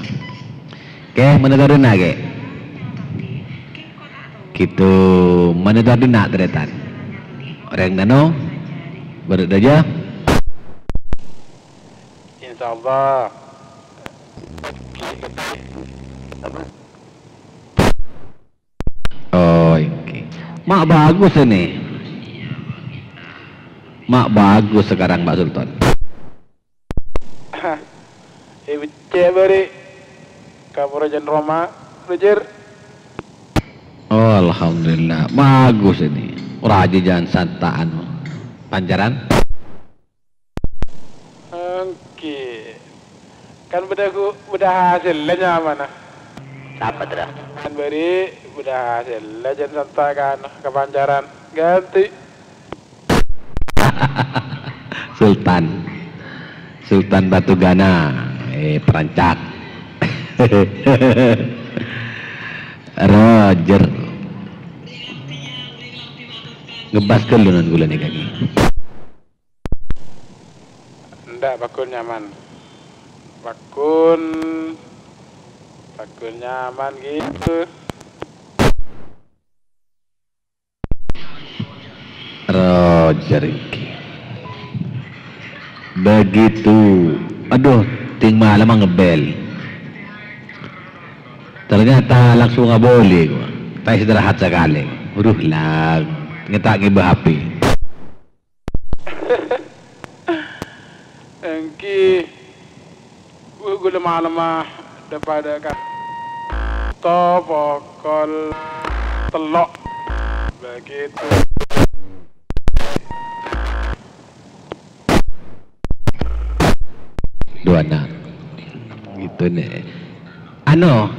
Kè, monitor dinna', kè. Gitu, monitor dinna', tarètan. Orèng nano, bârâ' dâjâ. Insyaallah. Oh, èngghi. Ma' bagus ini. Ma' bagus sekarang, Pak Sultan. È beccè' bâri'. Kaporo jân roma, Roger. Oh, alhamdulillah. Bagus ini. Ora ajâjân santa'an. Pancaran? Èngghi. Kan bâdâ gu-, bâdâ hasèlla nyamana. Sapa, Tra? Kan bâri' bâdâ hasèlla jân santa' kan ka Pancaran. Ganti. Sultan. Sultan Batugana. Eh, perancak. Roger. Ngebas ghâllu nan ghulâ nèka, ghi. Endak, Pakun nyaman. Pakun, Pakun nyaman gitu. Roger iki. Begitu. Aduh, ting malem ngebel. Ternyata langsung abolè, gua. Ta' istirahat sakalè. Aduh, lang. Ngèta' ngibâ H P. Èngghi, gu-, ghulâ malemma dâ-padâ ka to pokol tello'. Begitu. Duwana. Gitu, nè. Anu,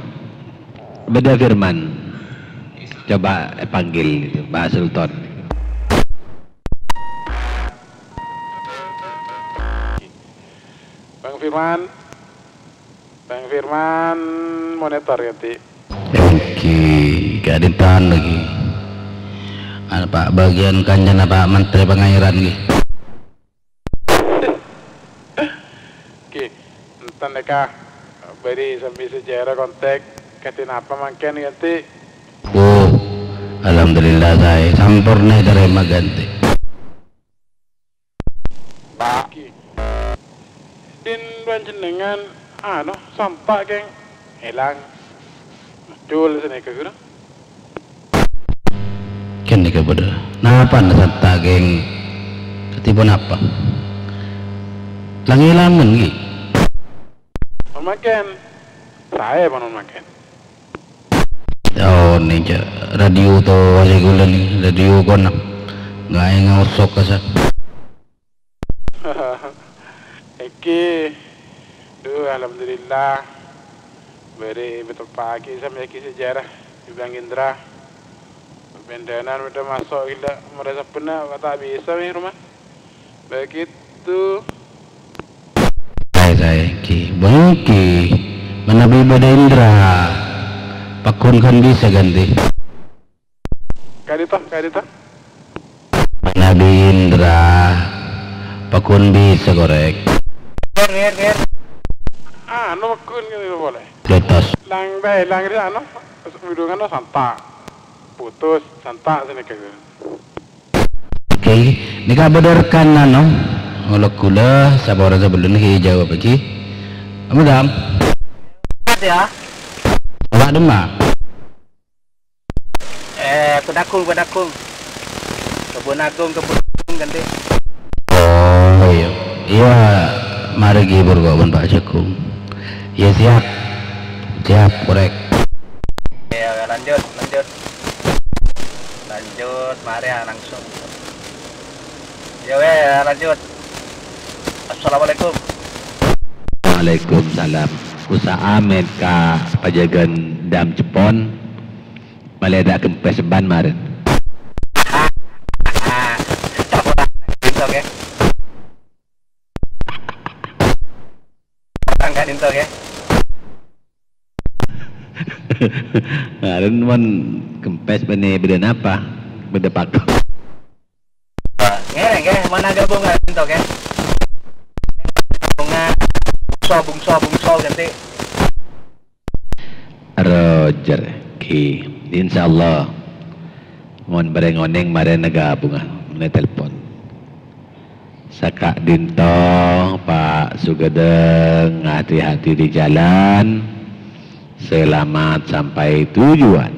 bâdâ Firman. Coba panggil itu, Pak Sultan. Bang Firman. Bang Firman, monitor ya, Ti. Èngghi, ka'dinto lagi. Anu, Pak, bagian kancana Pak Menteri Pengairan, ngghi. Oke, enten nèka bâri' sambi sejarah kontak kadhi napa mangkèn, Ganti? Oh, alhamdulillah saè, samporna ètarèma, Ganti. Oke. Din panjhennengngan, anu, santa', Kèng. Èlang. Muncul sanèka, ghuru. Kènè' kabâdâ. Napana santa', Kèng? Kadhi ponapa? Lang-èlangan, ghi? Mon mangkèn. Saè, mon mangkèn. Oh, nèng, Cak. Radio to, wasè ghulâ, nèng. Radio kona. Ngaè ngaosok kasa. Èngghi, duh, alhamdulillah. Bâri' èpatepa'aghi sambi èngghi sejarah bi' Bang Indra. Bendana bâdâ maso' ghellâ' marè sabbhânna ta' bisa, mi, Roma. Begitu. Èngghi, bângkè. Manabi bâdâ indra, pagghun ghân bisa ghântè. Ka'dinto, ka'dinto. Manabi indra, pagghun bisa korèk. Ngèr, ngèr, ngèr. Anu, pagghun ngèn polè. Letos. Lang, bâi, lang, ri, anu, bidungan, no, santa'. Putus, santa', sanèka. Oke, nèka bâdâ rekan anu, ngolok ghulâ, saporana sabellunna ghi' èjâwâb, Ji. Amu, Dam. Iyâ. Apa, Dam, Ma? Eh, Kebon Agung, Kebon Agung. Kebon Agung, Kebon Agung, ghântè. Oh, iyâ. Iyâ, marè ghibur kok bân Pak Jagung. Iyâ, siap. Siap, korèk. Iyâ, lanjut, lanjut. Lanjut, marè, ah, langsung. Iyâ, wè, lanjut. Assalamualaikum. Waalaikumsalam. Usaha mènta pajâgân Dam Jepon. Malè ta' kempes bân marèn. Orang kan itu, ya. Marèn mon kempes bânnè bâdâ napa? Bâdâ pakon. Ngèrèng, ya, mana gabungan itu, ya? Bunga, bungso, bungso, bungso, ghântè. Roger, ghi. Insyaallah. Mon bâreng onèng marèna gabungan, mènè telpon. Saka'dinto, Pak Sugadeng, hati-hati di jalan. Selamat sampai tujuan.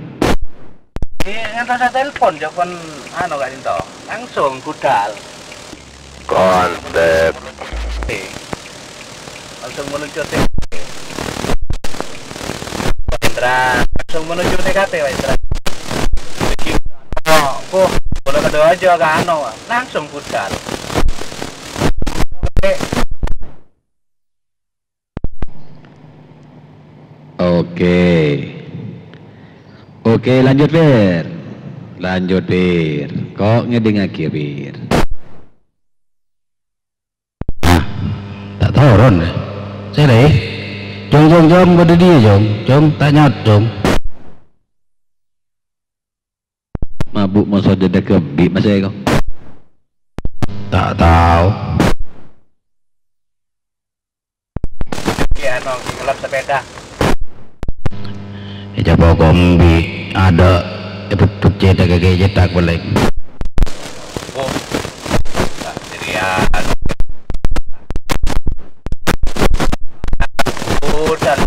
Ngantos telpon, jâ' pon, anu, ka'dinto. Langsung budal. Kontak. Langsung menuju T K P. Pak Indra, langsung menuju T K P, Pak Indra. Oh, kok, kalau ada aja, kan, anu, langsung budal. Oke. Oke, lanjut, Pir. Lanjut, Pir. Kok ngèdingngaghi, Pir? Ah, ta' toron, eh. Sèra, eh. Jong, Jong, Jong, bâdâ dhiyâ, Jong. Jong, ta' nyaot, Jong. Mabuk moso jâdâ kebi, Mas Eko. Ta' tao. Iya, no, ngelap sepeda. Èjâ' pokok bi' ada, èpetut cètak kaghi cètak balik. Oh, tak jadian. Udah.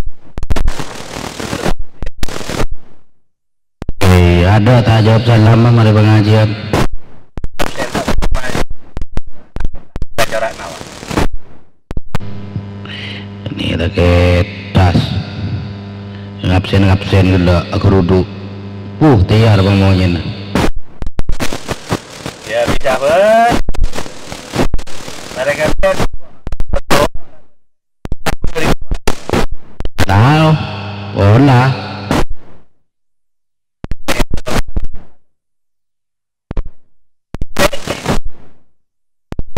Eh, ada ta' jawab salam, marè pangajiân. Ini lagi tas. Ngabsen-ngabsen ghellâ' aghârudu. Uh, tèyar pamonyèna. Ya, bisa, Bos. Marè ngabsen. Tao, ola.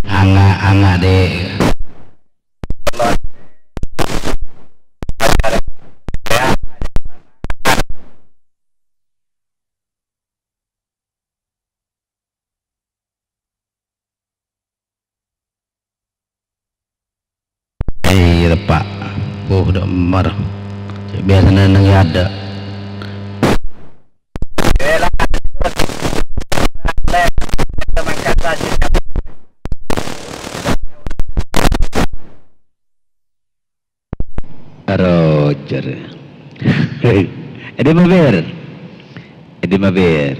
Anga', anga' deh. Iyâ, teppa'. Buh, dâ' emmer. Cè' biyasana neng è adâ'. Roger. È dimma, Pir? È dimma, Pir?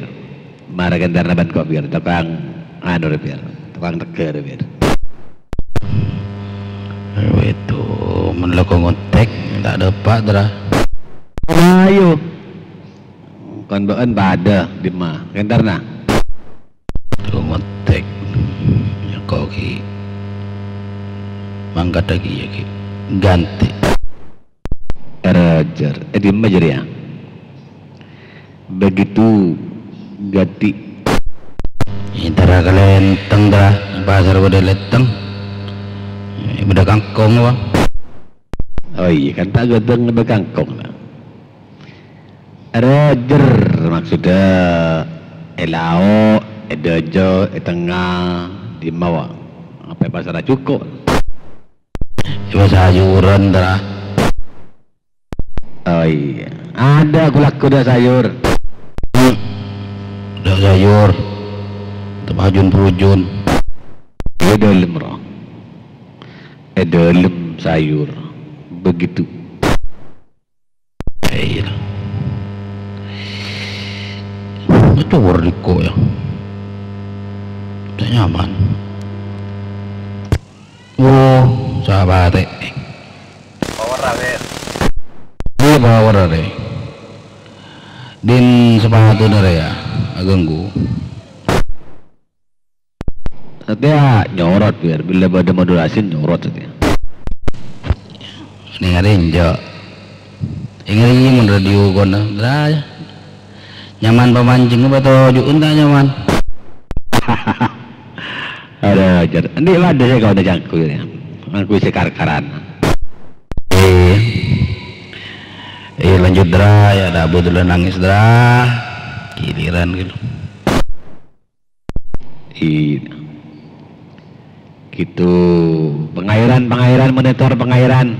Mara ghântarna bân ko', Pir. Tokang anu rè, Pir. Tokang tegghâ rè, Pir. Ayo, itu, mon la ko' ngontèk, ta' dâpa', Tra. Ayo. Kon bâ'ân padâ, dimma? Ghântarna. Ko' ngontèk. Ya, ko' ghi. Mangkat lagi, ya, ghi. Ganti. Roger. È dimma jârèya? Begitu ganti. Èntara ka lèntèng, Tra. Pasar bâdâ lèntèng. È, bâdâ kangkong, apa? Oh iyâ, kan ta' ghâdhâng bâkangkong, la. Rajâr, maksudnya, è lao', è dâjâ, è tengnga, dimma, wa? Apa è pasarra jhuko'? È pasar sayuran, Tra. Oh iyâ. Adâ' kulakku dâ' sayur. Hmm. Dâ' sayur. Tepajun-pujun. È dâlem, ro. È dâlem sayur. Begitu. Iya. Ngecor diko ya. Tidak nyaman. Oh, sahabat. Power, Wer. Iya, power, Re. Din sepatu nere ya, aganggu. Satèya nyorot, Wer. Bilâ bâdâ modulasi nyorot satèya. Nèng arè enjâ'. Èngèng mon radio kono, Bra. Nyaman pamancèng apa toju'un ta' nyaman? Ada ajar. Endi' bâdâ sè kaulâ cangkul ya. Mangku sè kar-karan. Iya. Iya, lanjut, Dra. Ya, ada Abu dulu nangis, Dra. Giliran gitu. Iya. Gitu. Pengairan, pengairan, monitor pengairan.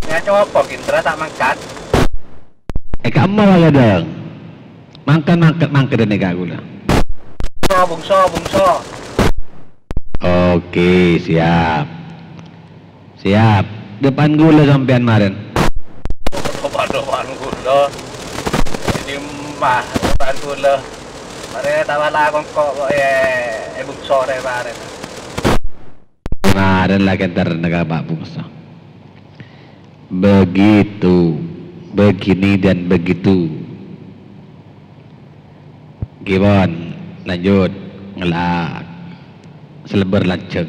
Ya, coba, Indra, tak mangkat. Eh, kamu lah kadang. Mangkat, mangkat, mangkat ini, Kak, gula. Bungso, bungso, bungso. Oke, siap. Siap. Depan gula sampean maren. Depan, depan gula. Ini mah, depan gula. Mare tawala kongko kok, eh, eh, bungso re maren. Maren lagi ntar neka Pak Bungso. Begitu, begini dan begitu. Gimana? Lanjut. Ngelak. Selebar lajeng.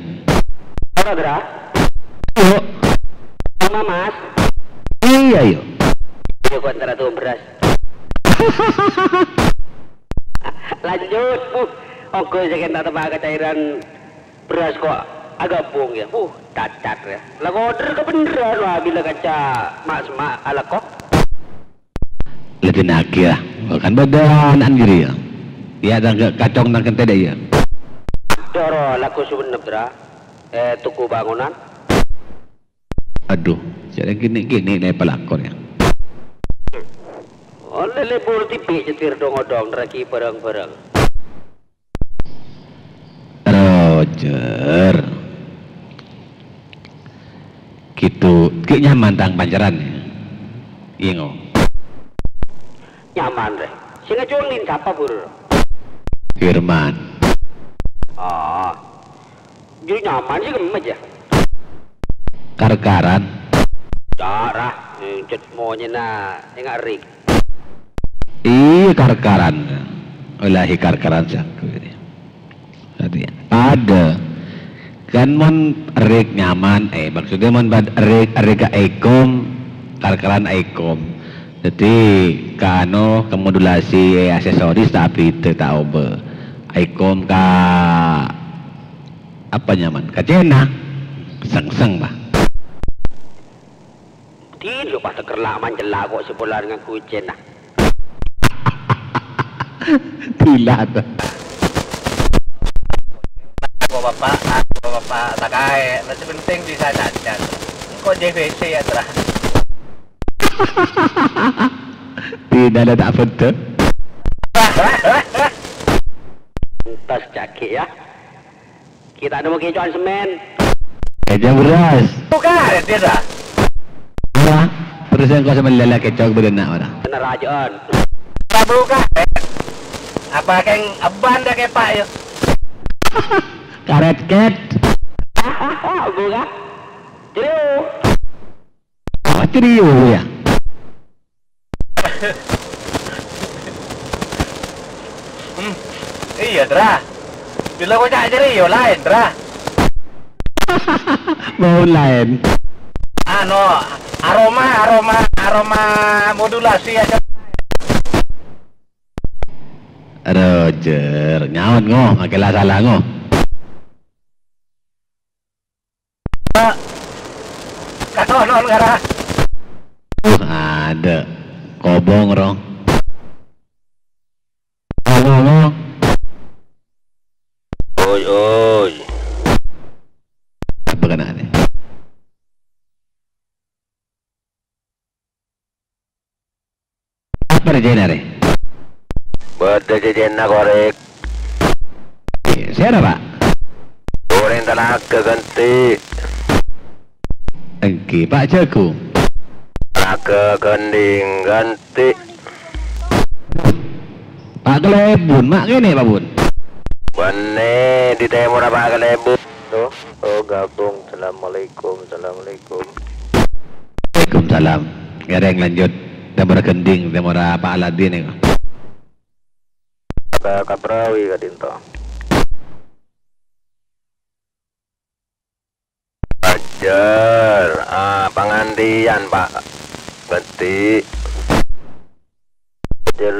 Ora, Dra? Yuk. Sama, Mas. Iya, yuk. Iya, kok antara tuh beras. Lanjut. Uh, oke, saya tak tebak cairan beras kok agak bung ya. Uh, cacat ya. Lah koder kebeneran wah bila kaca mak semak ala kok. Ladinagi ya. Kan bâdâ ana'na jârèya. Iyâ, tang kacong nang kentè dâ' iyâ. Doro lagu suwenep, Dra. Eh, tuku bangunan. Aduh, jârèya gini-gini nè pelakor ya. Olle lebur tipi nyetir dong-odong, ragi bareng-bareng. Roger. Gitu. Ki nyaman tang pancaran ya? Ingo. Nyaman, Re. Sing ngejungin sapa, Bur? Firman. Ah. Jadi nyaman sih gemes ya? Karkaran. Cara, eh, cet monyena enggak rik. Iya, karkaran. Wallahi karkaran sangku ini. Tadi ada. Kan mon rik nyaman, eh, maksudnya mon bad rik, rik ka ekom, karkaran ekom. Jadi, ka anu, ke modulasi, eh, aksesoris tapi itu tak obe. Ekom ka apa nyaman? Ka Cina. Sengseng, Pak. Din, yo pas teker la' mancella' kok sè polan nganggo cèna. Dilat. Bapak-bapak, bapak-bapak, sakaè, sè penting bisa cacat. Engko' J B C ya, Tra. Tidak ada tak betul. Entas cakè ya. Kita nemu kecoan semen. Kecoa beras. Bukan, dia dah. Ora. Terus yang kau semen lele kecoa berenang ora. Bener ajaan. Bukan. Apa keng eban dah kepak ya? Karet ket. Bukan. Cerio. Oh, cerio ya. Hmm, iya, Tra. Bila kocak cerio lain, Tra. Mau lain. Anu, aroma, aroma, aroma modulasi aja. Roger, nyaut ngo, makin lah salah ngo. Katon, non, ngara. Adâ'. Kobong, rong. Halo, halo. Oi, oi. Apa kena ni? Apa rejena, Re? Bâdâ jejena korèk. Sèra, Pa'? Orèng talaga ghântè. Èngghi, Pa' Jagung. Talaga ghândhing ghântè. Pa' Kalèbun, ma' kènè, Pa' Bun? Bânnè, di tèmorra Pa' Kalèbun. Tuh, oh, gabung. Assalamualaikum, assalamualaikum. Waalaikumsalam. Ngèrèng lanjut. Tèmorra ghândhing, tèmorra Pa' Aladin, ya. Ka Kaprawi ka'dinto. Ajâr, ah, pangandhiyân, Pa'. Bâdhi. Ajâr